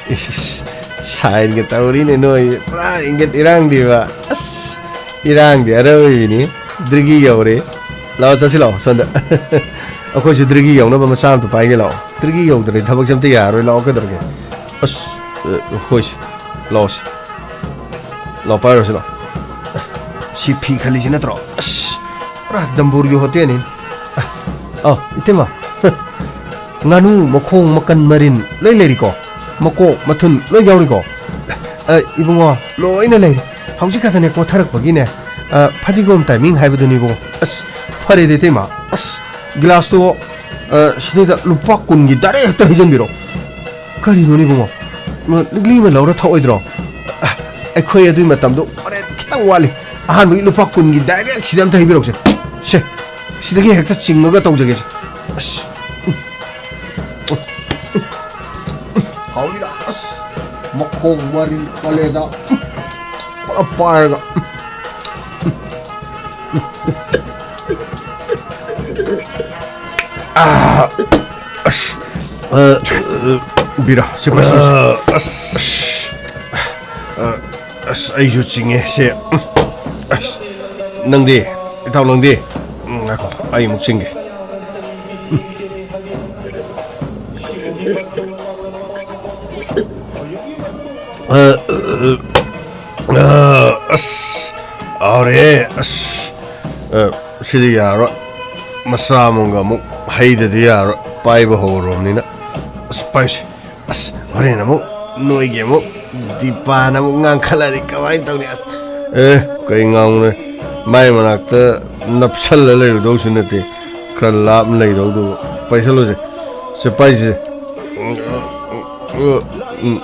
ꯏꯁ, ꯁꯥꯏꯟꯒ ꯇꯧꯔꯤꯅꯦ ꯅꯣꯏ꯫ ꯄꯨꯔꯥ ꯏꯪꯒꯠ ꯏꯔꯥꯡꯗꯤꯕ꯫ ꯑꯁ, ꯏꯔꯥꯡꯗꯤ ꯑꯔꯣꯏꯕꯤꯅꯤ꯫ ꯗ꯭ꯔꯤꯒꯤ ꯌꯧꯔꯦ꯫ ꯂꯥꯛꯑꯣ, ꯆꯠꯁꯤ ꯂꯥꯛꯑꯣ, ꯁꯣꯝꯗ꯫ ꯑꯩꯈꯣꯏꯁꯨ ꯗ꯭ꯔꯤꯒꯤ ꯌꯧꯅꯕ ꯃꯆꯥ ꯑꯃꯇ ꯄꯥꯏꯒꯦ ꯂꯥꯛꯑꯣ꯫ ꯗ꯭ꯔꯤꯒꯤ ꯌꯧꯗ꯭ꯔꯗꯤ ꯊꯕꯛꯁꯦ ꯑꯝꯇ ꯌꯥꯔꯔꯣꯏ꯫ ꯂꯥꯛꯑꯣ, ꯀꯩꯗꯧꯔꯒꯦ? ꯑꯁ, ꯑ, ꯍꯣꯏꯁꯦ꯫ ꯂꯥꯛꯑꯣꯁꯦ꯫ ꯂꯥꯛꯑꯣ, ꯄꯥꯏꯔꯨꯔꯁꯤ ꯂꯥꯛꯑꯣ꯫ ꯁꯤ ꯐꯤ ꯈꯜꯂꯤꯁꯤ ꯅꯠꯇ꯭ꯔꯣ? ꯑꯁ, ꯄꯨꯔꯥ ꯗꯝꯕꯨꯔꯒꯤ ꯍꯣꯇꯦꯜꯅꯤ꯫ ꯑ, ꯏꯇꯩꯃ꯫ ꯉꯥꯅꯨ ꯃꯈꯣꯡ, ꯃꯀꯟ, ꯃꯔꯤꯟ ꯂꯣꯏ ꯂꯩꯔꯤꯀꯣ? ꯃꯀꯣꯛ, ꯃꯊꯨꯟ ꯂꯣꯏ ꯌꯥꯎꯔꯤꯀꯣ? ꯑ, ꯏꯕꯨꯡꯉꯣ, ꯂꯣꯏꯅ ꯂꯩꯔꯤ꯫ ꯍꯧꯖꯤꯛ ꯈꯛꯇꯅꯦ ꯀꯣꯊꯔꯛꯄꯒꯤꯅꯦ꯫ ꯑ, ꯐꯗꯤꯒꯣꯝ ꯇꯥꯏꯃꯤꯡ ꯍꯥꯏꯕꯗꯨꯅꯤ, ꯏꯕꯨꯡꯉꯣ꯫ ꯑꯁ, ꯐꯔꯦꯗꯤ, ꯏꯇꯩꯃ꯫ ꯑꯁ, ꯒꯤꯂꯥꯁꯇꯣ, ꯑ, ꯁꯤꯗꯩꯗ ꯂꯨꯄꯥ ꯀꯨꯟꯒꯤ direct ꯍꯦꯛꯇ ꯍꯩꯖꯤꯟꯕꯤꯔꯣ꯫ ꯀꯔꯤꯅꯣꯅꯦ, ꯏꯕꯨꯡꯉꯣ? ꯃ-, ꯂꯤꯛꯂꯤ ꯑꯃ ꯂꯧꯔ ꯊꯛꯑꯣꯏꯗ꯭ꯔꯣ? ꯑ, ꯑꯩꯈꯣꯏ ꯑꯗꯨꯏ ꯃꯇꯝꯗꯣ ꯍꯣꯔꯦꯟ ꯈꯤꯇꯪ ꯋꯥꯠꯂꯤ꯫ ꯑꯍꯥꯟꯕꯒꯤ ꯂꯨꯄꯥ ꯀꯨꯟꯒꯤ direct ꯁꯤꯗ ꯑꯝꯇ ꯍꯩꯕꯤꯔꯛꯎꯁꯦ꯫ ꯁꯦ, ꯁꯤꯗꯒꯤ ꯍꯦꯛꯇ ꯆꯤꯡꯉꯒ ꯇꯧꯖꯒꯦꯁꯦ꯫ ꯑꯁ꯫ ꯍꯥꯎꯅꯤꯗ, ꯑꯁ꯫ ꯃꯈꯣꯡ, ꯃꯔꯤ, ꯀꯂꯦꯖꯥ꯫ ꯄꯨꯂꯞ ꯄꯥꯏꯔꯒ꯫ ꯑꯥ, ꯑꯁ꯫ ꯑ, ꯑ, ꯕꯤꯔꯥ, ꯁꯤ ꯄꯥꯏꯁꯤꯜꯂꯨꯁꯦ꯫ ꯑ, ꯑꯁ꯫ ꯑ, ꯑꯁ, ꯑꯩꯁꯨ ꯆꯤꯡꯉꯦ, ꯁꯦ꯫ ꯑꯁ, ꯅꯪꯗꯤ? ꯏꯇꯥꯎ, ꯅꯪꯗꯤ? ꯎꯝ, ꯉꯥꯏꯈꯣ, ꯑꯩ ꯑꯃꯨꯛ ꯆꯤꯡꯒꯦ꯫ ꯎꯝ꯫ ꯑ, ꯑ, ꯑ, ꯑꯁ, ꯍꯥꯎꯔꯦ, ꯑꯁ꯫ ꯑ, ꯁꯤꯗꯤ ꯌꯥꯔꯣꯏ꯫ ꯃꯆꯥ ꯑꯃꯒ ꯑꯃꯨꯛ ꯍꯩꯗꯗꯤ ꯌꯥꯔꯣꯏ, ꯄꯥꯏꯕ ꯍꯧꯔꯨꯔꯕꯅꯤꯅ꯫ ꯑꯁ, ꯄꯥꯏꯁꯤ꯫ ꯑꯁ, ꯍꯣꯔꯦꯟ ꯑꯃꯨꯛ ꯅꯣꯏꯒꯤ ꯑꯃꯨꯛ ꯗꯤꯄꯥꯅ ꯑꯃꯨꯛ ꯉꯥꯡꯈꯠꯂꯗꯤ ꯀꯃꯥꯏꯅ ꯇꯧꯅꯤ? ꯑꯁ, ꯑꯦ, ꯀꯩ ꯉꯥꯡꯉꯨꯅꯦ? ꯃꯥꯏ ꯃꯅꯥꯛꯇ ꯅꯞꯁꯜꯂ ꯂꯩꯔꯨꯗꯧꯁꯨ ꯅꯠꯇꯦ, ꯈꯔ ꯂꯥꯞꯅ ꯂꯩꯗꯧꯗꯨꯕꯨ꯫ ꯄꯥꯏꯁꯜꯂꯨꯁꯦ꯫ ꯁꯦ, ꯄꯥꯏꯁꯦ꯫ ꯎꯝ, ꯎꯝ, ꯎꯝ꯫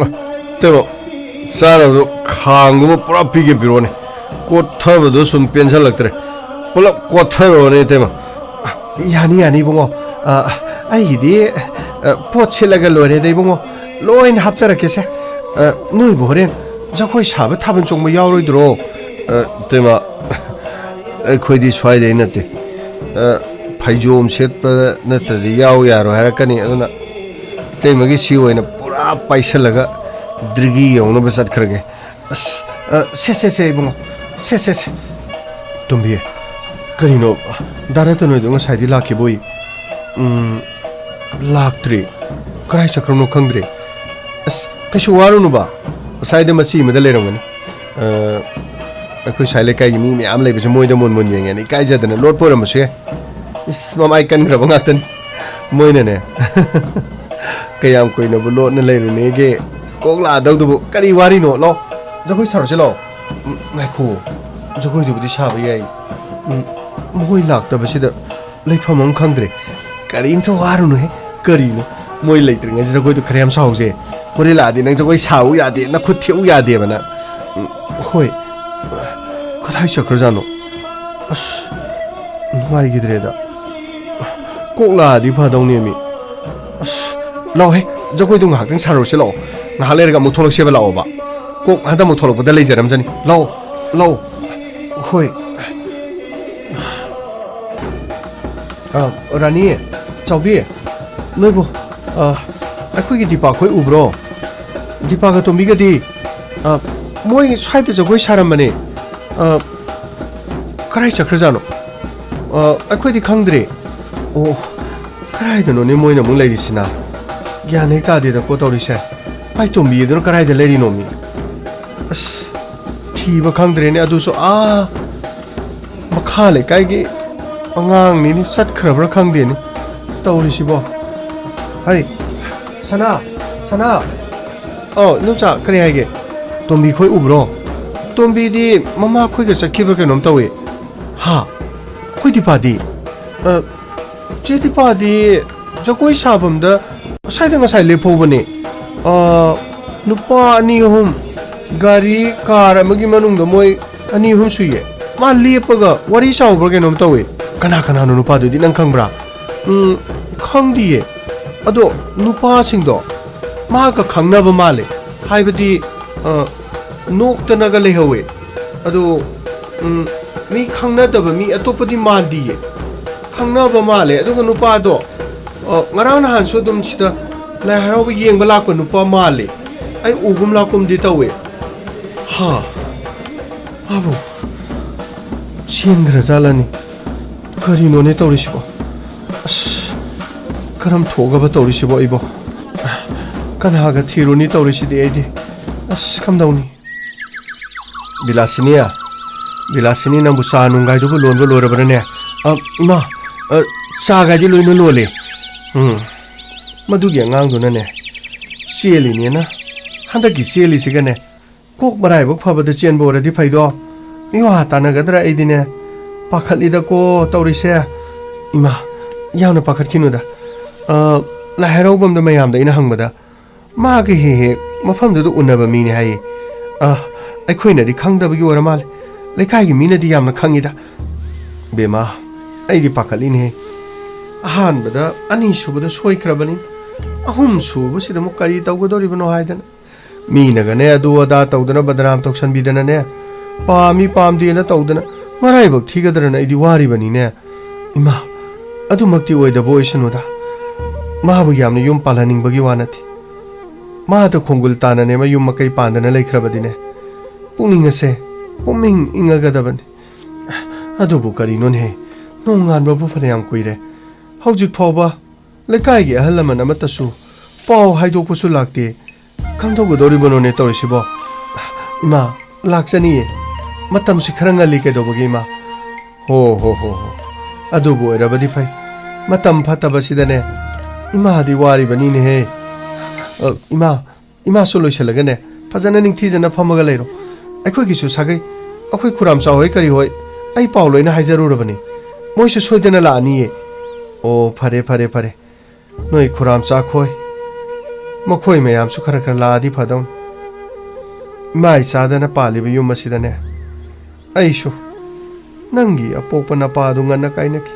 ꯑ, ꯇꯦꯕꯣ, ꯆꯥꯅꯕꯗꯣ ꯈꯥꯡꯗꯨꯃ ꯄꯨꯔꯥ ꯄꯤꯒꯦ ꯄꯤꯔꯛꯑꯣꯅꯦ꯫ ꯀꯣꯠꯊꯕꯗꯣ ꯁꯨꯝ ꯄꯦꯟꯁꯜꯂꯛꯇ꯭ꯔꯦ꯫ ꯄꯨꯂꯞ ꯀꯣꯠꯊꯔꯛꯑꯣꯅꯦ, ꯏꯇꯩꯃ꯫ ꯌꯥꯅꯤ, ꯌꯥꯅꯤ, ꯏꯕꯨꯡꯉꯣ꯫ ꯑ, ꯑꯩꯒꯤꯗꯤ, ꯑ, ꯄꯣꯠ ꯁꯤꯠꯂꯒ ꯂꯣꯏꯔꯦꯗ, ꯏꯕꯨꯡꯉꯣ꯫ ꯂꯣꯏꯅ ꯍꯥꯞꯆꯔꯛꯀꯦꯁꯦ꯫ ꯑ, ꯅꯣꯏꯕꯨ ꯍꯣꯔꯦꯟ ꯖꯒꯣꯏ ꯁꯥꯕ ꯊꯥꯕꯜ ꯆꯣꯡꯕ ꯌꯥꯎꯔꯣꯏꯗ꯭ꯔꯣ? ꯑ, ꯏꯇꯩꯃ, ꯑꯩꯈꯣꯏꯗꯤ ꯁ꯭ꯋꯥꯏꯗꯩ ꯅꯠꯇꯦ꯫ ꯑ, ꯐꯩꯖꯣꯝ ꯁꯦꯠꯄ ꯅꯠꯇ꯭ꯔꯗꯤ ꯌꯥꯎ ꯌꯥꯔꯣꯏ ꯍꯥꯏꯔꯛꯀꯅꯤ꯫ ꯑꯗꯨꯅ ꯏꯇꯩꯃꯒꯤ ꯁꯤ ꯑꯣꯏꯅ ꯄꯨꯔꯥ ꯄꯥꯏꯁꯜꯂꯒ ꯗ꯭ꯔꯤꯒꯤ ꯌꯧꯅꯕ ꯆꯠꯈ꯭ꯔꯒꯦ꯫ ꯑꯁ, ꯑ, ꯁꯦ, ꯁꯦ, ꯁꯦ, ꯏꯕꯨꯡꯉꯣ꯫ ꯁꯦ, ꯁꯦ, ꯁꯦ꯫ ꯇꯣꯝꯕꯤ, ꯀꯔꯤꯅꯣ? ꯗꯥ ꯔꯇꯟ ꯍꯣꯏꯗꯣ ꯉꯁꯥꯏꯗꯤ ꯂꯥꯛꯈꯤꯕꯣꯏ? ꯎꯝ, ꯂꯥꯛꯇ꯭ꯔꯤ꯫ ꯀꯔꯥꯏ ꯆꯠꯈ꯭ꯔꯕꯅꯣ ꯈꯪꯗ꯭ꯔꯦ꯫ ꯑꯁ, ꯀꯩꯁꯨ ꯋꯥꯔꯨꯅꯨꯕ꯫ ꯉꯁꯥꯏꯗ ꯃꯆꯤ ꯑꯃꯗ ꯂꯩꯔꯝꯒꯅꯤ꯫ ꯑ, ꯑꯩꯈꯣꯏ ꯁ꯭ꯋꯥꯏ ꯂꯩꯀꯥꯏꯒꯤ ꯃꯤ ꯃꯌꯥꯝ ꯂꯩꯕꯁꯦ ꯃꯣꯏꯗ ꯃꯨꯟ ꯃꯨꯟ ꯌꯦꯡꯉꯦꯅ ꯏꯀꯥꯏꯖꯗꯅ ꯂꯣꯠꯄ ꯑꯣꯏꯔꯝꯕꯁꯨ ꯌꯥꯏ꯫ ꯏꯁ, ꯃꯃꯥꯏ ꯀꯟꯈ꯭ꯔꯕ ꯉꯥꯛꯇꯅꯤ꯫ ꯃꯣꯏꯅꯅꯦ꯫ ꯀꯌꯥꯝ ꯀꯨꯏꯅꯕꯨ ꯂꯣꯠꯅ ꯂꯩꯔꯨꯅꯦꯒꯦ? ꯀꯣꯛ ꯂꯥꯛꯑꯗꯧꯗꯨꯕꯨ ꯀꯔꯤ ꯋꯥꯔꯤꯅꯣ? ꯂꯥꯎ, ꯖꯒꯣꯏ ꯁꯥꯔꯨꯁꯦ ꯂꯥꯎ꯫ ꯎꯝ, ꯉꯥꯏꯈꯣ, ꯖꯒꯣꯏꯗꯨꯕꯨꯗꯤ ꯁꯥꯕ ꯌꯥꯏ꯫ ꯎꯝ, ꯃꯈꯣꯏ ꯂꯥꯛꯇꯕꯁꯤꯗ ꯂꯩꯐꯝ ꯑꯃ ꯈꯪꯗ꯭ꯔꯦ꯫ ꯀꯔꯤꯝꯇ ꯋꯥꯔꯨꯅꯨꯍꯦ꯫ ꯀꯔꯤꯅꯣ? ꯃꯣꯏ ꯂꯩꯇ꯭ꯔꯤꯉꯩꯁꯤꯗ ꯖꯒꯣꯏꯗꯣ ꯈꯔ ꯌꯥꯝ ꯁꯥꯍꯧꯁꯦ꯫ ꯍꯣꯔꯦꯟ ꯂꯥꯛꯑꯗꯤ ꯅꯪ ꯖꯒꯣꯏ ꯁꯥꯎ ꯌꯥꯗꯦ, ꯅꯈꯨꯠ ꯊꯦꯛꯎ ꯌꯥꯗꯦꯕ ꯅꯪ꯫ ꯎꯝ, ꯍꯣꯏ꯫ ꯀꯗꯥꯏ ꯆꯠꯈ꯭ꯔꯖꯥꯠꯅꯣ? ꯑꯁ, ꯅꯨꯡꯉꯥꯏꯈꯤꯗ꯭ꯔꯦꯗ꯫ ꯀꯣꯛ ꯂꯥꯛꯑꯗꯤ ꯐꯗꯧꯅꯦꯃꯤ꯫ ꯑꯁ, ꯂꯥꯛꯑꯣꯍꯦ, ꯖꯒꯣꯏꯗꯣ ꯉꯥꯏꯍꯥꯛꯇꯪ ꯁꯥꯔꯨꯔꯁꯦ ꯂꯥꯛꯑꯣ꯫ ꯉꯥꯏꯍꯥꯛ ꯂꯩꯔꯒ ꯑꯃꯨꯛ ꯊꯣꯛꯂꯛꯁꯦꯕ ꯂꯥꯛꯑꯣꯕ꯫ ꯀꯣꯛ ꯍꯟꯗꯛ ꯑꯃꯨꯛ ꯊꯣꯛꯂꯛꯄꯗ ꯂꯩꯖꯔꯝꯖꯅꯤ꯫ ꯂꯥꯛꯑꯣ, ꯂꯥꯛꯑꯣ꯫ ꯍꯣꯏ꯫ ꯑ, ꯔꯥꯅꯤ, ꯆꯥꯎꯕꯤ, ꯅꯣꯏꯕꯨ꯫ ꯑ, ꯑꯩꯈꯣꯏꯒꯤ ꯗꯤꯄꯥꯈꯣꯏ ꯎꯕ꯭ꯔꯣ? ꯗꯤꯄꯥꯒ ꯇꯣꯝꯕꯤꯒꯗꯤ, ꯑ, ꯃꯣꯏ ꯁ꯭ꯋꯥꯏꯗ ꯖꯒꯣꯏ ꯁꯥꯔꯝꯕꯅꯦ꯫ ꯑ, ꯀꯔꯥꯏ ꯆꯠꯈ꯭ꯔꯖꯥꯠꯅꯣ? ꯑ, ꯑꯩꯈꯣꯏꯗꯤ ꯈꯪꯗ꯭ꯔꯦ꯫ ꯑꯣ, ꯀꯔꯥꯏꯗꯅꯣꯅꯦ ꯃꯣꯏꯅ ꯑꯃꯨꯛ ꯂꯩꯔꯤꯁꯤꯅ? ꯒ꯭ꯌꯥꯟ ꯍꯦꯛ ꯇꯥꯗꯦꯗꯀꯣ ꯇꯧꯔꯤꯁꯦ꯫ ꯃꯥꯏ ꯇꯣꯝꯕꯤ ꯑꯗꯨꯅ ꯀꯔꯥꯏꯗ ꯂꯩꯔꯤꯅꯣꯃꯤ? ꯑꯁ, ꯊꯤꯕ ꯈꯪꯗ꯭ꯔꯦꯅꯦ꯫ ꯑꯗꯨꯁꯨ ꯑꯥ ꯃꯈꯥ ꯂꯩꯀꯥꯏꯒꯤ ꯑꯉꯥꯡꯅꯤꯅꯦ, ꯆꯠꯈ꯭ꯔꯕ꯭ꯔꯥ ꯈꯪꯗꯦꯅꯦ ꯇꯧꯔꯤꯁꯤꯕꯣ꯫ ꯍꯩ, ꯁꯅꯥ, ꯁꯅꯥ꯫ ꯑꯧ, ꯏꯗꯣꯝꯆꯥ, ꯀꯔꯤ ꯍꯥꯏꯒꯦ? ꯇꯣꯝꯕꯤ ꯈꯣꯏ ꯎꯕ꯭ꯔꯣ? ꯇꯣꯝꯕꯤꯗꯤ ꯃꯃꯥ ꯈꯣꯏꯒ ꯆꯠꯈꯤꯕ꯭ꯔꯥ ꯀꯩꯅꯣꯝ ꯇꯧꯏ꯫ ꯍꯥ? ꯑꯩꯈꯣꯏ ꯗꯤꯄꯥꯗꯤ? ꯑ, ꯆꯦ ꯗꯤꯄꯥꯗꯤ ꯖꯒꯣꯏ ꯁꯥꯐꯝꯗ ꯉꯁꯥꯏꯗ ꯉꯁꯥꯏ ꯂꯦꯞꯍꯧꯕꯅꯦ꯫ ꯑ, ꯅꯨꯄꯥ ꯑꯅꯤ ꯑꯍꯨꯝ ꯒꯥꯔꯤ, ꯀꯥꯔ ꯑꯃꯒꯤ ꯃꯅꯨꯡꯗ ꯃꯣꯏ ꯑꯅꯤ ꯑꯍꯨꯝ ꯁꯨꯏꯌꯦ꯫ ꯃꯥ ꯂꯦꯞꯄꯒ ꯋꯥꯔꯤ ꯁꯥꯎꯕ꯭ꯔꯥ ꯀꯩꯅꯣꯝ ꯇꯧꯋꯦ꯫ ꯀꯅꯥ ꯀꯅꯥꯅꯣ ꯅꯨꯄꯥꯗꯨꯗꯤ ꯅꯪ ꯈꯪꯕ꯭ꯔꯥ? ꯎꯝ, ꯈꯪꯗꯤꯌꯦ꯫ ꯑꯗꯣ ꯅꯨꯄꯥꯁꯤꯡꯗꯣ ꯃꯥꯒ ꯈꯪꯅꯕ ꯃꯥꯜꯂꯦ꯫ ꯍꯥꯏꯕꯗꯤ, ꯑ, ꯅꯣꯛꯇꯅꯒ ꯂꯩꯍꯧꯋꯦ꯫ ꯑꯗꯣ, ꯎꯝ, ꯃꯤ ꯈꯪꯅꯗꯕ ꯃꯤ ꯑꯇꯣꯞꯄꯗꯤ ꯃꯥꯟꯗꯤꯌꯦ꯫ ꯈꯪꯅꯕ ꯃꯥꯜꯂꯦ꯫ ꯑꯗꯨꯒ ꯅꯨꯄꯥꯗꯣ, ꯑ, ꯉꯔꯥꯡ ꯅꯍꯥꯟꯁꯨ ꯑꯗꯨꯝ ꯁꯤꯗ ꯂꯥꯏ ꯍꯔꯥꯎꯕ ꯌꯦꯡꯕ ꯂꯥꯛꯄ ꯅꯨꯄꯥ ꯃꯥꯜꯂꯦ꯫ ꯑꯩ ꯎꯒꯨꯝ ꯂꯥꯛꯀꯨꯝꯗꯤ ꯇꯧꯋꯦ꯫ ꯍꯥ? ꯃꯥꯕꯨ ꯆꯦꯟꯈ꯭ꯔꯖꯥꯠꯂꯅꯤ? ꯀꯔꯤꯅꯣꯅꯦ ꯇꯧꯔꯤꯁꯤꯕꯣ? ꯑꯁ, ꯀꯔꯝ ꯊꯣꯛꯑꯒꯕ ꯇꯧꯔꯤꯁꯤꯕꯣ ꯑꯩꯕꯣ? ꯀꯅꯥꯒ ꯊꯤꯔꯨꯅꯤ ꯇꯧꯔꯤꯁꯤꯗꯤ ꯑꯩꯗꯤ? ꯑꯁ, ꯀꯝꯗꯧꯅꯤ? ꯕꯤꯂꯥꯁꯤꯅꯤ, ꯕꯤꯂꯥꯁꯤꯅꯤ, ꯅꯪꯕꯨ ꯆꯥ ꯅꯨꯡꯒꯥꯏꯗꯨꯕꯨ ꯂꯣꯟꯕ ꯂꯣꯏꯔꯕ꯭ꯔꯅꯦ? ꯑ, ꯏꯃꯥ, ꯑ, ꯆꯥꯒꯥꯏꯗꯤ ꯂꯣꯏꯅ ꯂꯣꯜꯂꯦ꯫ ꯎꯝ, ꯃꯗꯨꯒꯤ ꯑꯉꯥꯡꯗꯨꯅꯅꯦ, ꯆꯦꯜꯂꯤꯅꯦꯅ, ꯍꯟꯗꯛꯀꯤ ꯆꯦꯜꯂꯤꯁꯤꯒꯅꯦ, ꯀꯣꯛ ꯃꯔꯥꯏꯕꯛ ꯐꯕꯗ ꯆꯦꯟꯕ ꯑꯣꯏꯔꯗꯤ ꯐꯩꯗꯣ꯫ ꯃꯤꯋꯥ ꯇꯥꯅꯒꯗ꯭ꯔꯥ ꯑꯩꯗꯤꯅꯦ, ꯄꯥꯈꯠꯂꯤꯗꯀꯣ ꯇꯧꯔꯤꯁꯦ꯫ ꯏꯃꯥ, ꯌꯥꯝꯅ ꯄꯥꯈꯠꯈꯤꯅꯨꯗ꯫ ꯑ, ꯂꯥꯏ ꯍꯔꯥꯎꯕꯝꯗ ꯃꯌꯥꯝꯗ ꯑꯩꯅ ꯍꯪꯕꯗ, ꯃꯥꯒ ꯍꯦꯛ ꯍꯦꯛ ꯃꯐꯝꯗꯨꯗ ꯎꯅꯕ ꯃꯤꯅꯦ ꯍꯥꯏꯌꯦ꯫ ꯑ, ꯑꯩꯈꯣꯏꯅꯗꯤ ꯈꯪꯗꯕꯒꯤ ꯑꯣꯏꯔ ꯃꯥꯜꯂꯦ꯫ ꯂꯩꯀꯥꯏꯒꯤ ꯃꯤꯅꯗꯤ ꯌꯥꯝꯅ ꯈꯪꯉꯤꯗ꯫ ꯕꯦꯝꯃ, ꯑꯩꯗꯤ ꯄꯥꯈꯠꯂꯤꯅꯦꯍꯦ꯫ ꯑꯍꯥꯟꯕꯗ, ꯑꯅꯤꯁꯨꯕꯗ ꯁꯣꯏꯈ꯭ꯔꯕꯅꯤ꯫ ꯑꯍꯨꯝ ꯁꯨꯕꯁꯤꯗ ꯑꯃꯨꯛ ꯀꯔꯤ ꯇꯧꯒꯗꯧꯔꯤꯕꯅꯣ ꯍꯥꯏꯗꯅ꯫ ꯃꯤꯅꯒꯅꯦ ꯑꯗꯨ ꯑꯗꯥ ꯇꯧꯗꯅ ꯕꯗꯅꯥꯝ ꯇꯧꯁꯟꯕꯤꯗꯅꯅꯦ, ꯄꯥꯝꯃꯤ ꯄꯥꯝꯗꯦꯅ ꯇꯧꯗꯅ ꯃꯔꯥꯏꯕꯛ ꯊꯤꯒꯗ꯭ꯔꯅ ꯑꯩꯗꯤ ꯋꯥꯔꯤꯕꯅꯤꯅꯦ꯫ ꯏꯃꯥ, ꯑꯗꯨꯃꯛꯇꯤ ꯑꯣꯏꯗꯕ ꯑꯣꯏꯁꯅꯨꯗ꯫ ꯃꯥꯕꯨ ꯌꯥꯝꯅ ꯌꯨꯝ ꯄꯥꯜꯍꯟꯅꯤꯡꯕꯒꯤ ꯋꯥ ꯅꯠꯇꯦ꯫ ꯃꯥꯗ ꯈꯣꯡꯒꯨꯜ ꯇꯥꯅꯅꯦ ꯃꯌꯨꯝ ꯃꯀꯩ ꯄꯥꯟꯗꯅ ꯂꯩꯈ꯭ꯔꯕꯗꯤꯅꯦ, ꯄꯨꯛꯅꯤꯡ ꯑꯁꯦ ꯄꯨꯝꯏꯪ ꯏꯪꯉꯒꯗꯕꯅꯤ꯫ ꯑꯗꯨꯕꯨ ꯀꯔꯤꯅꯣꯅꯦꯍꯦ, ꯅꯣꯡꯉꯥꯟꯕꯕꯨ ꯐꯅꯌꯥꯝ ꯀꯨꯏꯔꯦ꯫ ꯍꯧꯖꯤꯛ ꯐꯥꯎꯕ ꯂꯩꯀꯥꯏꯒꯤ ꯑꯍꯜ ꯂꯃꯟ ꯑꯃꯠꯇꯁꯨ ꯄꯥꯎ ꯍꯥꯏꯗꯣꯛꯄꯁꯨ ꯂꯥꯛꯇꯦ꯫ ꯀꯝꯗꯧꯒꯗꯧꯔꯤꯕꯅꯣꯅꯦ ꯇꯧꯔꯤꯁꯤꯕꯣ? ꯏꯃꯥ, ꯂꯥꯛꯆꯅꯤꯌꯦ꯫ ꯃꯇꯝꯁꯤ ꯈꯔ ꯉꯜꯂꯤ ꯀꯩꯗꯧꯕꯒꯤ, ꯏꯃꯥ? ꯍꯣ, ꯍꯣ, ꯍꯣ, ꯍꯣ꯫ ꯑꯗꯨꯕꯨ ꯑꯣꯏꯔꯕꯗꯤ ꯐꯩ꯫ ꯃꯇꯝ ꯐꯠꯇꯕꯁꯤꯗꯅꯦ ꯏꯃꯥꯗꯤ ꯋꯥꯔꯤꯕꯅꯤꯅꯦꯍꯦ꯫ ꯑ, ꯏꯃꯥ, ꯏꯃꯥꯁꯨ ꯂꯣꯏꯁꯤꯜꯂꯒꯅꯦ ꯐꯖꯅ ꯅꯤꯡꯊꯤꯖꯅ ꯐꯝꯃꯒ ꯂꯩꯔꯣ꯫ ꯑꯩꯈꯣꯏꯒꯤꯁꯨ ꯁꯥꯒꯩ, ꯑꯩꯈꯣꯏ ꯈꯨꯔꯥꯝꯆꯥ ꯍꯣꯏ ꯀꯔꯤ ꯍꯣꯏ, ꯑꯩ ꯄꯥꯎ ꯂꯣꯏꯅ ꯍꯥꯏꯖꯔꯨꯔꯕꯅꯤ꯫ ꯃꯣꯏꯁꯨ ꯁꯣꯏꯗꯅ ꯂꯥꯛꯑꯅꯤꯌꯦ꯫ ꯑꯣ, ꯐꯔꯦ, ꯐꯔꯦ, ꯐꯔꯦ꯫ ꯅꯣꯏ ꯈꯨꯔꯥꯝꯆꯥ ꯈꯣꯏ, ꯃꯈꯣꯏ ꯃꯌꯥꯝꯁꯨ ꯈꯔ ꯈꯔ ꯂꯥꯛꯑꯗꯤ ꯐꯗꯧꯅꯤ꯫ ꯏꯃꯥ ꯏꯆꯥꯗꯅ ꯄꯥꯜꯂꯤꯕ ꯌꯨꯝ ꯑꯁꯤꯗꯅꯦ, ꯑꯩꯁꯨ ꯅꯪꯒꯤ ꯑꯄꯣꯛꯄ ꯅꯄꯥꯗꯨ ꯉꯟꯅ ꯀꯥꯏꯅꯈꯤ꯫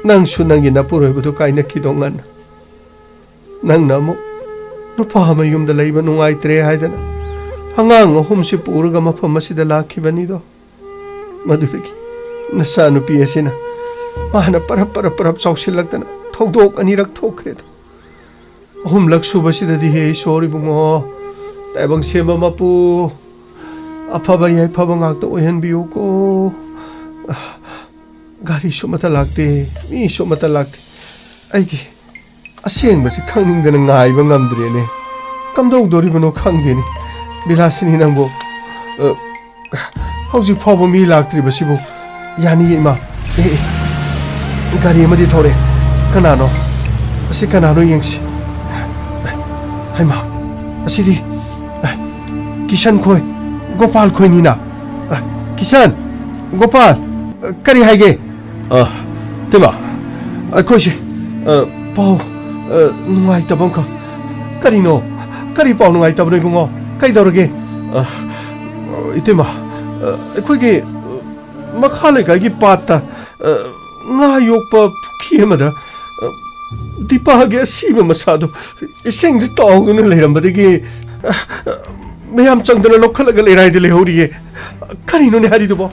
ꯅꯪꯁꯨ ꯅꯪꯒꯤ ꯅꯄꯨꯔꯣꯏꯕꯗꯨ ꯀꯥꯏꯅꯈꯤꯗꯣ ꯉꯟꯅ꯫ ꯅꯪꯅ ꯑꯃꯨꯛ ꯅꯨꯄꯥ ꯃꯌꯨꯝꯗ ꯂꯩꯕ ꯅꯨꯡꯉꯥꯏꯇ꯭ꯔꯦ ꯍꯥꯏꯗꯅ ꯑꯉꯥꯡ ꯑꯍꯨꯝꯁꯤ ꯄꯨꯔꯒ ꯃꯐꯝ ꯑꯁꯤꯗ ꯂꯥꯛꯈꯤꯕꯅꯤꯗꯣ꯫ ꯃꯗꯨꯗꯒꯤ ꯅꯆꯥꯅꯨꯄꯤ ꯑꯁꯤꯅ ꯃꯥꯅ ꯄꯔꯞ ꯄꯔꯞ ꯄꯔꯞ ꯆꯥꯎꯁꯤꯜꯂꯛꯇꯅ ꯊꯧꯗꯣꯛ ꯑꯅꯤꯔꯛ ꯊꯣꯛꯈ꯭ꯔꯦꯗꯣ꯫ ꯑꯍꯨꯝꯂꯛ ꯁꯨꯕꯁꯤꯗꯗꯤ, ꯍꯦ ꯏꯁꯣꯔ ꯏꯕꯨꯡꯉꯣ, ꯇꯥꯏꯕꯪ ꯁꯦꯝꯕ ꯃꯄꯨ, ꯑꯐꯕ ꯌꯥꯏꯐꯕ ꯉꯥꯛꯇ ꯑꯣꯏꯍꯟꯕꯤꯌꯨꯀꯣ꯫ ꯒꯥꯔꯤꯁꯨ ꯑꯃꯠꯇ ꯂꯥꯛꯇꯦ, ꯃꯤꯁꯨ ꯑꯃꯠꯇ ꯂꯥꯛꯇꯦ꯫ ꯑꯩꯗꯤ ꯑꯁꯦꯡꯕꯁꯤ ꯈꯪꯅꯤꯡꯗꯅ ꯉꯥꯏꯕ ꯉꯝꯗ꯭ꯔꯦꯅꯦ꯫ ꯀꯝꯗꯧꯗꯣꯔꯤꯕꯅꯣ ꯈꯪꯗꯦꯅꯦ꯫ ꯕꯤꯂꯥꯁꯤꯅꯤ, ꯅꯪꯕꯨ, ꯑ, ꯍꯧꯖꯤꯛ ꯐꯥꯎꯕ ꯃꯤ ꯂꯥꯛꯇ꯭ꯔꯤꯕꯁꯤꯕꯨ ꯌꯥꯅꯤꯌꯦ, ꯏꯃꯥ꯫ ꯑꯦ, ꯑꯦ, ꯒꯥꯔꯤ ꯑꯃꯗꯤ ꯊꯧꯔꯛꯑꯦ꯫ ꯀꯅꯥꯅꯣ? ꯑꯁꯤ ꯀꯅꯥꯅꯣ ꯌꯦꯡꯁꯤ꯫ ꯍꯩꯃꯥ, ꯑꯁꯤꯗꯤ, ꯑ, ꯀꯤꯁꯟ ꯈꯣꯏ, ꯒꯣꯄꯥꯜ ꯈꯣꯏꯅꯤꯅ꯫ ꯑ, ꯀꯤꯁꯟ, ꯒꯣꯄꯥꯜ, ꯑ, ꯀꯔꯤ ꯍꯥꯏꯒꯦ? ꯑ, ꯏꯇꯩꯃ, ꯑꯩꯈꯣꯏꯁꯦ, ꯑ, ꯄꯥꯎ, ꯑ, ꯅꯨꯡꯉꯥꯏꯇꯕ ꯑꯃꯈꯛ꯫ ꯀꯔꯤꯅꯣ? ꯀꯔꯤ ꯄꯥꯎ ꯅꯨꯡꯉꯥꯏꯇꯕꯅꯣ, ꯏꯕꯨꯡꯉꯣ? ꯀꯩꯗꯧꯔꯒꯦ? ꯑ, ꯏꯇꯩꯃ, ꯑ, ꯑꯩꯈꯣꯏꯒꯤ, ꯑ, ꯃꯈꯥ ꯂꯩꯀꯥꯏꯒꯤ ꯄꯥꯠꯇ, ꯑ, ꯉꯥ ꯌꯣꯛꯄ ꯄꯨꯈ꯭ꯔꯤ ꯑꯃꯗ, ꯑ, ꯗꯤꯄꯥꯒꯤ ꯑꯁꯤꯕ ꯃꯁꯥꯗꯨ ꯏꯁꯤꯡꯗ ꯇꯥꯎꯗꯨꯅ ꯂꯩꯔꯝꯕꯗꯒꯤ, ꯑ, ꯃꯌꯥꯝ ꯆꯪꯗꯅ ꯂꯧꯈꯠꯂꯒ ꯂꯩꯔꯥꯏꯗ ꯂꯩꯍꯧꯔꯤꯌꯦ꯫ ꯀꯔꯤꯅꯣꯅꯦ ꯍꯥꯏꯔꯤꯗꯨꯕꯣ?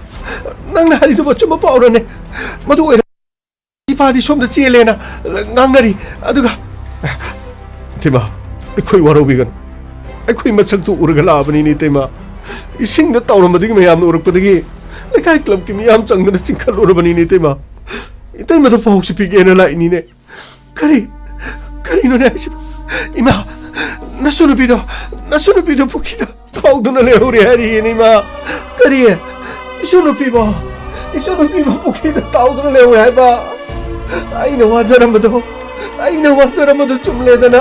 ꯅꯪꯅ ꯍꯥꯏꯔꯤꯗꯨꯕꯣ ꯑꯆꯨꯝꯕ ꯄꯥꯎꯔꯅꯦ? ꯃꯗꯨ ꯑꯣꯏꯔ- ꯃꯥꯗꯤ ꯁꯣꯝꯗ ꯆꯦꯜꯂꯦꯅ ꯉꯥꯡꯅꯔꯤ꯫ ꯑꯗꯨꯒ ꯏꯇꯩꯃ, ꯑꯩꯈꯣꯏ ꯋꯥꯔꯧꯕꯤꯒꯅꯨ꯫ ꯑꯩꯈꯣꯏ ꯃꯁꯛꯇꯨ ꯎꯔꯒ ꯂꯥꯛꯑꯕꯅꯤꯅꯦ ꯏꯇꯩꯃ꯫ ꯏꯁꯤꯡꯗ ꯇꯥꯎꯔꯝꯕꯗꯒꯤ ꯃꯌꯥꯝꯅ ꯎꯔꯛꯄꯗꯒꯤ ꯂꯩꯀꯥꯏ ꯀ꯭ꯂꯕꯀꯤ ꯃꯤꯌꯥꯝ ꯆꯪꯗꯅ ꯆꯤꯡꯈꯠꯂꯨꯔꯕꯅꯤꯅꯦ ꯏꯇꯩꯃ꯫ ꯏꯇꯩꯃꯗ ꯄꯥꯎꯁꯤ ꯄꯤꯒꯦꯅ ꯂꯥꯛꯏꯅꯤꯅꯦ꯫ ꯀꯔꯤ? ꯀꯔꯤꯅꯣꯅꯦ ꯍꯥꯏꯁꯤꯕꯣ? ꯏꯃꯥ, ꯅꯁꯨ ꯅꯨꯄꯤꯗꯣ, ꯅꯁꯨ ꯅꯨꯄꯤꯗꯣ ꯄꯨꯈ꯭ꯔꯤꯗ ꯇꯥꯎꯗꯨꯅ ꯂꯩꯍꯧꯔꯦ ꯍꯥꯏꯔꯤꯌꯦꯅꯦ ꯏꯃꯥ꯫ ꯀꯔꯤ? ꯏꯁꯨ ꯅꯨꯄꯤꯕꯣ, ꯏꯁꯨ ꯅꯨꯄꯤꯕꯣ ꯄꯨꯈ꯭ꯔꯤꯗ ꯇꯥꯎꯗꯨꯅ ꯂꯩꯍꯧꯔꯦ ꯍꯥꯏꯕ? ꯑꯩꯅ ꯋꯥꯖꯔꯝꯕꯗꯣ, ꯑꯩꯅ ꯋꯥꯖꯔꯝꯕꯗꯣ ꯆꯨꯝꯂꯦꯗꯅ꯫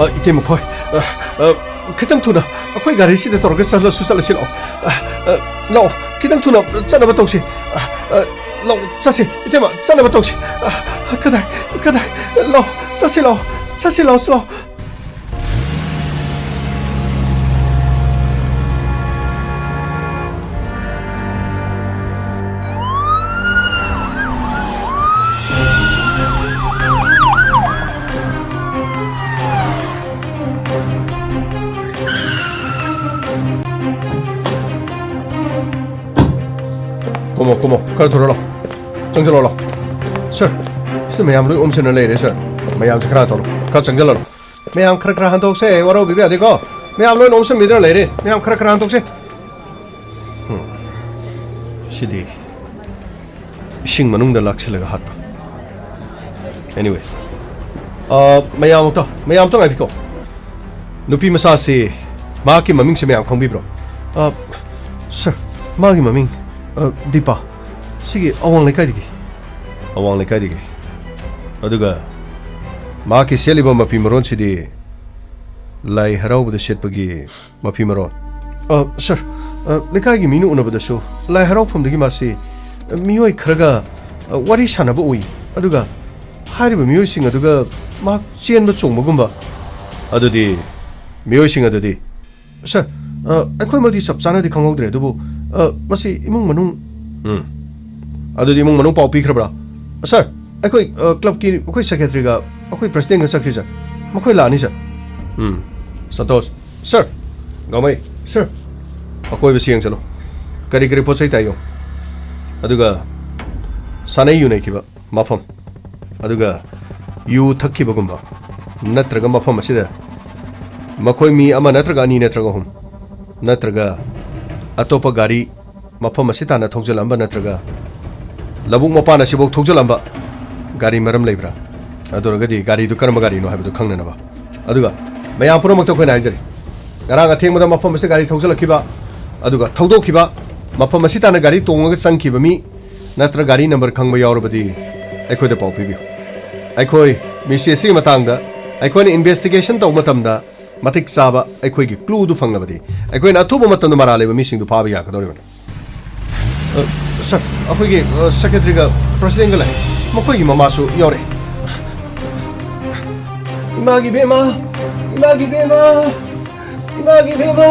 ꯑ, ꯏꯇꯩꯃ ꯈꯣꯏ, ꯑ, ꯑ, ꯈꯤꯇꯪ ꯊꯨꯅ ꯑꯩꯈꯣꯏ ꯒꯥꯔꯤꯁꯤꯗ ꯇꯧꯔꯒ ꯆꯠꯂꯁꯨ ꯆꯠꯂꯁꯤ ꯂꯥꯛꯑꯣ꯫ ꯑ, ꯑ, ꯂꯥꯛꯑꯣ, ꯈꯤꯇꯪ ꯊꯨꯅ ꯆꯠꯅꯕ ꯇꯧꯁꯤ꯫ ꯑ, ꯑ, ꯂꯥꯛꯑꯣ, ꯆꯠꯁꯤ, ꯏꯇꯩꯃ, ꯆꯠꯅꯕ ꯇꯧꯁꯤ꯫ ꯑ, ꯀꯗꯥꯏ, ꯀꯗꯥꯏ? ꯂꯥꯛꯑꯣ, ꯆꯠꯁꯤ ꯂꯥꯛꯑꯣ, ꯆꯠꯁꯤ ꯂꯥꯛꯑꯣ, ꯂꯥꯛꯑꯣ꯫ ꯀꯨꯝꯃꯣ, ꯀꯨꯝꯃꯣ, ꯈꯔ ꯊꯨꯔ ꯂꯥꯛꯑꯣ꯫ ꯆꯪꯁꯤꯜꯂꯣ, ꯂꯥꯛꯑꯣ꯫ ꯁꯥꯔ, ꯁꯤꯗ ꯃꯌꯥꯝ ꯂꯣꯏ ꯑꯣꯝꯁꯤꯟꯅ ꯂꯩꯔꯦ, ꯁꯥꯔ꯫ ꯃꯌꯥꯝꯁꯦ ꯈꯔ ꯇꯧꯔꯣ, ꯈꯔ ꯆꯪꯁꯤꯜꯂꯣ꯫ ꯃꯌꯥꯝ ꯈꯔ ꯈꯔ ꯍꯟꯗꯣꯛꯁꯦ, ꯋꯥꯔꯧꯕꯤꯕ ꯌꯥꯗꯦꯀꯣ꯫ ꯃꯌꯥꯝ ꯂꯣꯏꯅ ꯑꯣꯝꯁꯤꯟꯕꯤꯗꯨꯅ ꯂꯩꯔꯦ, ꯃꯌꯥꯝ ꯈꯔ ꯈꯔ ꯍꯟꯗꯣꯛꯁꯦ꯫ ꯎꯝ, ꯁꯤꯗꯤ ꯏꯁꯤꯡ ꯃꯅꯨꯡꯗ ꯂꯥꯛꯁꯤꯜꯂꯒ ꯍꯥꯠꯄ꯫ Anyway, ꯑ, ꯃꯌꯥꯝ ꯑꯝꯇ, ꯃꯌꯥꯝ ꯑꯝꯇ ꯉꯥꯏꯕꯤꯀꯣ꯫ ꯅꯨꯄꯤ ꯃꯆꯥꯁꯤ, ꯃꯍꯥꯛꯀꯤ ꯃꯃꯤꯡꯁꯤ ꯃꯌꯥꯝ ꯈꯪꯕꯤꯕ꯭ꯔꯣ? ꯑ, ꯁꯥꯔ, ꯃꯥꯒꯤ ꯃꯃꯤꯡ, ꯑ, ꯗꯤꯄꯥ꯫ ꯁꯤꯒꯤ ꯑꯋꯥꯡ ꯂꯩꯀꯥꯏꯗꯒꯤ꯫ ꯑꯋꯥꯡ ꯂꯩꯀꯥꯏꯗꯒꯤ꯫ ꯑꯗꯨꯒ ꯃꯍꯥꯛꯀꯤ ꯁꯦꯠꯂꯤꯕ ꯃꯐꯤ ꯃꯔꯣꯟꯁꯤꯗꯤ ꯂꯥꯏ ꯍꯔꯥꯎꯕꯗ ꯁꯦꯠꯄꯒꯤ ꯃꯐꯤ ꯃꯔꯣꯟ꯫ ꯑ, ꯁꯥꯔ, ꯑ, ꯂꯩꯀꯥꯏꯒꯤ ꯃꯤꯅ ꯎꯅꯕꯗꯁꯨ ꯂꯥꯏ ꯍꯔꯥꯎꯐꯝꯗꯒꯤ ꯃꯥꯁꯤ, ꯑ, ꯃꯤꯑꯣꯏ ꯈꯔꯒ, ꯑ, ꯋꯥꯔꯤ ꯁꯥꯟꯅꯕ ꯎꯏ꯫ ꯑꯗꯨꯒ ꯍꯥꯏꯔꯤꯕ ꯃꯤꯑꯣꯏꯁꯤꯡ ꯑꯗꯨꯒ ꯃꯍꯥꯛ ꯆꯦꯟꯕ ꯆꯣꯡꯕꯒꯨꯝꯕ꯫ ꯑꯗꯨꯗꯤ ꯃꯤꯑꯣꯏꯁꯤꯡ ꯑꯗꯨꯗꯤ? ꯁꯥꯔ, ꯑ, ꯑꯩꯈꯣꯏꯃꯛꯇꯤ ꯆꯞ ꯆꯥꯅꯗꯤ ꯈꯪꯍꯧꯗ꯭ꯔꯦ, ꯑꯗꯨꯕꯨ, ꯑ, ꯃꯁꯤ ꯏꯃꯨꯡ ꯃꯅꯨꯡ꯫ ꯎꯝ꯫ ꯑꯗꯨꯗꯤ ꯏꯃꯨꯡ ꯃꯅꯨꯡ ꯄꯥꯎ ꯄꯤꯈ꯭ꯔꯕ꯭ꯔꯥ? ꯁꯥꯔ, ꯑꯩꯈꯣꯏ, ꯑ, ꯀ꯭ꯂꯕꯀꯤ ꯑꯩꯈꯣꯏ ꯁꯦꯀ꯭ꯔꯦꯇꯔꯤꯒ ꯑꯩꯈꯣꯏ ꯄ꯭ꯔꯁꯤꯗꯦꯟꯒ ꯆꯠꯈ꯭ꯔꯤ, ꯁꯥꯔ꯫ ꯃꯈꯣꯏ ꯂꯥꯛꯑꯅꯤ, ꯁꯥꯔ꯫ ꯎꯝ꯫ ꯁꯟꯇꯣꯁ, ꯁꯥꯔ, ꯒꯥꯎꯃꯩ, ꯁꯥꯔ, ꯑꯀꯣꯏꯕꯁꯤ ꯌꯦꯡꯁꯤꯜꯂꯨ꯫ ꯀꯔꯤ ꯀꯔꯤ ꯄꯣꯠ ꯆꯩ ꯇꯥꯏ ꯌꯦꯡꯉꯨ꯫ ꯑꯗꯨꯒ ꯁꯥꯟꯅꯩ ꯌꯨ ꯅꯩꯈꯤꯕ ꯃꯐꯝ, ꯑꯗꯨꯒ ꯌꯨ ꯊꯛꯈꯤꯕꯒꯨꯝꯕ, ꯅꯠꯇ꯭ꯔꯒ ꯃꯐꯝ ꯑꯁꯤꯗ ꯃꯈꯣꯏ ꯃꯤ ꯑꯃ ꯅꯠꯇ꯭ꯔꯒ ꯑꯅꯤ ꯅꯠꯇ꯭ꯔꯒ ꯑꯍꯨꯝ, ꯅꯠꯇ꯭ꯔꯒ ꯑꯇꯣꯞꯄ ꯒꯥꯔꯤ ꯃꯐꯝ ꯑꯁꯤ ꯇꯥꯟꯅ ꯊꯧꯖꯤꯜꯂꯝꯕ, ꯅꯠꯇ꯭ꯔꯒ ꯂꯧꯕꯨꯛ ꯃꯄꯥꯟ ꯑꯁꯤꯐꯥꯎ ꯊꯧꯖꯤꯜꯂꯝꯕ ꯒꯥꯔꯤ ꯃꯔꯝ ꯂꯩꯕ꯭ꯔꯥ? ꯑꯗꯨ ꯑꯣꯏꯔꯒꯗꯤ ꯒꯥꯔꯤꯗꯨ ꯀꯔꯝꯕ ꯒꯥꯔꯤꯅꯣ ꯍꯥꯏꯕꯗꯨ ꯈꯪꯅꯅꯕ꯫ ꯑꯗꯨꯒ ꯃꯌꯥꯝ ꯄꯨꯝꯅꯃꯛꯇ ꯑꯩꯈꯣꯏꯅ ꯍꯥꯏꯖꯔꯤ, ꯉꯔꯥꯡ ꯑꯊꯦꯡꯕꯗ ꯃꯐꯝ ꯑꯁꯤꯗ ꯒꯥꯔꯤ ꯊꯧꯖꯤꯜꯂꯛꯈꯤꯕ, ꯑꯗꯨꯒ ꯊꯧꯗꯣꯛꯈꯤꯕ, ꯃꯐꯝ ꯑꯁꯤ ꯇꯥꯟꯅ ꯒꯥꯔꯤ ꯇꯣꯡꯉꯒ ꯆꯪꯈꯤꯕ ꯃꯤ, ꯅꯠꯇ꯭ꯔ ꯒꯥꯔꯤ ꯅꯝꯕꯔ ꯈꯪꯕ ꯌꯥꯎꯔꯕꯗꯤ ꯑꯩꯈꯣꯏꯗ ꯄꯥꯎ ꯄꯤꯕꯤꯌꯨ꯫ ꯑꯩꯈꯣꯏ ꯃꯤꯁꯤ ꯑꯁꯤꯒꯤ ꯃꯇꯥꯡꯗ ꯑꯩꯈꯣꯏꯅ ꯏꯟꯚꯦꯁꯇꯤꯒꯦꯁꯟ ꯇꯧꯕ ꯃꯇꯝꯗ ꯃꯇꯤꯛ ꯆꯥꯕ ꯑꯩꯈꯣꯏꯒꯤ ꯀ꯭ꯂꯨꯗꯨ ꯐꯪꯂꯕꯗꯤ ꯑꯩꯈꯣꯏꯅ ꯑꯊꯨꯕ ꯃꯇꯝꯗ ꯃꯔꯥꯜ ꯂꯩꯕ ꯃꯤꯁꯤꯡꯗꯨ ꯐꯥꯕ ꯌꯥꯒꯗꯧꯔꯤꯕꯅꯤ꯫ ꯑ, ꯁꯥꯔ, ꯑꯩꯈꯣꯏꯒꯤ, ꯑ, ꯁꯦꯀ꯭ꯔꯦꯇꯔꯤꯒ ꯄ꯭ꯔꯁꯤꯗꯦꯟꯒ ꯂꯩ꯫ ꯃꯈꯣꯏꯒꯤ ꯃꯃꯥꯁꯨ ꯌꯥꯎꯔꯛꯑꯦ꯫ ꯏꯃꯥꯒꯤ ꯕꯦꯝꯃ, ꯏꯃꯥꯒꯤ ꯕꯦꯝꯃ, ꯏꯃꯥꯒꯤ ꯕꯦꯝꯃ,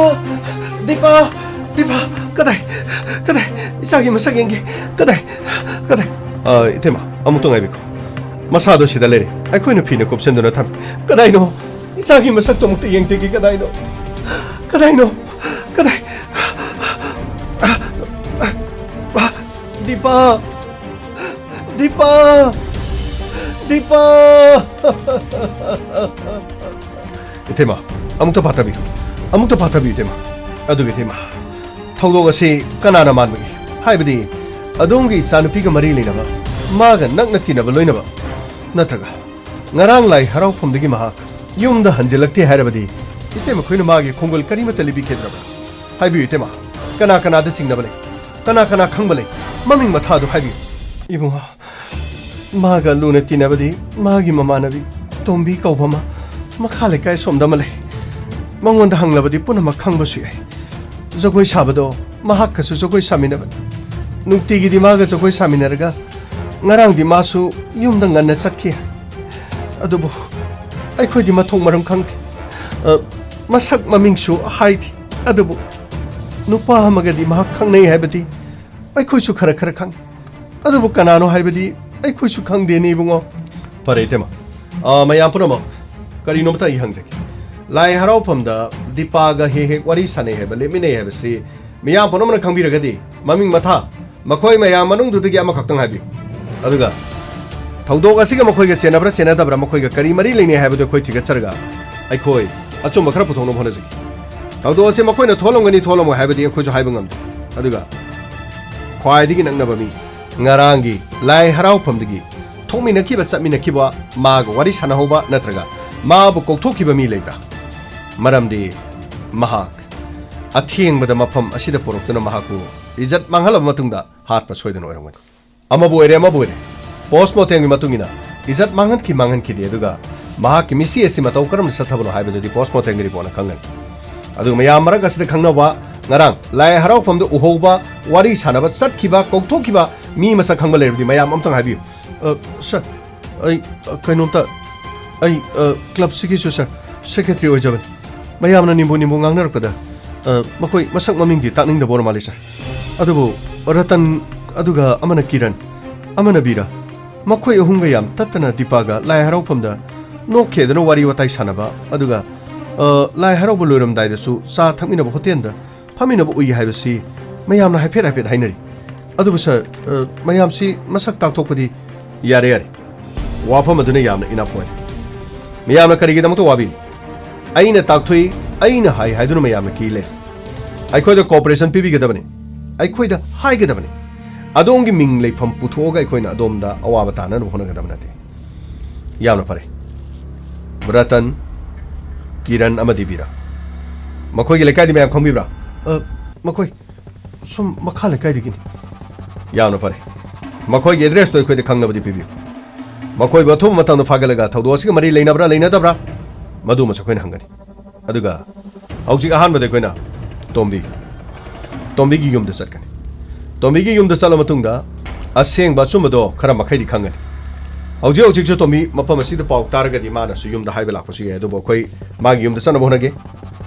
ꯗꯤꯄꯥ, ꯗꯤꯄꯥ, ꯀꯗꯥꯏ, ꯀꯗꯥꯏ? ꯏꯆꯥꯒꯤ ꯃꯁꯛ ꯌꯦꯡꯒꯦ꯫ ꯀꯗꯥꯏ, ꯀꯗꯥꯏ? ꯑ, ꯏꯇꯩꯃ, ꯑꯃꯨꯛꯇ ꯉꯥꯏꯕꯤꯈꯣ꯫ ꯃꯁꯥꯗꯣ ꯁꯤꯗ ꯂꯩꯔꯦ꯫ ꯑꯩꯈꯣꯏꯅ ꯐꯤꯅ ꯀꯨꯞꯁꯟꯗꯨꯅ ꯊꯝꯃꯤ꯫ ꯀꯗꯥꯏꯅꯣ? ꯏꯆꯥꯒꯤ ꯃꯁꯛꯇꯣ ꯑꯃꯨꯛꯇ ꯌꯦꯡꯖꯒꯦ꯫ ꯀꯗꯥꯏꯅꯣ? ꯀꯗꯥꯏꯅꯣ? ꯀꯗꯥꯏ? ꯗꯤꯄꯥ! ꯗꯤꯄꯥ! ꯗꯤꯄꯥ! ꯏꯇꯩꯃ, ꯑꯃꯨꯛꯇ ꯄꯥꯊꯕꯤꯌꯨ꯫ ꯑꯃꯨꯛꯇ ꯄꯥꯊꯕꯤꯌꯨ, ꯏꯇꯩꯃ꯫ ꯑꯗꯨꯒ ꯏꯇꯩꯃ, ꯊꯧꯗꯣꯛ ꯑꯁꯤ ꯀꯅꯥꯅ ꯃꯥꯟꯕꯒꯦ? ꯍꯥꯏꯕꯗꯤ, ꯑꯗꯣꯝꯒꯤ ꯏꯆꯥꯅꯨꯄꯤꯒ ꯃꯔꯤ ꯂꯩꯅꯕ, ꯃꯥꯒ ꯅꯛꯅ ꯇꯤꯟꯅꯕ ꯂꯣꯏꯅꯕ, ꯅꯠꯇ꯭ꯔꯒ ꯉꯔꯥꯡ ꯂꯥꯏ ꯍꯔꯥꯎꯐꯝꯗꯒꯤ ꯃꯍꯥꯛ ꯌꯨꯝꯗ ꯍꯟꯖꯤꯜꯂꯛꯇꯦ ꯍꯥꯏꯔꯕꯗꯤ, ꯏꯇꯩꯃ, ꯑꯩꯈꯣꯏꯅ ꯃꯥꯒꯤ ꯈꯣꯡꯒꯨꯜ ꯀꯔꯤꯃꯠꯇ ꯂꯤꯕꯤꯈꯤꯗ꯭ꯔꯕ꯭ꯔꯥ? ꯍꯥꯏꯕꯤꯌꯨ, ꯏꯇꯩꯃ, ꯀꯅꯥ ꯀꯅꯥꯗ ꯆꯤꯡꯅꯕ ꯂꯩ? ꯀꯅꯥ ꯀꯅꯥ ꯈꯪꯕ ꯂꯩ? ꯃꯃꯤꯡ ꯃꯊꯥꯗꯨ ꯍꯥꯏꯕꯤꯌꯨ꯫ ꯏꯕꯨꯡꯉꯣ, ꯃꯥꯒ ꯂꯨꯅ ꯇꯤꯟꯅꯕꯗꯤ ꯃꯥꯒꯤ ꯃꯃꯥꯟꯅꯕꯤ ꯇꯣꯝꯕꯤ ꯀꯧꯕ ꯑꯃ ꯃꯈꯥ ꯂꯩꯀꯥꯏ ꯑꯁꯣꯝꯗ ꯑꯃ ꯂꯩ꯫ ꯃꯉꯣꯟꯗ ꯍꯪꯂꯕꯗꯤ ꯄꯨꯝꯅꯃꯛ ꯈꯪꯕꯁꯨ ꯌꯥꯏ꯫ ꯖꯒꯣꯏ ꯁꯥꯕꯗꯣ ꯃꯍꯥꯛꯀꯁꯨ ꯖꯒꯣꯏ ꯁꯥꯃꯤꯟꯅꯕꯅꯤ꯫ ꯅꯨꯡꯇꯤꯒꯤꯗꯤ ꯃꯥꯒ ꯖꯒꯣꯏ ꯁꯥꯃꯤꯟꯅꯔꯒ ꯉꯔꯥꯡꯗꯤ ꯃꯥꯁꯨ ꯌꯨꯝꯗ ꯉꯟꯅ ꯆꯠꯈꯤ꯫ ꯑꯗꯨꯕꯨ ꯑꯩꯈꯣꯏꯗꯤ ꯃꯊꯣꯡ ꯃꯔꯝ ꯈꯪꯗꯦ꯫ ꯑ, ꯃꯁꯛ ꯃꯃꯤꯡꯁꯨ ꯍꯥꯏꯗꯦ꯫ ꯑꯗꯨꯕꯨ ꯅꯨꯄꯥ ꯑꯃꯒꯗꯤ ꯃꯍꯥꯛ ꯈꯪꯅꯩ ꯍꯥꯏꯕꯗꯤ ꯑꯩꯈꯣꯏꯁꯨ ꯈꯔ ꯈꯔ ꯈꯪꯏ꯫ ꯑꯗꯨꯕꯨ ꯀꯅꯥꯅꯣ ꯍꯥꯏꯕꯗꯤ ꯑꯩꯈꯣꯏꯁꯨ ꯈꯪꯗꯦꯅꯦ, ꯏꯕꯨꯡꯉꯣ꯫ ꯐꯔꯦ, ꯏꯇꯩꯃ꯫ ꯑ, ꯃꯌꯥꯝ ꯄꯨꯝꯅꯃꯛ ꯀꯔꯤꯅꯣꯝꯇ ꯑꯩ ꯍꯪꯖꯒꯦ꯫ ꯂꯥꯏ ꯍꯔꯥꯎꯐꯝꯗ ꯗꯤꯄꯥꯒ ꯍꯦꯛ ꯍꯦꯛ ꯋꯥꯔꯤ ꯁꯥꯟꯅꯩ ꯍꯥꯏꯕ, ꯂꯦꯞꯃꯤꯟꯅꯩ ꯍꯥꯏꯕꯁꯤ ꯃꯤꯌꯥꯝ ꯄꯨꯝꯅꯃꯛꯅ ꯈꯪꯕꯤꯔꯒꯗꯤ ꯃꯃꯤꯡ ꯃꯊꯥ, ꯃꯈꯣꯏ ꯃꯌꯥꯝ ꯃꯅꯨꯡꯗꯨꯗꯒꯤ ꯑꯃꯈꯛꯇꯪ ꯍꯥꯏꯕꯤꯌꯨ꯫ ꯑꯗꯨꯒ ꯊꯧꯗꯣꯛ ꯑꯁꯤꯒ ꯃꯈꯣꯏꯒ ꯆꯦꯟꯅꯕ꯭ꯔꯥ ꯆꯦꯟꯅꯗꯕ꯭ꯔꯥ, ꯃꯈꯣꯏꯒ ꯀꯔꯤ ꯃꯔꯤ ꯂꯩꯅꯩ ꯍꯥꯏꯕꯗꯨ ꯑꯩꯈꯣꯏ ꯊꯤꯒꯠꯆꯔꯒ ꯑꯩꯈꯣꯏ ꯑꯆꯨꯝꯕ ꯈꯔ ꯄꯨꯊꯣꯛꯅꯕ ꯍꯣꯠꯅꯖꯒꯦ꯫ ꯊꯧꯗꯣꯛ ꯑꯁꯤ ꯃꯈꯣꯏꯅ ꯊꯣꯛꯂꯝꯒꯅꯤ ꯊꯣꯛꯂꯝꯃꯣꯏ ꯍꯥꯏꯕꯗꯤ ꯑꯩꯈꯣꯏꯁꯨ ꯍꯥꯏꯕ ꯉꯝꯗꯦ꯫ ꯑꯗꯨꯒ ꯈ꯭ꯋꯥꯏꯗꯒꯤ ꯅꯛꯅꯕ ꯃꯤ, ꯉꯔꯥꯡꯒꯤ ꯂꯥꯏ ꯍꯔꯥꯎꯐꯝꯗꯒꯤ ꯊꯣꯛꯃꯤꯟꯅꯈꯤꯕ ꯆꯠꯃꯤꯟꯅꯈꯤꯕ, ꯃꯥꯒ ꯋꯥꯔꯤ ꯁꯥꯟꯅꯍꯧꯕ ꯅꯠꯇ꯭ꯔꯒ ꯃꯥꯕꯨ ꯀꯧꯊꯣꯛꯈꯤꯕ ꯃꯤ ꯂꯩꯕ꯭ꯔꯥ? ꯃꯔꯝꯗꯤ ꯃꯍꯥꯛ ꯑꯊꯦꯡꯕꯗ ꯃꯐꯝ ꯑꯁꯤꯗ ꯄꯨꯔꯛꯇꯨꯅ ꯃꯍꯥꯛꯄꯨ ꯏꯖꯠ ꯃꯥꯡꯍꯜꯂꯕ ꯃꯇꯨꯡꯗ ꯍꯥꯠꯄ ꯁꯣꯏꯗꯅ ꯑꯣꯏꯔꯝꯒꯅꯤ꯫ ꯑꯃꯕꯨ ꯑꯣꯏꯔꯦ, ꯑꯃꯕꯨ ꯑꯣꯏꯔꯦ, ꯄꯣꯁꯃꯣꯔꯇꯦꯝꯒꯤ ꯃꯇꯨꯡ ꯏꯟꯅ ꯏꯖꯠ ꯃꯥꯡꯍꯟꯈꯤ ꯃꯥꯡꯍꯟꯈꯤꯗꯦ, ꯑꯗꯨꯒ ꯃꯍꯥꯛꯀꯤ ꯃꯤꯠꯁꯤ ꯑꯁꯤ ꯃꯇꯧ ꯀꯔꯝꯅ ꯆꯠꯊꯕꯅꯣ ꯍꯥꯏꯕꯗꯨꯗꯤ ꯄꯣꯁꯃꯣꯔꯇꯦꯝꯒꯤ ꯔꯤꯄꯣꯔꯠꯅ ꯈꯪꯒꯅꯤ꯫ ꯑꯗꯨꯒ ꯃꯌꯥꯝ ꯃꯔꯛ ꯑꯁꯤꯗ ꯈꯪꯅꯕ, ꯉꯔꯥꯡ ꯂꯥꯏ ꯍꯔꯥꯎꯐꯝꯗ ꯎꯍꯧꯕ, ꯋꯥꯔꯤ ꯁꯥꯟꯅꯕ ꯆꯠꯈꯤꯕ, ꯀꯧꯊꯣꯛꯈꯤꯕ ꯃꯤ ꯃꯁꯛ ꯈꯪꯕ ꯂꯩꯔꯕꯗꯤ ꯃꯌꯥꯝ ꯑꯝꯇꯪ ꯍꯥꯏꯕꯤꯌꯨ꯫ ꯑ, ꯁꯥꯔ, ꯑꯩ, ꯑ, ꯀꯩꯅꯣꯝꯇ, ꯑꯩ, ꯑ, ꯀ꯭ꯂꯕꯁꯤꯒꯤꯁꯨ, ꯁꯥꯔ, ꯁꯦꯀ꯭ꯔꯦꯇꯔꯤ ꯑꯣꯏꯖꯕꯅꯤ꯫ ꯃꯌꯥꯝꯅ ꯅꯤꯝꯕꯨ ꯅꯤꯝꯕꯨ ꯉꯥꯡꯅꯔꯛꯄꯗ, ꯑ, ꯃꯈꯣꯏ ꯃꯁꯛ ꯃꯃꯤꯡꯗꯤ ꯇꯥꯛꯅꯤꯡꯗꯕ ꯑꯣꯏꯔ ꯃꯥꯜꯂꯤ, ꯁꯥꯔ꯫ ꯑꯗꯨꯕꯨ ꯔꯇꯟ, ꯑꯗꯨꯒ ꯑꯃꯅ ꯀꯤꯔꯟ, ꯑꯃꯅ ꯕꯤꯔꯥ, ꯃꯈꯣꯏ ꯑꯍꯨꯝꯒ ꯌꯥꯝ ꯇꯠꯇꯅ ꯗꯤꯄꯥꯒ ꯂꯥꯏ ꯍꯔꯥꯎꯐꯝꯗ ꯅꯣꯛꯈꯦꯗꯅ ꯋꯥꯔꯤ ꯋꯥꯇꯥꯏ ꯁꯥꯟꯅꯕ, ꯑꯗꯨꯒ, ꯑ, ꯂꯥꯏ ꯍꯔꯥꯎꯕ ꯂꯣꯏꯔꯝꯗꯥꯏꯗꯁꯨ ꯆꯥ ꯊꯛꯃꯤꯟꯅꯕ ꯍꯣꯇꯦꯜꯗ ꯐꯝꯃꯤꯟꯅꯕ ꯎꯏ ꯍꯥꯏꯕꯁꯤ ꯃꯌꯥꯝꯅ ꯍꯥꯏꯐꯦꯠ ꯍꯥꯏꯐꯦꯠ ꯍꯥꯏꯅꯔꯤ꯫ ꯑꯗꯨꯕꯨ ꯁꯥꯔ, ꯑ, ꯃꯌꯥꯝꯁꯤ ꯃꯁꯛ ꯇꯥꯛꯊꯣꯛꯄꯗꯤ ꯌꯥꯔꯦ, ꯌꯥꯔꯦ꯫ ꯋꯥꯐꯝ ꯑꯗꯨꯅ ꯌꯥꯝꯅ ꯏꯅꯐ ꯑꯣꯏꯔꯦ꯫ ꯃꯌꯥꯝꯅ ꯀꯔꯤꯒꯤꯗꯃꯛꯇ ꯋꯥꯕꯤ? ꯑꯩꯅ ꯇꯥꯛꯊꯣꯛꯏ, ꯑꯩꯅ ꯍꯥꯏ ꯍꯥꯏꯗꯨꯅ ꯃꯌꯥꯝꯅ ꯀꯤ ꯂꯩ꯫ ꯑꯩꯈꯣꯏꯗ ꯀꯣꯑꯣꯄꯔꯦꯁꯟ ꯄꯤꯕꯤꯒꯗꯕꯅꯤ, ꯑꯩꯈꯣꯏꯗ ꯍꯥꯏꯒꯗꯕꯅꯤ꯫ ꯑꯗꯣꯝꯒꯤ ꯃꯤꯡ ꯂꯩꯐꯝ ꯄꯨꯊꯣꯛꯑꯒ ꯑꯩꯈꯣꯏꯅ ꯑꯗꯣꯝꯗ ꯑꯋꯥꯕ ꯇꯥꯅꯅꯕ ꯍꯣꯠꯅꯒꯗꯕ ꯅꯠꯇꯦ꯫ ꯌꯥꯝꯅ ꯐꯔꯦ꯫ ꯔꯇꯟ, ꯀꯤꯔꯟ ꯑꯃꯗꯤ ꯕꯤꯔꯥ, ꯃꯈꯣꯏꯒꯤ ꯂꯩꯀꯥꯏꯗꯤ ꯃꯌꯥꯝ ꯈꯪꯕꯤꯕ꯭ꯔꯥ? ꯑ, ꯃꯈꯣꯏ ꯁꯨꯝ ꯃꯈꯥ ꯂꯩꯀꯥꯏꯗꯒꯤꯅꯤ꯫ ꯌꯥꯝꯅ ꯐꯔꯦ꯫ ꯃꯈꯣꯏꯒꯤ ꯑꯦꯗ꯭ꯔꯦꯁꯇꯣ ꯑꯩꯈꯣꯏꯗ ꯈꯪꯅꯕꯗꯤ ꯄꯤꯕꯤꯌꯨ꯫ ꯃꯈꯣꯏꯕꯨ ꯑꯊꯨꯕ ꯃꯇꯝꯗ ꯐꯥꯒꯠꯂꯒ ꯊꯧꯗꯣꯛ ꯑꯁꯤꯒ ꯃꯔꯤ ꯂꯩꯅꯕ꯭ꯔꯥ ꯂꯩꯅꯗꯕ꯭ꯔꯥ, ꯃꯗꯨꯃꯁꯨ ꯑꯩꯈꯣꯏꯅ ꯍꯪꯒꯅꯤ꯫ ꯑꯗꯨꯒ ꯍꯧꯖꯤꯛ ꯑꯍꯥꯟꯕꯗ ꯑꯩꯈꯣꯏꯅ ꯇꯣꯝꯕꯤ, ꯇꯣꯝꯕꯤꯒꯤ ꯌꯨꯝꯗ ꯆꯠꯀꯅꯤ꯫ ꯇꯣꯝꯕꯤꯒꯤ ꯌꯨꯝꯗ ꯆꯠꯂ ꯃꯇꯨꯡꯗ ꯑꯁꯦꯡꯕ ꯑꯆꯨꯝꯕꯗꯣ ꯈꯔ ꯃꯈꯩꯗꯤ ꯈꯪꯒꯅꯤ꯫ ꯍꯧꯖꯤꯛ ꯍꯧꯖꯤꯛꯁꯨ ꯇꯣꯝꯕꯤ ꯃꯐꯝ ꯑꯁꯤꯗ ꯄꯥꯎ ꯇꯥꯔꯒꯗꯤ ꯃꯥꯅꯁꯨ ꯌꯨꯝꯗ ꯍꯥꯏꯕ ꯂꯥꯛꯄꯁꯨ ꯌꯥꯏ, ꯑꯗꯨꯕꯨ ꯑꯩꯈꯣꯏ ꯃꯥꯒꯤ ꯌꯨꯝꯗ ꯆꯠꯅꯕ ꯍꯣꯠꯅꯒꯦ꯫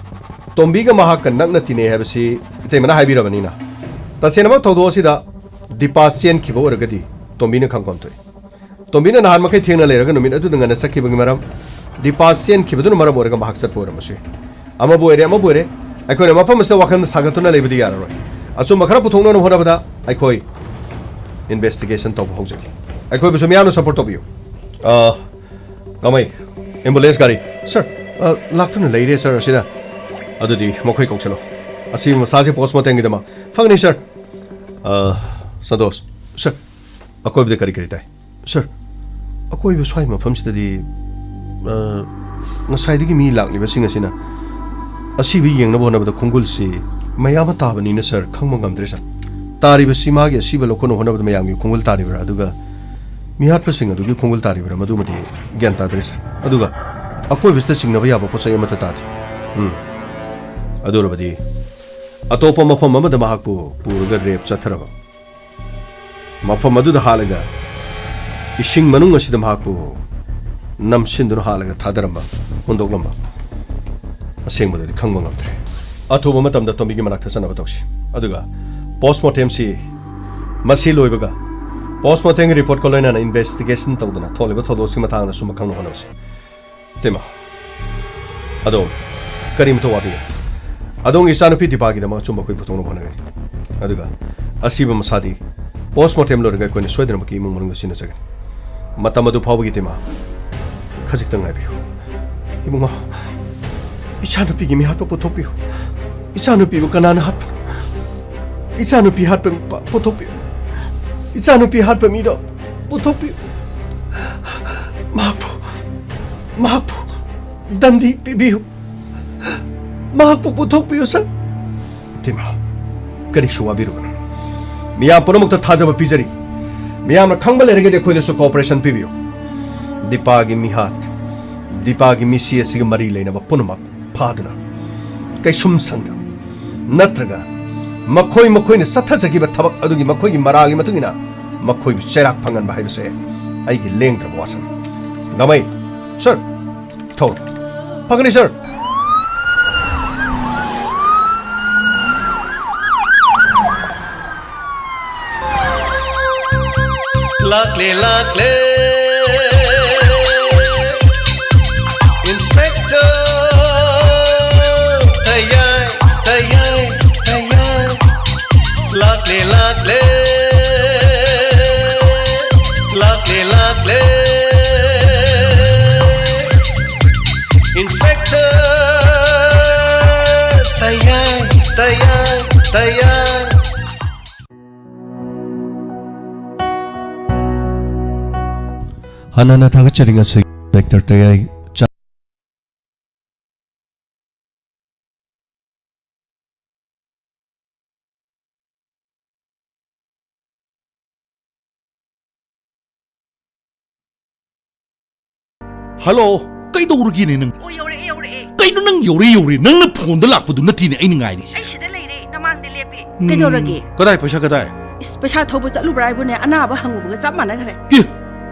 ꯇꯣꯝꯕꯤꯒ ꯃꯍꯥꯛꯀ ꯅꯛꯅ ꯇꯤꯟꯅꯩ ꯍꯥꯏꯕꯁꯤ ꯏꯇꯩꯃꯅ ꯍꯥꯏꯕꯤꯔꯕꯅꯤꯅ, ꯇꯁꯦꯡꯅꯃꯛ ꯊꯧꯗꯣꯛ ꯑꯁꯤꯗ ꯗꯤꯄꯥ ꯆꯦꯟꯈꯤꯕ ꯑꯣꯏꯔꯒꯗꯤ ꯇꯣꯝꯕꯤꯅ ꯈꯪꯐꯝ ꯊꯣꯛꯏ꯫ ꯇꯣꯝꯕꯤꯅ ꯅꯍꯥꯟ ꯃꯈꯩ ꯊꯦꯡꯅ ꯂꯩꯔꯒ ꯅꯨꯃꯤꯠ ꯑꯗꯨꯗ ꯉꯟꯅ ꯆꯠꯈꯤꯕꯒꯤ ꯃꯔꯝ, ꯗꯤꯄꯥ ꯆꯦꯟꯈꯤꯕꯗꯨꯅ ꯃꯔꯝ ꯑꯣꯏꯔꯒ ꯃꯍꯥꯛ ꯆꯠꯄ ꯑꯣꯏꯔꯝꯕꯁꯨ ꯌꯥꯏ꯫ ꯑꯃꯕꯨ ꯑꯣꯏꯔꯦ, ꯑꯃꯕꯨ ꯑꯣꯏꯔꯦ, ꯑꯩꯈꯣꯏꯅ ꯃꯐꯝ ꯑꯁꯤꯗ ꯋꯥꯈꯜ ꯁꯥꯒꯠꯇꯨꯅ ꯂꯩꯕꯗꯤ ꯌꯥꯔꯔꯣꯏ꯫ ꯑꯆꯨꯝꯕ ꯈꯔ ꯄꯨꯊꯣꯛꯅꯕ ꯍꯣꯠꯅꯕꯗ ꯑꯩꯈꯣꯏ ꯏꯟꯚꯦꯁꯇꯤꯒꯦꯁꯟ ꯇꯧꯕ ꯍꯧꯖꯒꯦ꯫ ꯑꯩꯈꯣꯏꯕꯨꯁꯨ ꯃꯤꯌꯥꯝꯅ ꯁꯄꯣꯔꯠ ꯇꯧꯕꯤꯌꯨ꯫ ꯑ, ꯀꯃꯩ, ꯑꯦꯝꯕꯨꯂꯦꯟꯁ ꯒꯥꯔꯤ꯫ ꯁꯔ, ꯑ, ꯂꯥꯛꯇꯨꯅ ꯂꯩꯔꯦ ꯁꯔ ꯑꯁꯤꯗ꯫ ꯑꯗꯨꯗꯤ ꯃꯈꯣꯏ ꯀꯧꯁꯜꯂꯣ꯫ ꯑꯁꯤꯕ ꯃꯁꯥꯁꯦ ꯄꯣꯁꯃꯣꯔꯇꯦꯝꯒꯤꯗꯃꯛ꯫ ꯐꯒꯅꯤ ꯁꯔ꯫ ꯑ, ꯁꯟꯇꯣꯁ꯫ ꯁꯔ, ꯑꯀꯣꯏꯕꯗ ꯀꯔꯤ ꯀꯔꯤ ꯇꯥꯏ? ꯁꯔ, ꯑꯀꯣꯏꯕ ꯁ꯭ꯋꯥꯏ ꯃꯐꯝꯁꯤꯗꯗꯤ, ꯑ, ꯉꯁꯥꯏꯗꯒꯤ ꯃꯤ ꯂꯥꯛꯂꯤꯕꯁꯤꯡ ꯑꯁꯤꯅ ꯑꯁꯤꯕ ꯌꯦꯡꯅꯕ ꯍꯣꯠꯅꯕꯗ ꯈꯣꯡꯒꯨꯜꯁꯤ ꯃꯌꯥꯝ ꯑꯃ ꯇꯥꯕꯅꯤꯅ ꯁꯔ, ꯈꯪꯕ ꯉꯝꯗ꯭ꯔꯦ ꯁꯔ꯫ ꯇꯥꯔꯤꯕꯁꯤ ꯃꯥꯒꯤ ꯑꯁꯤꯕ ꯂꯧꯈꯠꯅꯕ ꯍꯣꯠꯅꯕꯗ ꯃꯌꯥꯝꯒꯤ ꯈꯣꯡꯒꯨꯜ ꯇꯥꯔꯤꯕ꯭ꯔꯥ, ꯑꯗꯨꯒ ꯃꯤꯍꯥꯠꯄꯁꯤꯡ ꯑꯗꯨꯒꯤ ꯈꯣꯡꯒꯨꯜ ꯇꯥꯔꯤꯕ꯭ꯔꯥ, ꯃꯗꯨꯃꯗꯤ ꯒ꯭ꯌꯥꯟ ꯇꯥꯗ꯭ꯔꯦ ꯁꯔ꯫ ꯑꯗꯨꯒ ꯑꯀꯣꯏꯕꯁꯤꯗ ꯆꯤꯡꯅꯕ ꯌꯥꯕ ꯄꯣꯠ ꯆꯩ ꯑꯃꯠꯇ ꯇꯥꯗꯦ꯫ ꯎꯝ꯫ ꯑꯗꯨ ꯑꯣꯏꯔꯕꯗꯤ ꯑꯇꯣꯞꯄ ꯃꯐꯝ ꯑꯃꯗ ꯃꯍꯥꯛꯄꯨ ꯄꯨꯔꯒ ꯔꯦꯞ ꯆꯠꯊꯔꯕ꯫ ꯃꯐꯝ ꯑꯗꯨꯗ ꯍꯥꯠꯂꯒ ꯏꯁꯤꯡ ꯃꯅꯨꯡ ꯑꯁꯤꯗ ꯃꯍꯥꯛꯄꯨ ꯅꯝꯁꯤꯟꯗꯨꯅ ꯍꯥꯠꯂꯒ ꯊꯥꯗꯔꯝꯕ, ꯍꯨꯟꯗꯣꯛꯂꯝꯕ꯫ ꯑꯁꯦꯡꯕꯗꯨꯗꯤ ꯈꯪꯕ ꯉꯝꯗ꯭ꯔꯦ꯫ ꯑꯊꯨꯕ ꯃꯇꯝꯗ ꯇꯣꯝꯕꯤꯒꯤ ꯃꯅꯥꯛꯇ ꯆꯠꯅꯕ ꯇꯧꯁꯤ꯫ ꯑꯗꯨꯒ ꯄꯣꯁꯃꯣꯔꯇꯦꯝꯁꯤ ꯃꯁꯤ ꯂꯣꯏꯕꯒ ꯄꯣꯁꯃꯣꯔꯇꯦꯝꯒꯤ ꯔꯤꯄꯣꯔꯠꯀ ꯂꯣꯏꯅꯅ ꯏꯟꯚꯦꯁꯇꯤꯒꯦꯁꯟ ꯇꯧꯗꯨꯅ ꯊꯣꯛꯂꯤꯕ ꯊꯧꯗꯣꯛꯁꯤꯒꯤ ꯃꯇꯥꯡꯗ ꯁꯨꯝꯕ ꯈꯪꯅ ꯍꯣꯠꯅꯕꯁꯤ꯫ ꯏꯇꯩꯃ, ꯑꯗꯣ ꯀꯔꯤꯃꯇ ꯋꯥꯕꯤꯒꯅꯨ꯫ ꯑꯗꯣꯝꯒꯤ ꯏꯆꯥꯅꯨꯄꯤ ꯗꯤꯄꯥꯒꯤꯗꯃꯛ ꯑꯆꯨꯝꯕ ꯑꯩꯈꯣꯏ ꯄꯨꯊꯣꯛꯅꯕ ꯍꯣꯠꯅꯒꯅꯤ꯫ ꯑꯗꯨꯒ ꯑꯁꯤꯕ ꯃꯁꯥꯗꯤ ꯄꯣꯁꯃꯣꯔꯇꯦꯝ ꯂꯣꯏꯔꯒ ꯑꯩꯈꯣꯏꯅ ꯁꯣꯏꯗꯅꯃꯛꯀꯤ ꯏꯃꯨꯡ ꯃꯅꯨꯡꯗ ꯁꯤꯟꯅꯖꯒꯅꯤ꯫ ꯃꯇꯝ ꯑꯗꯨ ꯐꯥꯎꯕꯒꯤ ꯏꯇꯩꯃ, ꯈꯖꯤꯛꯇꯪ ꯉꯥꯏꯕꯤꯌꯨ꯫ ꯏꯕꯨꯡꯉꯣ, ꯏꯆꯥꯅꯨꯄꯤꯒꯤ ꯃꯤꯍꯥꯠꯄ ꯄꯨꯊꯣꯛꯄꯤꯌꯨ꯫ ꯏꯆꯥꯅꯨꯄꯤꯕꯨ ꯀꯅꯥꯅ ꯍꯥꯠꯄ? ꯏꯆꯥꯅꯨꯄꯤ ꯍꯥꯠꯄ ꯄ-, ꯄꯨꯊꯣꯛꯄꯤꯌꯨ꯫ ꯏꯆꯥꯅꯨꯄꯤ ꯍꯥꯠꯄ ꯃꯤꯗꯣ ꯄꯨꯊꯣꯛꯄꯤꯌꯨ꯫ ꯃꯍꯥꯛꯄꯨ, ꯃꯍꯥꯛꯄꯨ ꯗꯟꯗꯤ ꯄꯤꯕꯤꯌꯨ꯫ ꯃꯍꯥꯛꯄꯨ ꯄꯨꯊꯣꯛꯄꯤꯌꯨ, ꯁꯔ꯫ ꯏꯇꯩꯃ, ꯀꯔꯤꯁꯨ ꯋꯥꯕꯤꯔꯨꯒꯅꯨ꯫ ꯃꯤꯌꯥꯝ ꯄꯨꯝꯅꯃꯛꯇ ꯊꯥꯖꯕ ꯄꯤꯖꯔꯤ꯫ ꯃꯤꯌꯥꯝꯅ ꯈꯪꯕ ꯂꯩꯔꯒꯗꯤ ꯑꯩꯈꯣꯏꯗꯁꯨ ꯀꯣꯑꯣꯄꯔꯦꯁꯟ ꯄꯤꯕꯤꯌꯨ꯫ ꯗꯤꯄꯥꯒꯤ ꯃꯤꯍꯥꯠ, ꯗꯤꯄꯥꯒꯤ ꯃꯤꯁꯤ ꯑꯁꯤꯒ ꯃꯔꯤ ꯂꯩꯅꯕ ꯄꯨꯝꯅꯃꯛ ꯐꯥꯗꯨꯅ ꯀꯩꯁꯨꯝꯁꯪꯗ ꯅꯠꯇ꯭ꯔꯒ ꯃꯈꯣꯏ ꯃꯈꯣꯏꯅ ꯆꯠꯊꯖꯈꯤꯕ ꯊꯕꯛ ꯑꯗꯨꯒꯤ ꯃꯈꯣꯏꯒꯤ ꯃꯔꯥꯜꯒꯤ ꯃꯇꯨꯡ ꯏꯟꯅ ꯃꯈꯣꯏꯕꯨ ꯆꯩꯔꯥꯛ ꯐꯪꯍꯟꯕ ꯍꯥꯏꯕꯁꯦ ꯑꯩꯒꯤ ꯂꯦꯡꯗ꯭ꯔꯕ ꯋꯥꯁꯛꯅꯤ꯫ ꯒꯃꯩ, ꯁꯔ, ꯊꯣꯛ꯫ ꯐꯒꯅꯤ, ꯁꯔ꯫ ꯂꯥꯛꯂꯦ, ꯂꯥꯛꯂꯦ, ꯏꯟꯁꯄꯦꯛꯇꯔ꯫ ꯇꯌꯥꯏ, ꯇꯌꯥꯏ, ꯇꯌꯥꯏ꯫ ꯍꯥꯟꯅ ꯍꯥꯟꯅ ꯊꯥꯒꯠꯆꯔꯤ ꯉꯁꯤ ꯗꯣꯛꯇꯔ ꯇꯌꯥꯏ ꯆꯥ- ꯍꯜꯂꯣ, ꯀꯩꯗꯧꯔꯒꯦꯅꯦ ꯅꯪ? ꯑꯣ, ꯌꯧꯔꯛꯑꯦ, ꯌꯧꯔꯛꯑꯦ꯫ ꯀꯩꯅꯣ ꯅꯪ ꯌꯧꯔꯦ, ꯌꯧꯔꯦ? ꯅꯪꯅ ꯐꯣꯟꯗ ꯂꯥꯛꯄꯗꯨ ꯅꯠꯇꯦꯅꯦ ꯑꯩꯅ ꯉꯥꯏꯔꯤꯁꯦ꯫ ꯑꯩ ꯁꯤꯗ ꯂꯩꯔꯦ, ꯅꯃꯥꯡꯗ ꯂꯦꯞꯄꯦ꯫ ꯎꯝ, ꯀꯩꯗꯧꯔꯒꯦ? ꯀꯗꯥꯏ ꯄꯩꯁꯥ ꯀꯗꯥꯏ? ꯏꯁ, ꯄꯩꯁꯥ ꯊꯧꯕ ꯆꯠꯂꯨꯕ꯭ꯔꯥ ꯍꯥꯏꯕꯨꯅꯦ, ꯑꯅꯥꯕ ꯍꯪꯉꯨꯕꯒ ꯆꯞ ꯃꯥꯟꯅꯈ꯭ꯔꯦ꯫ ꯑꯦ,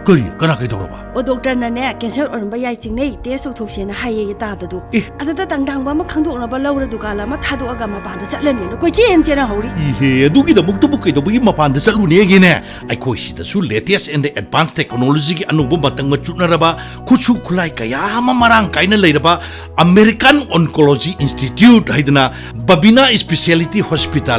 ꯀꯔꯤ? ꯀꯅꯥ ꯀꯩꯗꯧꯔꯕ? ꯑꯣ, ꯗꯣꯛꯇꯔꯅꯅꯦ, ꯀꯦꯟꯁꯔ ꯑꯣꯏꯔꯝꯕ ꯌꯥꯏ, ꯆꯤꯡꯅꯩ, ꯇꯦꯁ ꯇꯧꯊꯣꯛꯁꯦꯅ ꯍꯥꯏꯌꯦ ꯇꯥꯗꯗꯨ꯫ ꯑꯦ꯫ ꯑꯗꯨꯗ ꯇꯪꯗꯥꯡꯕ ꯑꯃ ꯈꯪꯗꯣꯛꯅꯕ ꯂꯧꯔ ꯗꯨꯀꯥꯟ ꯑꯃ ꯊꯥꯗꯣꯛꯑꯒ ꯃꯄꯥꯟꯗ ꯆꯠꯂꯅꯤꯅ ꯀꯣꯏꯆꯦꯟ ꯆꯦꯟꯅ ꯍꯧꯔꯤ꯫ ꯏꯍꯦ, ꯑꯗꯨꯒꯤꯗꯃꯛꯇꯕꯨ ꯀꯩꯗꯧꯕꯒꯤ ꯃꯄꯥꯟꯗ ꯆꯠꯂꯨꯅꯦꯒꯦꯅꯦ? ꯑꯩꯈꯣꯏ ꯁꯤꯗꯁꯨ latest and advanced technologyꯒꯤ ꯑꯅꯧꯕ ꯃꯇꯪ ꯃꯆꯨꯠꯅꯔꯕ ꯈꯨꯠꯁꯨ ꯈꯨꯠꯂꯥꯏ ꯀꯌꯥ ꯑꯃ ꯃꯔꯥꯡ ꯀꯥꯏꯅ ꯂꯩꯔꯕ American Oncology Institute ꯍꯥꯏꯗꯅ ꯕꯕꯤꯅꯥ Speciality Hospital